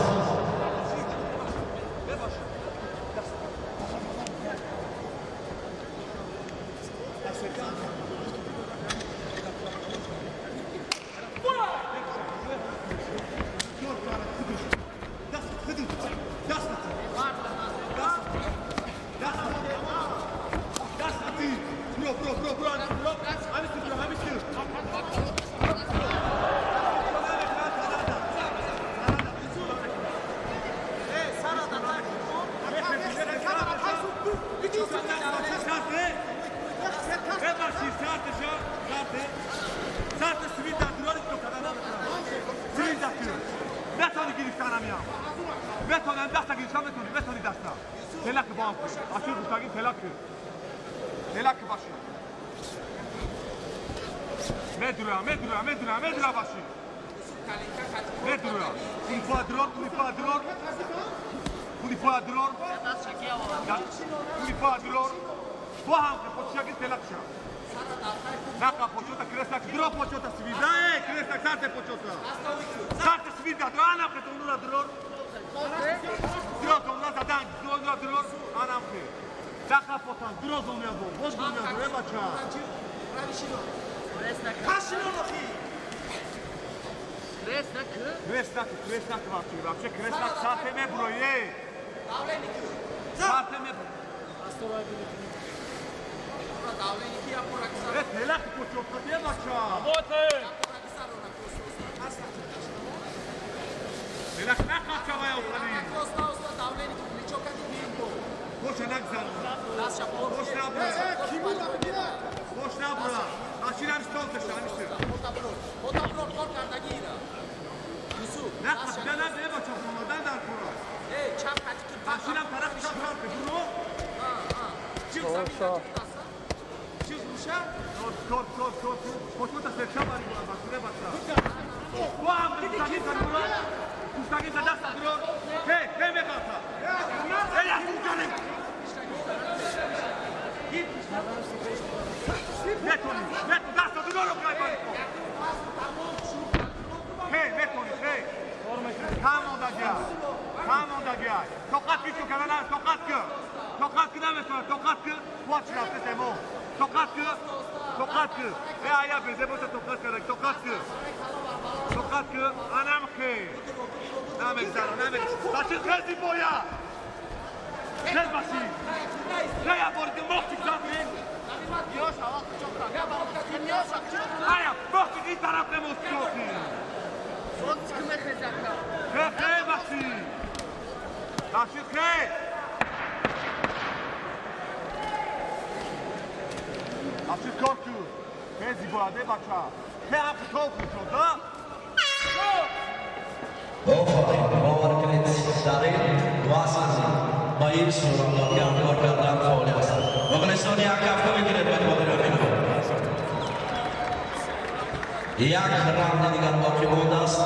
Як раунди дигар боқӣ мондааст.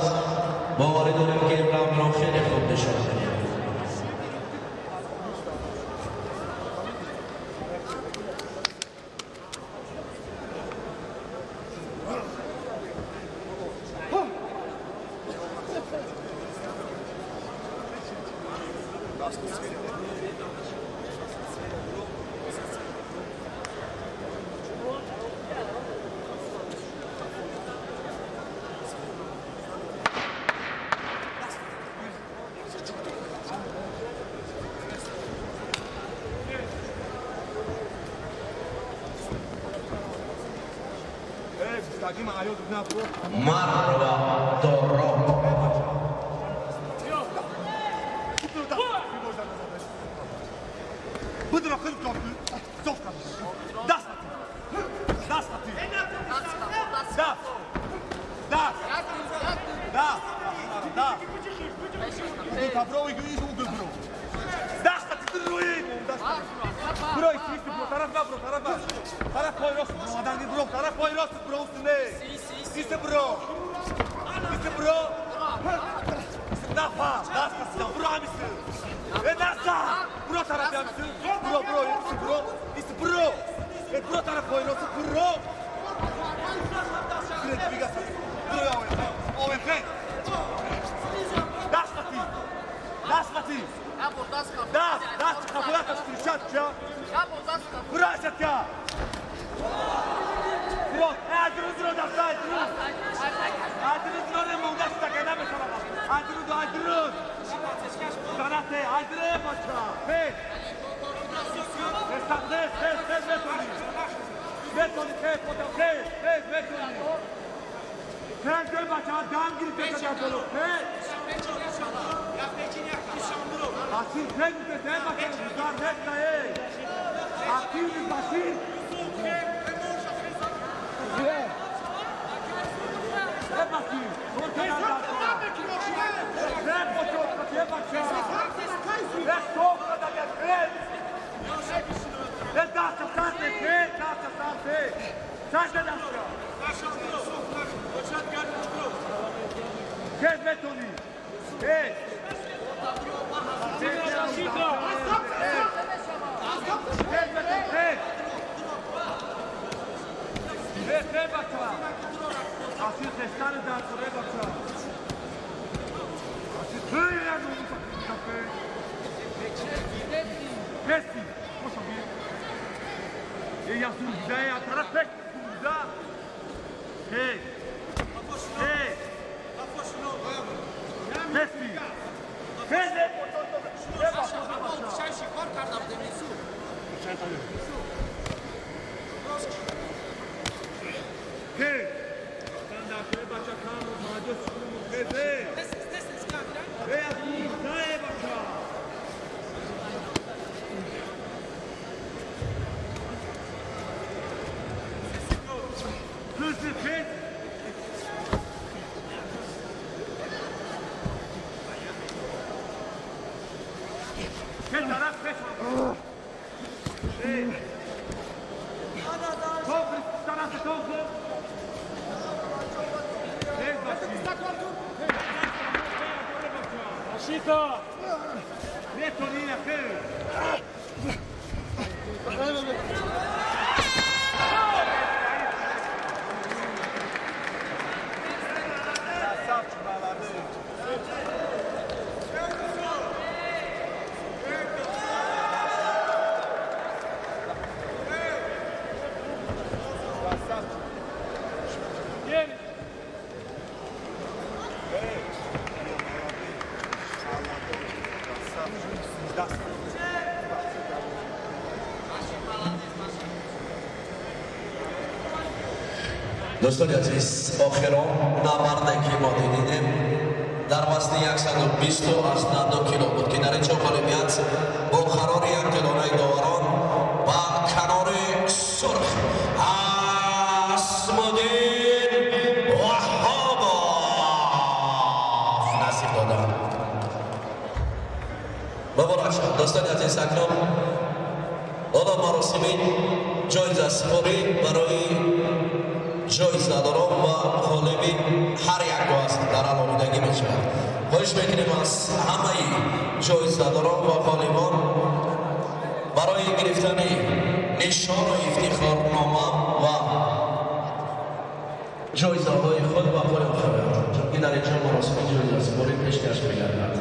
Боварӣ дорем, ки ин раундро хеле хуб нишон медиҳад. Марва Доро. Да! Да! Да! Дӯстони азиз, охирон набарде ки мо дидем дар вазни 120,2 кило буд, ки дар инҷо ғолибият бо қарори якдилонаи доварон ба канори сурх Асмуддин Ваҳҳобов насиб доданд. Муборак шуд, дӯстони азиз. Акнун ҳоло маросими ҷоизасупорӣ барои ҷоизадорон ва ғолиби ҳар як аст дар алоҳидагӣ мешавад. Хоҳиш мекунем аз ҳамаи ҷоизадорон ва ғолибон барои гирифтани нишону ифтихорнома ва ҷоизаҳои худ ба поён хоҳанд, чунки дар инҷо маросими ҷоизасупорӣ пешкаш мегардад.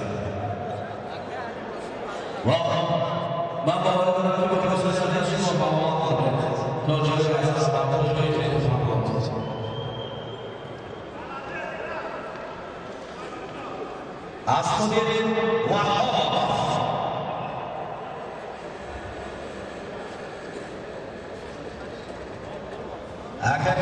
Ва ман бовар дорам, ки мухлисони шумо ба мо то ҷои азиз ба ҷои хеле хоҳанд. Асмуддин Ваҳҳобов. Акай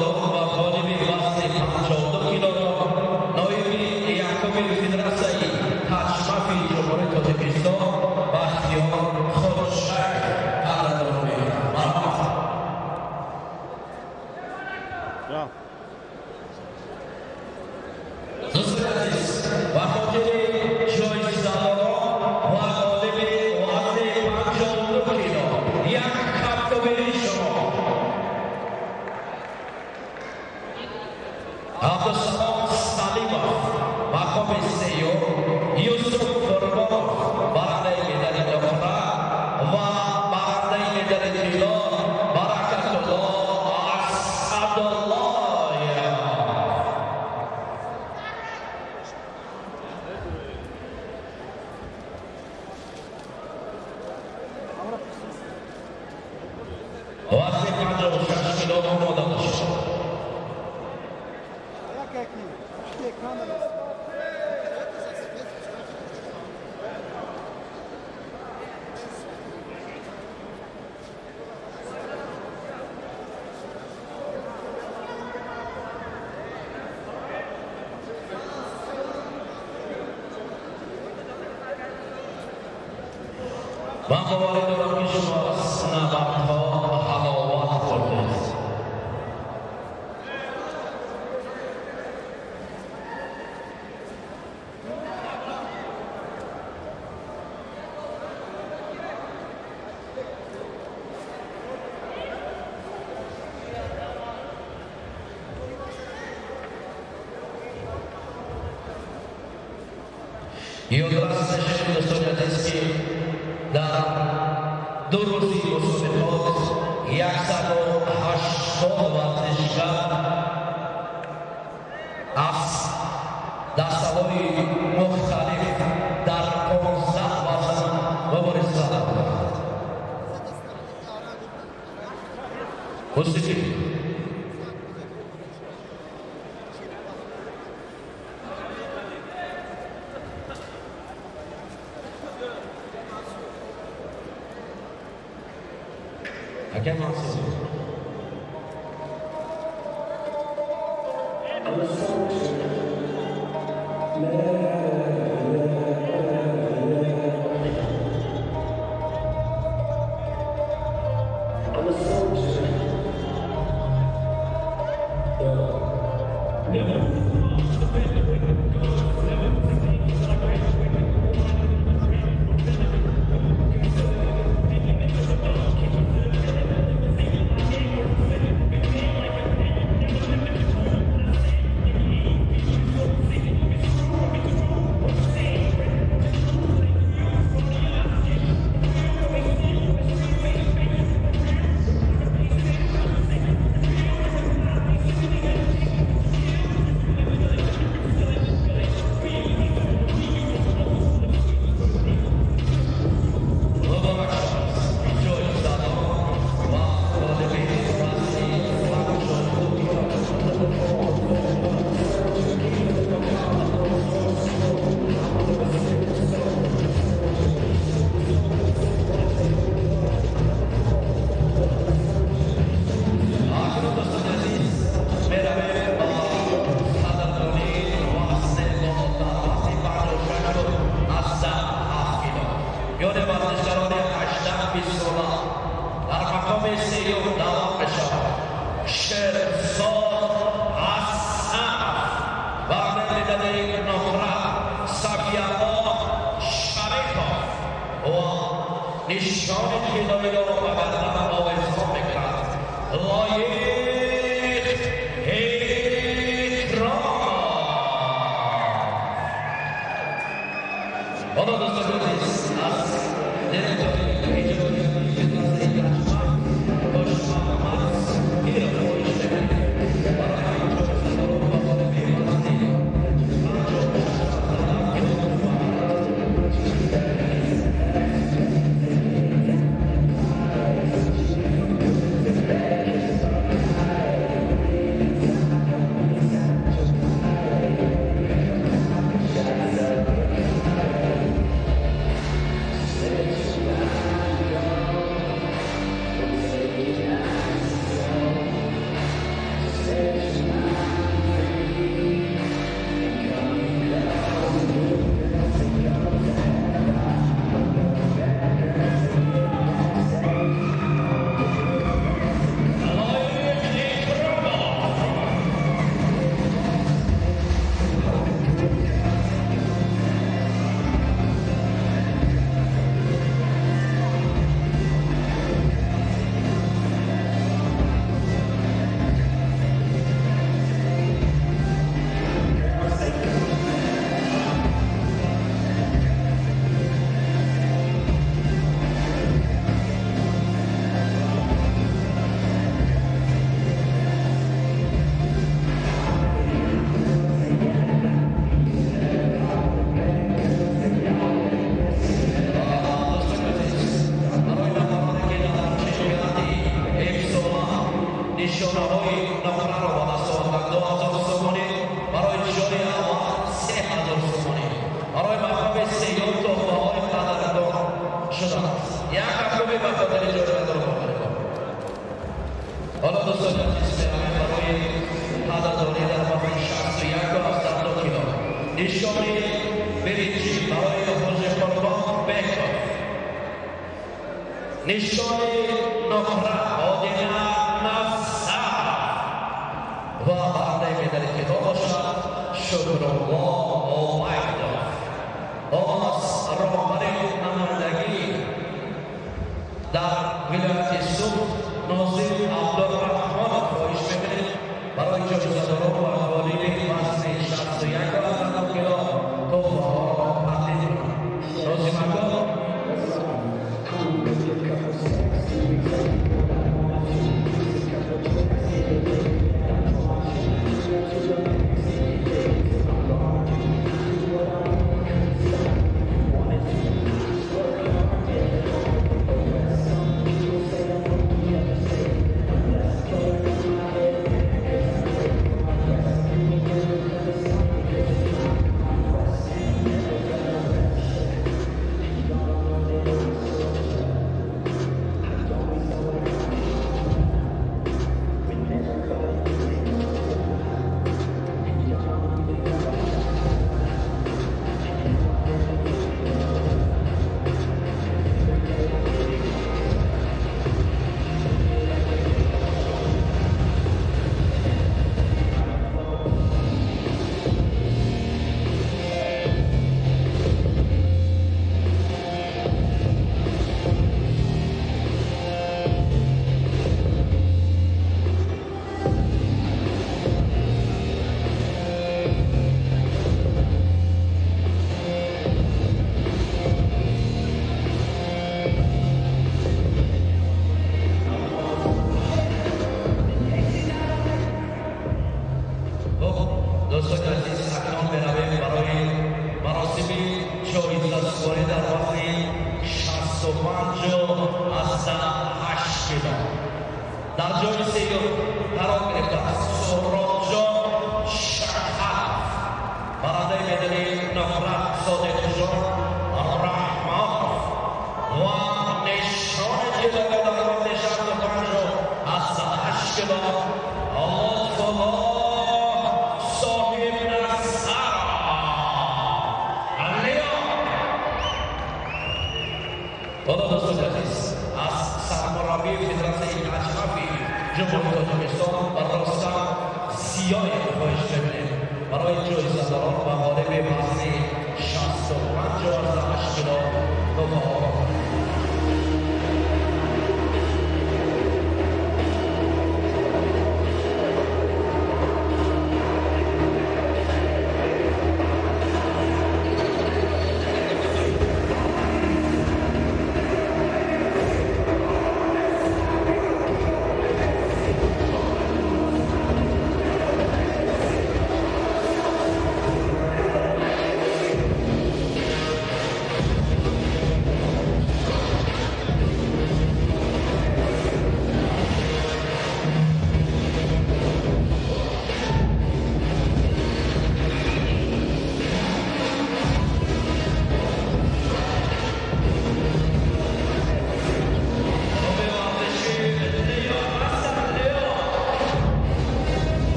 ҷойсалорон ва ғолиби вазни 52 килограмм, ноиби якуми федератсияи тачмафи Ҷумҳурии Тоҷикистон Бахтиёр Хоҷаев қадрдонӣ мекунад. Марҳамат. Дӯстони азиз, ба хотири ҷойсалорон ва ғолиби вазни 52 кило як кафкӯбии шумо. Абдусалом Салимов мақоми сеюм, Юсуф Қурбонов барандаи медали нуқра ва барандаи медали тилло Баракатулло Асадуллоев. Вазни 56 кило омода бошад. Ман боварӣ дорам, ки шумо аз набардҳо ҳаловат хӯрдед. Ёдрас мешавем, дӯстони азиз, ки дар 2 рӯзи мусобиқот 180 варзишгар аз дастаҳои мухталиф дар 15 вазн мубориза доранд. Мусиқӣ. Акай Мансур.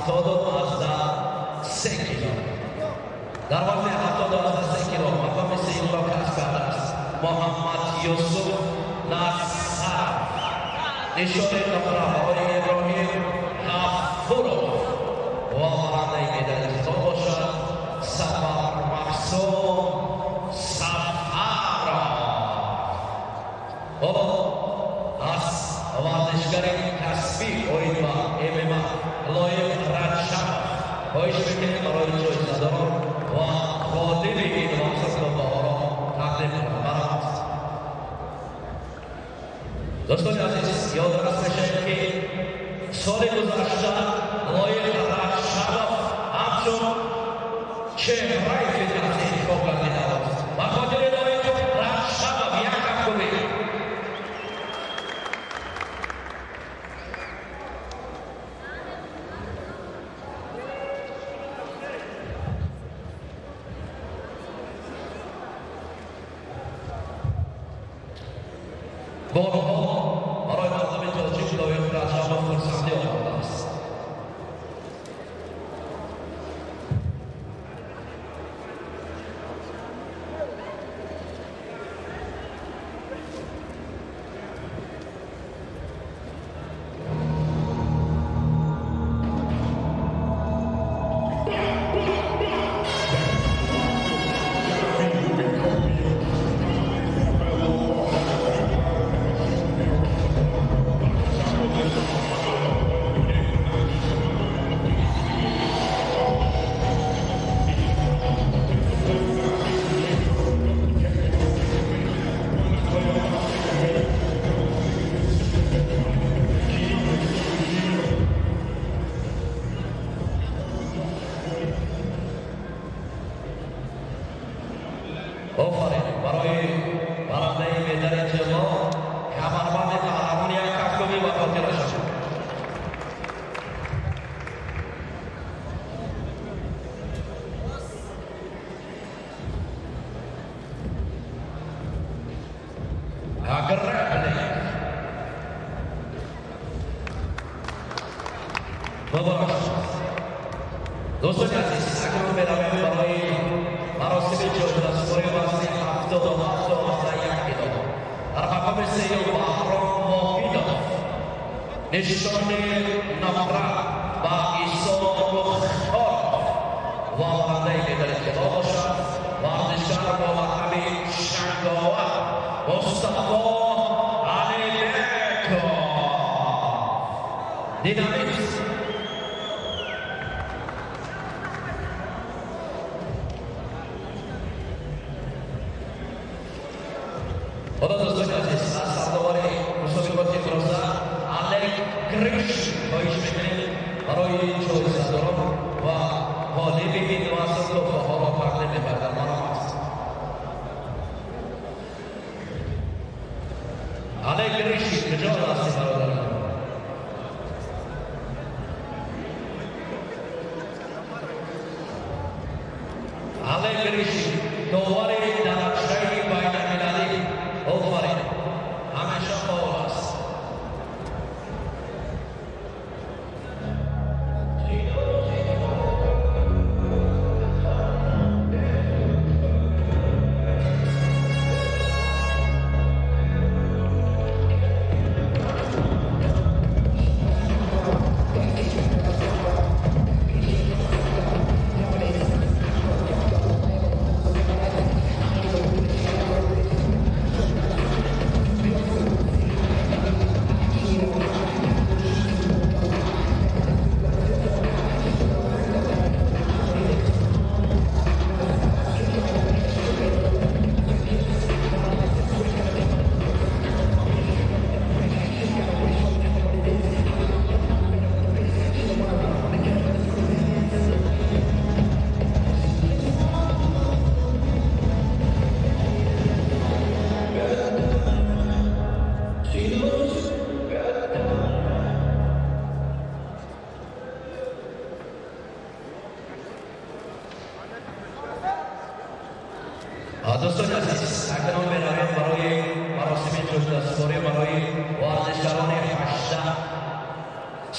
70.3 кило. Дар вазни 70.3 кило мақоми сеюмро касб кардааст Муҳаммад Юсуф Насаров. Нишони нуқра барои Иброҳим Ғафуров ва барандаи медали тилло бошад Сафар Мақсум Сафаров. Ҳоло аз варзишгари касбӣ оид ба ММА Лоиқ Раҷабов хоҳиш мекунем барои ҷоизадорон ва ғолиби ин вазн тақдим кунад. Дӯстони азиз, ёдрас мешавем, ки соли гузашта Лоиқ Раҷабов ҳамчун чеҳраи федератсия интихоб гардида буд. Ба хотири Лоиқ Раҷабов як кафкӯбӣ. Борҳо барои мардуми тоҷик Лоиқ Раҷабов хурсандӣ овардааст. Офарин барои барандаи медали тилло, камарбанди қаҳрамон, як кафкӯбӣ ба хотирашон. Грэпплинг. Муборак. Дӯстони азиз, акнун меравем барои маросими ҷоизасупории вазни 77.1 кило. Дар мақоми сеюм Баҳром Воҳидов, нишони нуқра ба Исо Мухторов ва барандаи медали тилло бошад варзишгар бо лақаби Шанговар Мустафо Алибеков. Динамит. Ҳоло, дӯстони азиз, аз сардовари мусобиқоти имрӯза Алек Гриш хоҳиш мекунем барои ҷоизадорон ва ғолиби ин вазн туҳфаҳоро тақдим мекарданд. Марҳамат. Алек Гриш, куҷо ҳастӣ, бародарам? Алек Гриш, довари дараҷаи байналмилалӣ. Офарин, ҳамеша фаъол аст. Дӯстони азиз, акнун меравем барои маросими ҷоизасупорӣ барои варзишгарони 18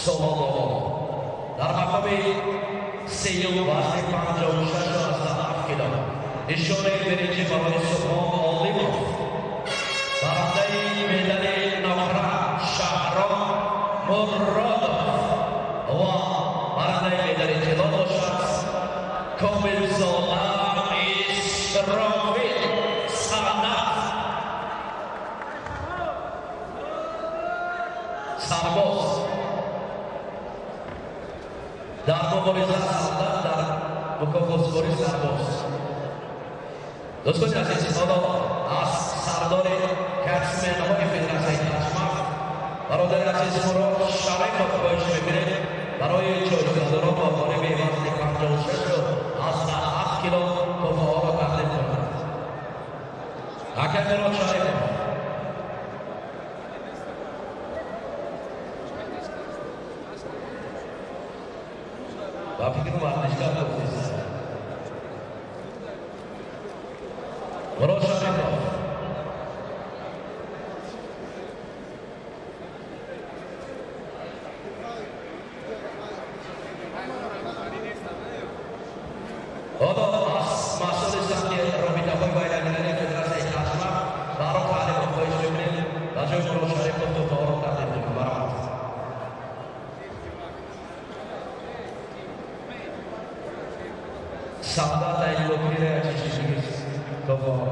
сола боло. Дар мақоми سیوم وزن 56.7 کیلو نشان برنجی برای سبحان عالیمов، برنده مدال نقره شهرام مرادов و برنده مدال طلا باشد کاملزاده اسرافیل سرنخ سرباز در مبارزه سردار در مکافات سرباز. دوستان عزیز، حالا از سردار کتسمن‌های فدراسیون تشمخ برادر عزیز مراد شریفов خواهش می‌کنیم برای جایزه‌داران با قالب وزن 56.7 کیلو تحفه‌ها را تقدیم کنند. حکم مراد شریفов. و فکر ورزشکار گفتید مراد شریفов. حالا از مسئول سمت رابطه‌های بین‌المللی فدراسیون تشمخ برای تعلیمات خواهش می‌کنیم و جای مراد شریفов تحفه‌ها را تقدیم کنند. سعادت ایلوکیره چیزی تحفه‌ها.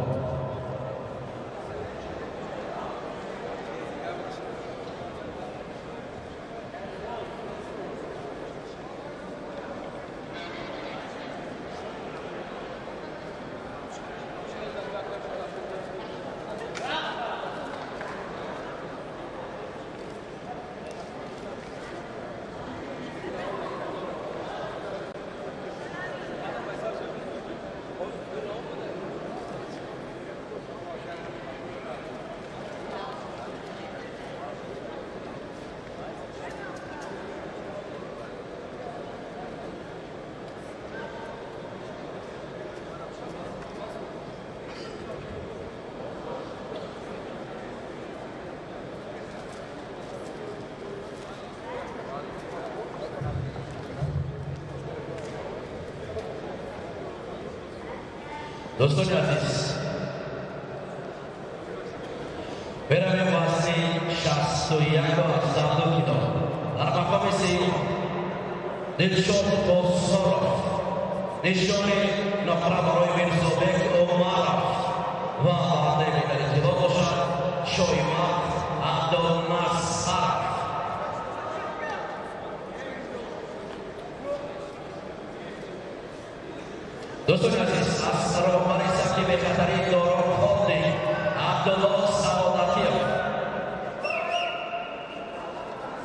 دوستان عزیز، برویم وزن 61.2 کیلو در مقام سیوم دلشاد باسارов، نشان نقره برای میرزابک عمرов و برنده مدال طلا باشد شایمت عبدالنصر. دوستان عزیز، از راهبر سبک بخطری دارا خاطی عبدالله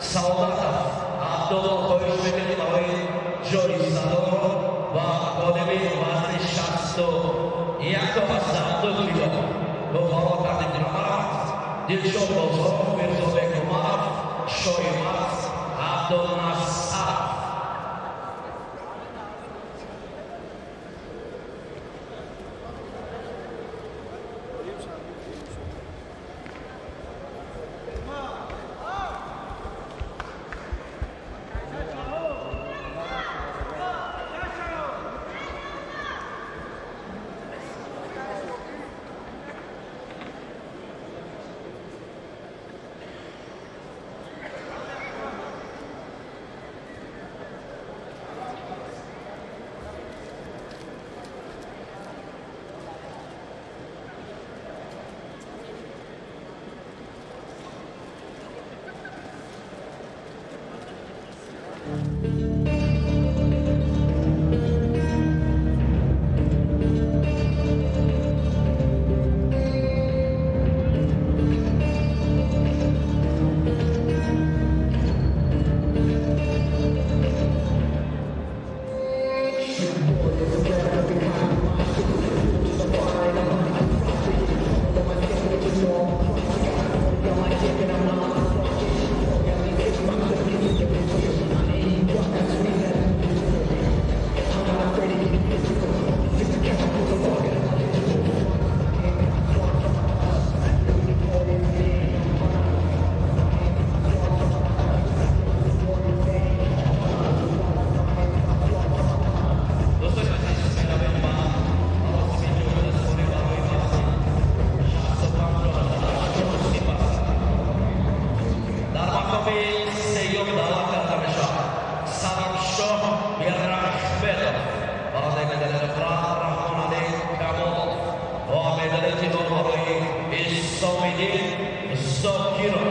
سعادتیف عبدالله خواهش میکنیم برای جایزه‌دار و قالب وزن 61.2 کیلو تحفه‌ها تقدیم کنند. دلشاد بازارов، میرزابک عمرов، شایمت عبدالنصر. Зокиров.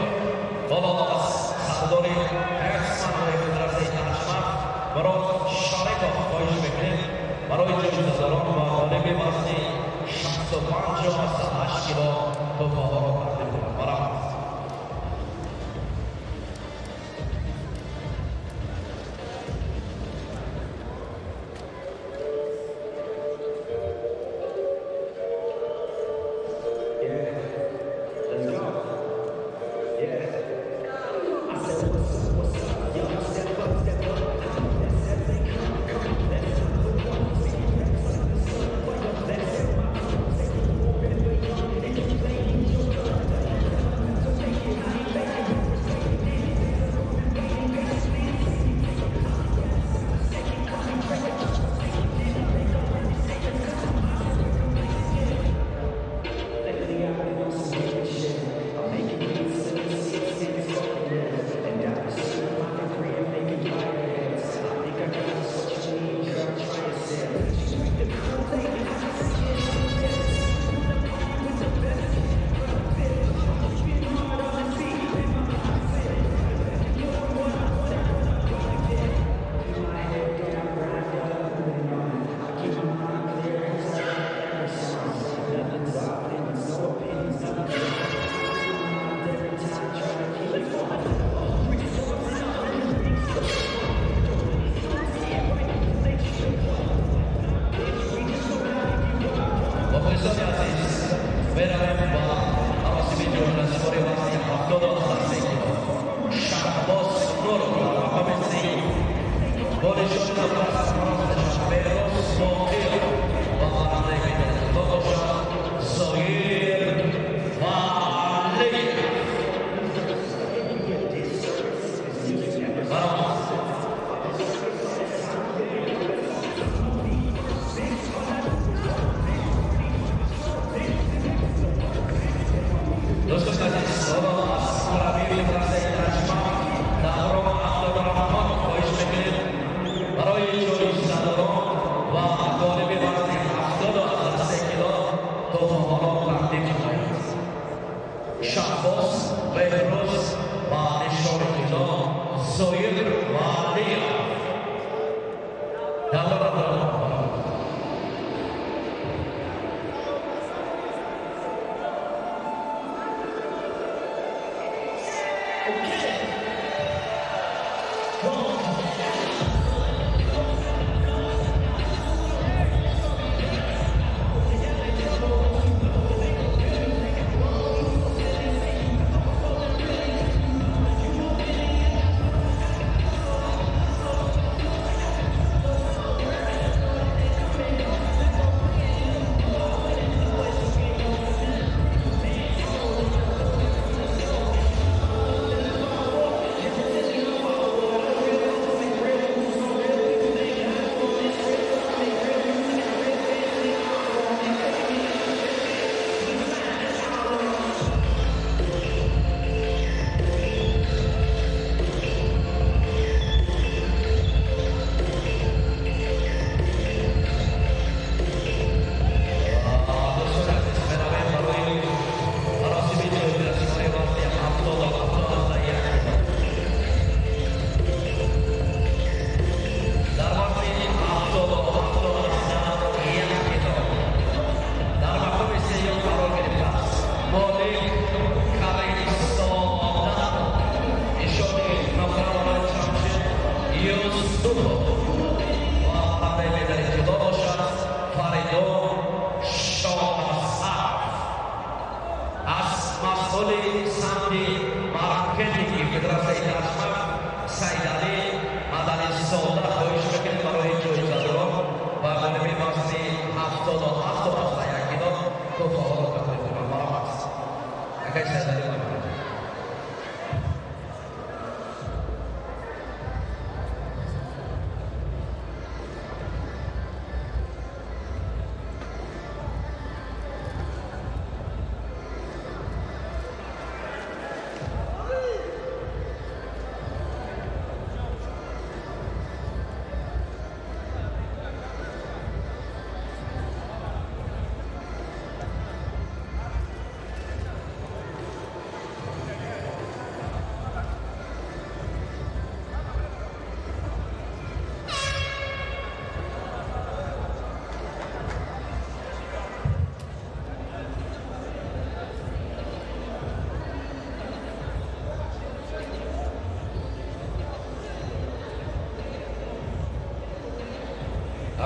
Ҳоло аз сардори ҳайати сарвари федератсияи Ташмаф Мурод Шарипов хоҳиш мекунем барои ҷоизадорон ва ғолиби вазни 65,8 кило туҳфаҳоро тақдим кунад. Марҳамат. مخلصان عزیز، برویم با مراسم جایزه‌سپاری وزن 73 کیلو. شهباز نورov در مقام سیوم با نشان از بهروز باقی‌اف و برنده مدال طلا باشد زایر ولیف. مرحبا. دوستان عزیز، حالا از مربی فدراسیون تشماف دهرام عبدالرحمان خواهش میکنیم برای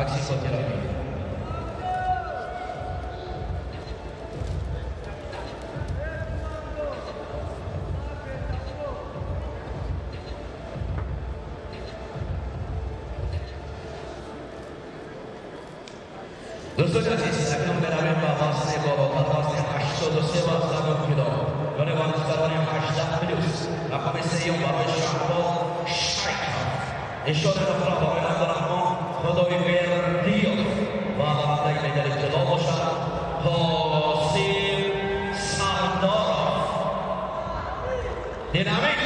Акси хотиравӣ. Дӯстони азиз, акнун меравем ба вазни болотар, вазни 83,9 кило. Яъне варзишгарони 18 плюс. Рақами сеюм барои Шаҳбоз Шайхов. Нишони нуқра барои Абдураҳмон Худойбердиев ва барандаи медали тилло бошад Қосим Сардоров. Динамит!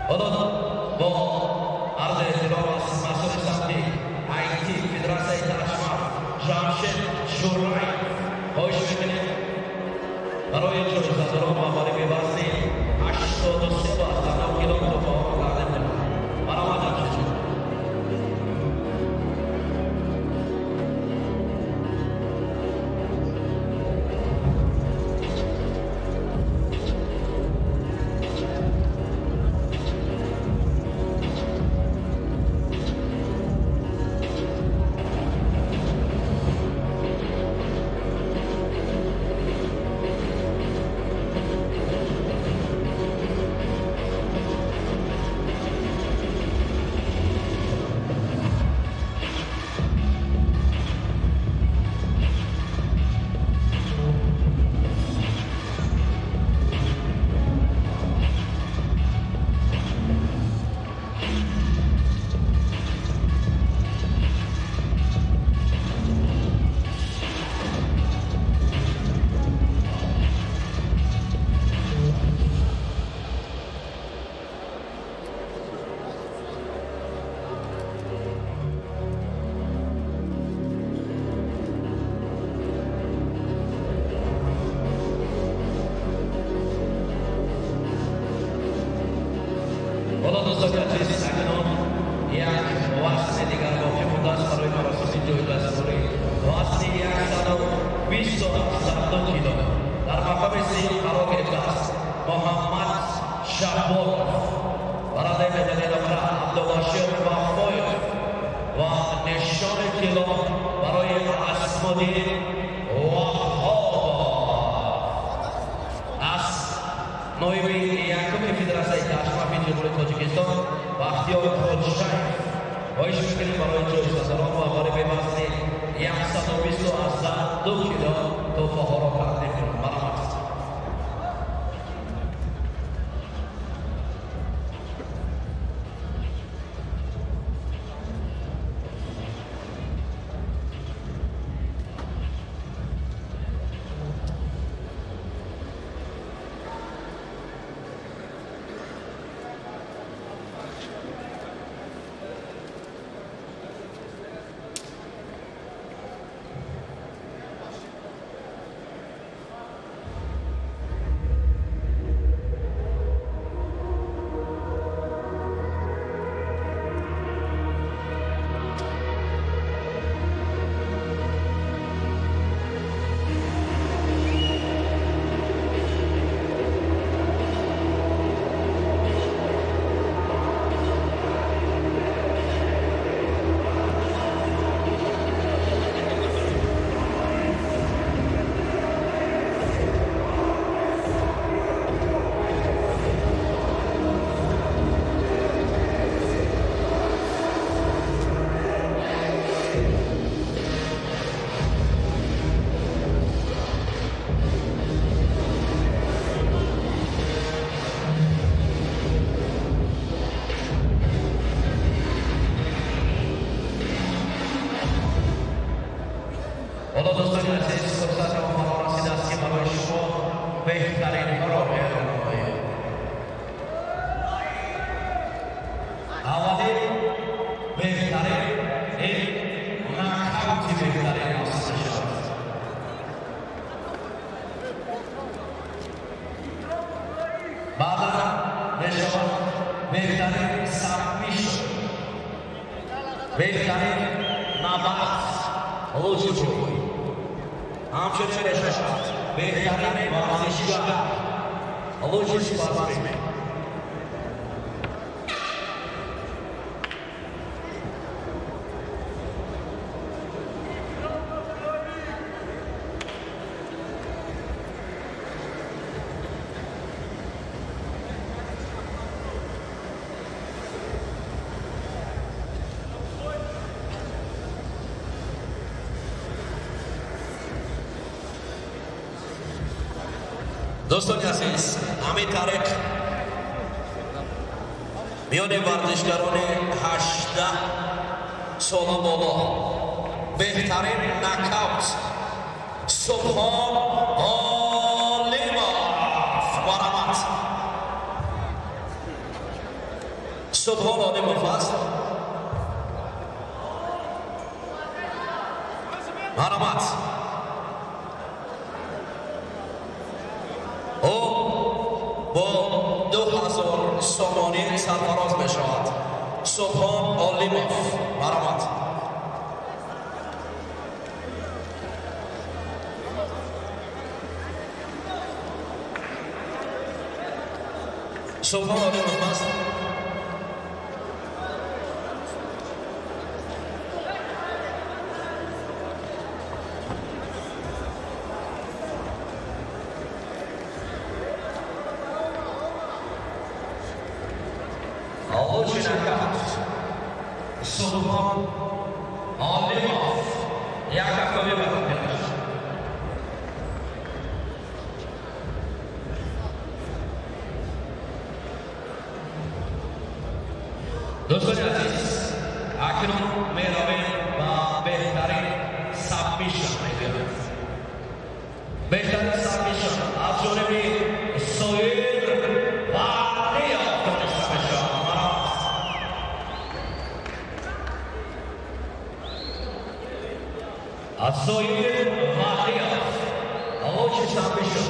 Ҳоло бо арзи эҳтиром аз масъули самти IT Федератсияи Ташмаф Ҷамшед Ҷураев хоҳиш мекунем барои ҷоизадорон ва ғолиби вазни 83,9 кило туҳфаҳоро тақдим кунад. Баромад, Ҷамшед. ҳоло дӯстони азиз, акнун як вазни дигар боқӣ мондааст барои маросими ҷоизасупорӣ. Вазни 127 кило. Дар мақоми сеюм қарор гирифтааст Муҳаммад Шаҳбозов. Барандаи медали нуқра Абдулбашир Вафоев ва нишони тилло барои Асмуддин Ваҳобов аз ноиби якуми Федератсияи Ташмафи Ҷумҳурии Тоҷикистон Бахтиёр Хоҷаев. Хоҳиш мекунем барои ҷоизадорон ва ғолиби вазни 122 кило туҳфаҳоро тақдим кунад. Марҳамат. ҳоло дӯстони азиз, фурсат он фаро расидааст ки барои шумо беҳтаринҳоро эълон кунем. Аввалин беҳтарин ин нокаути беҳтарин ҳосил мешавад. Баъдан мешавад беҳтарин сабмишн, беҳтарин набард, лучший бой. Ҳамчунин мешавад беҳтарин варзишгар, лучший спортсмен. Дӯстони азиз, ҳамин тариқ миёни варзишгарони 18 сола боло беҳтарин нокаут Субҳон Олимов. Марҳамат, Субҳон Олимов аст. Марҳамат, ӯ бо 2000 сомонӣ сарфароз мешавад. Субҳон Олимов, марҳамат. Субҳон Олимов аст. Лучший нокаут Субҳон Олимов. Як кафкобӣ бахотираш. Дӯстони азиз, акнун меравем ба беҳтарин submission мегӯянд. Беҳтарин submission аз ҷониби Соир Валиев дониста мешавад. Марҳамат. Аз Соир Валиев лучший submission.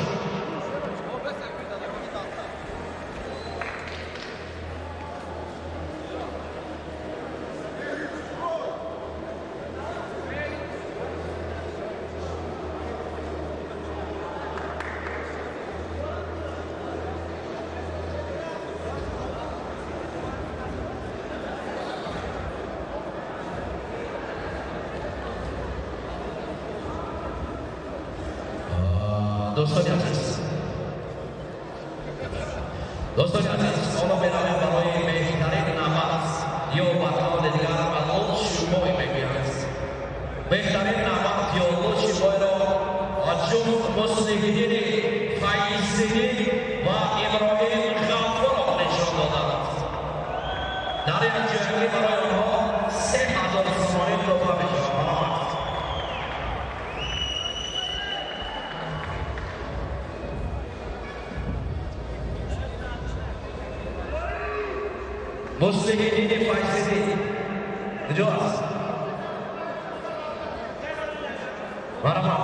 Дӯстони азиз, дӯстони азиз, ҳоло меравем барои беҳтарин набард ё ба қавли дигар лучший бой мегӯянд. Беҳтарин набард ё лучший бой ро ҷуфт Муслиҳиддини Файзиддин ва Иброҳим Ғафуров нишон доданд. Дар як ҷангӣ барои онҳо 3000 сомонӣ туҳфа мешавад. Марҳамат. Муслиҳиддини Файзиддин куҷо аст? Марҳамат.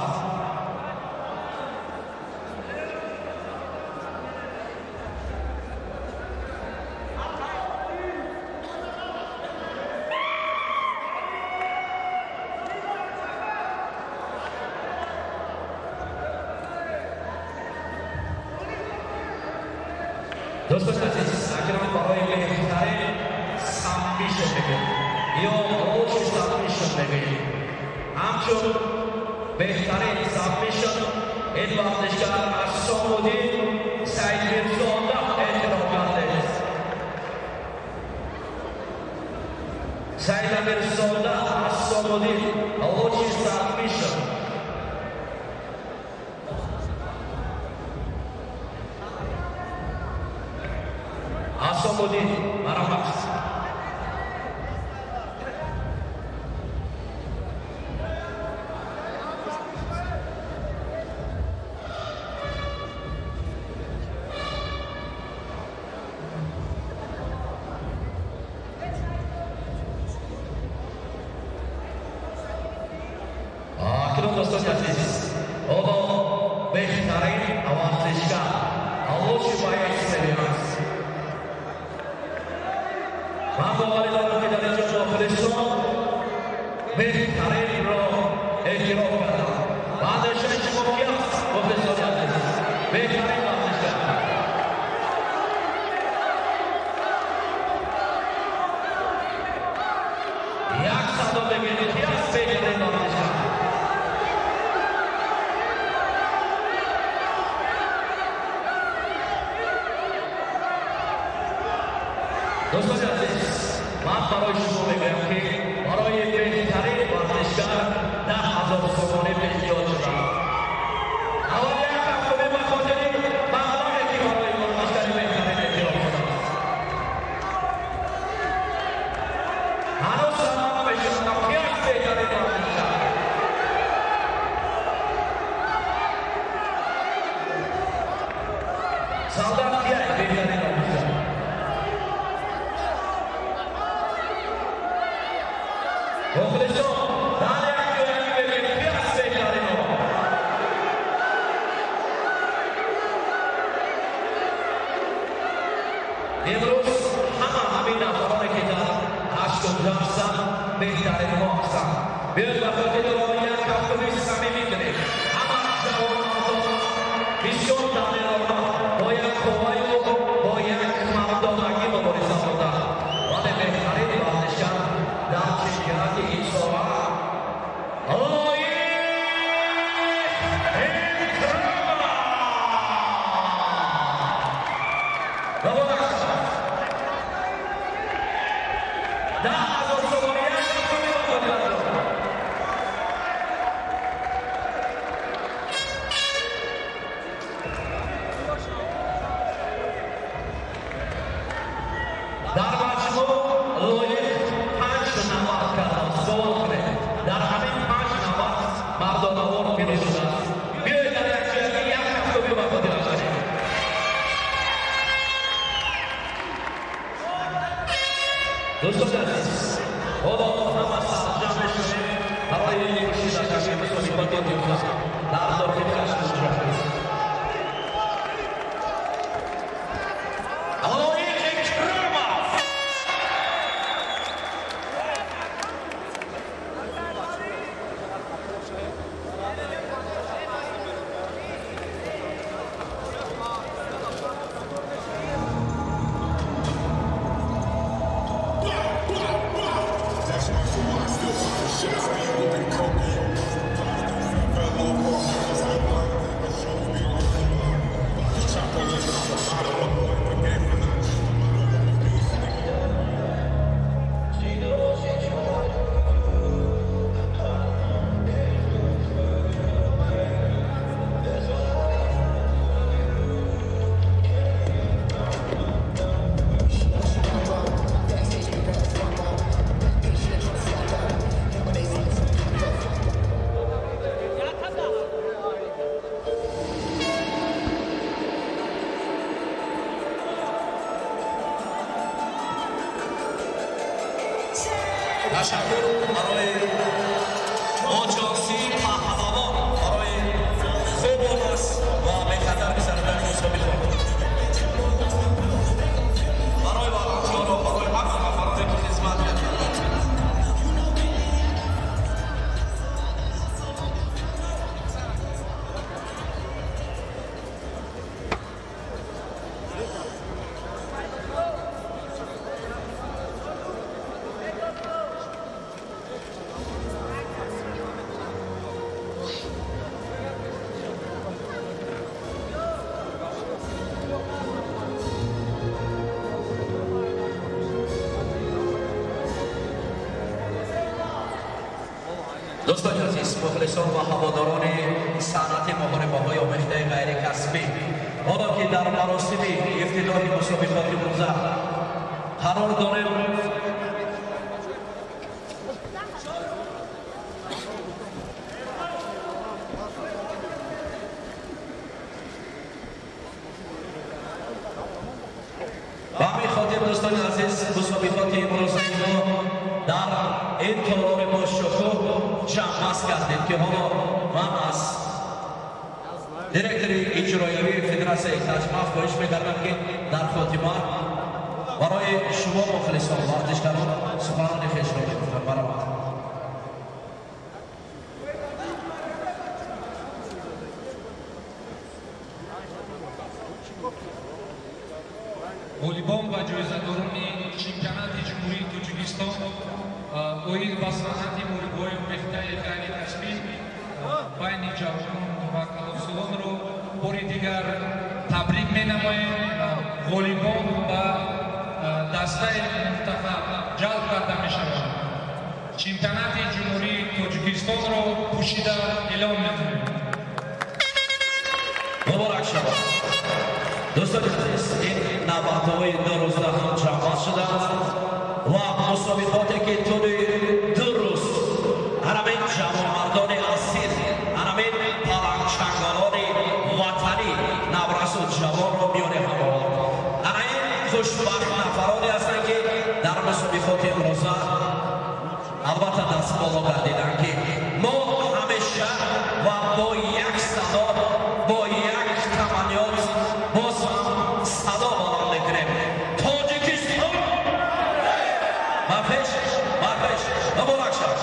Дӯстони азиз, акнун барои беҳтарин submission мегӯем ё лучший submission мегӯем. Ҳамчун беҳтарин submission ин варзишгар Ҳусомуддин Саидмирзода эътироф гардид. Саидамирзода Ҳусомуддин, лучший submission. Ҳусомуддин, марҳамат. Акнун, дӯстони азиз, ҳоло беҳтарин варзишгар, лучший боец мебинанд. Ман боварӣ дорам, ки дар инҷо мухлисон беҳтаринро эътироф карданд. Ва андешаи шумо ки аст, мухлисони азиз? Беҳтарин варзишгар. Як садо бигӯед, ки аст беҳтарин варзишгар? Дӯстони азиз, ман барои шумо мегӯям, ки барои беҳтарин варзишгар 10 000 сомонӣ пешниҳод шудааст. Аввал як кафкӯбӣ ба хотири Мухлисон, дар як ҷоягӣ бибинед, ки аст беҳтаринҳо. Имрӯз ҳама ҳамин нафароне, ки дар 80 ҳастанд, беҳтаринҳо ҳастанд. Биёед ба хотири онҳо як кафкӯби самимӣ кунем. Ҳама ҷавонмардон бисёр далерона, бо як қувваю бо як мардонагӣ мубориза бурданд. Вале беҳтарин варзишгар дар чемпионати инсола Лоиқ Икромов! Муборак шавад! 10,000 сомонӣ, як кафкӯби ба хотиратон. Дар маҷмӯъ Лоиқ панҷ набард кардааст. Савол кунед, дар ҳамин панҷ набард мардонавор пирӯз шудааст. Биёед дар якҷоягӣ як кафкӯбӣ ба хотираш кунем. Дӯстони азиз, ҳоло ҳама сарҷамъ мешавем барои пӯшидакардани мусобиқоти имрӯза дар дохили ҳаштоду. Лоиқ Икромов! Ташаккур барои оҷонсии паҳлавон, барои хубу нас ва бехатар гузарондани мусобиқот, барои варзишкорон, барои ҳама нафароне, ки хизмат карданд. Дӯстони азиз, мухлисон ва ҳаводорони санъати муҳорибаҳои омехтаи ғайрикасбӣ, ҳоло ки дар маросими ифтитоҳи мусобиқоти имрӯза қарор дорем, ба ҳамин хотир, дӯстони азиз, мусобиқоти имрӯзаи мо дар ин толори бошукӯҳ ҷамъбаст гардид, ки ҳоло ман аз директори иҷроявии Федератсияи Таҷмаф хоҳиш мекардам, ки дар хотима барои шумо мухлисон, варзишгарон суханони хешро бигуфтанд. Баромад. Ғолибон ва ҷоизадорони чемпионати Ҷумҳурии Тоҷикистон оид ба санъати муҳорибаҳои омехтаи ғайрикасбӣ байни ҷавонон ва калонсолонро бори дигар табрик менамоем. Ғолибон ба дастаи мунтахаб ҷалб карда мешаванд. Чемпионати Ҷумҳурии Тоҷикистонро пӯшида эълон мекунем. Муборак шавад! Дӯстони азиз, ин набардҳои 2 рӯза ҳам ҷамъбаст шуданд ва мусобиқоте, ки тӯли 2 рӯз ҳамин ҷавонмардони асил, ҳамин палангчанголони ватанӣ, наврасу ҷавонро миёни ҳам овард. Ана ин хушбахт нафароне ҳастанд, ки дар мусобиқоти имрӯза Албатта, даст боло гардиданд, ки мо ҳамеша ва бо як садо, бо як таманниёт боз ҳам садо баланд мекунем: Тоҷикистон ба пеш, ба пеш! Муборак шавад!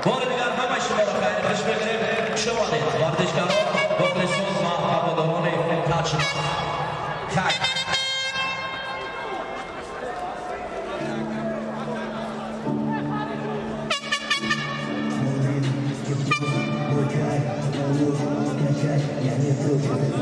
Бори дигар ҳамаи шуморо хайри хуш мекунем. Хуш омадед, варзишгарон, мухлисон ва ҳаводорони Таҷмаф. Хайр. Я не против.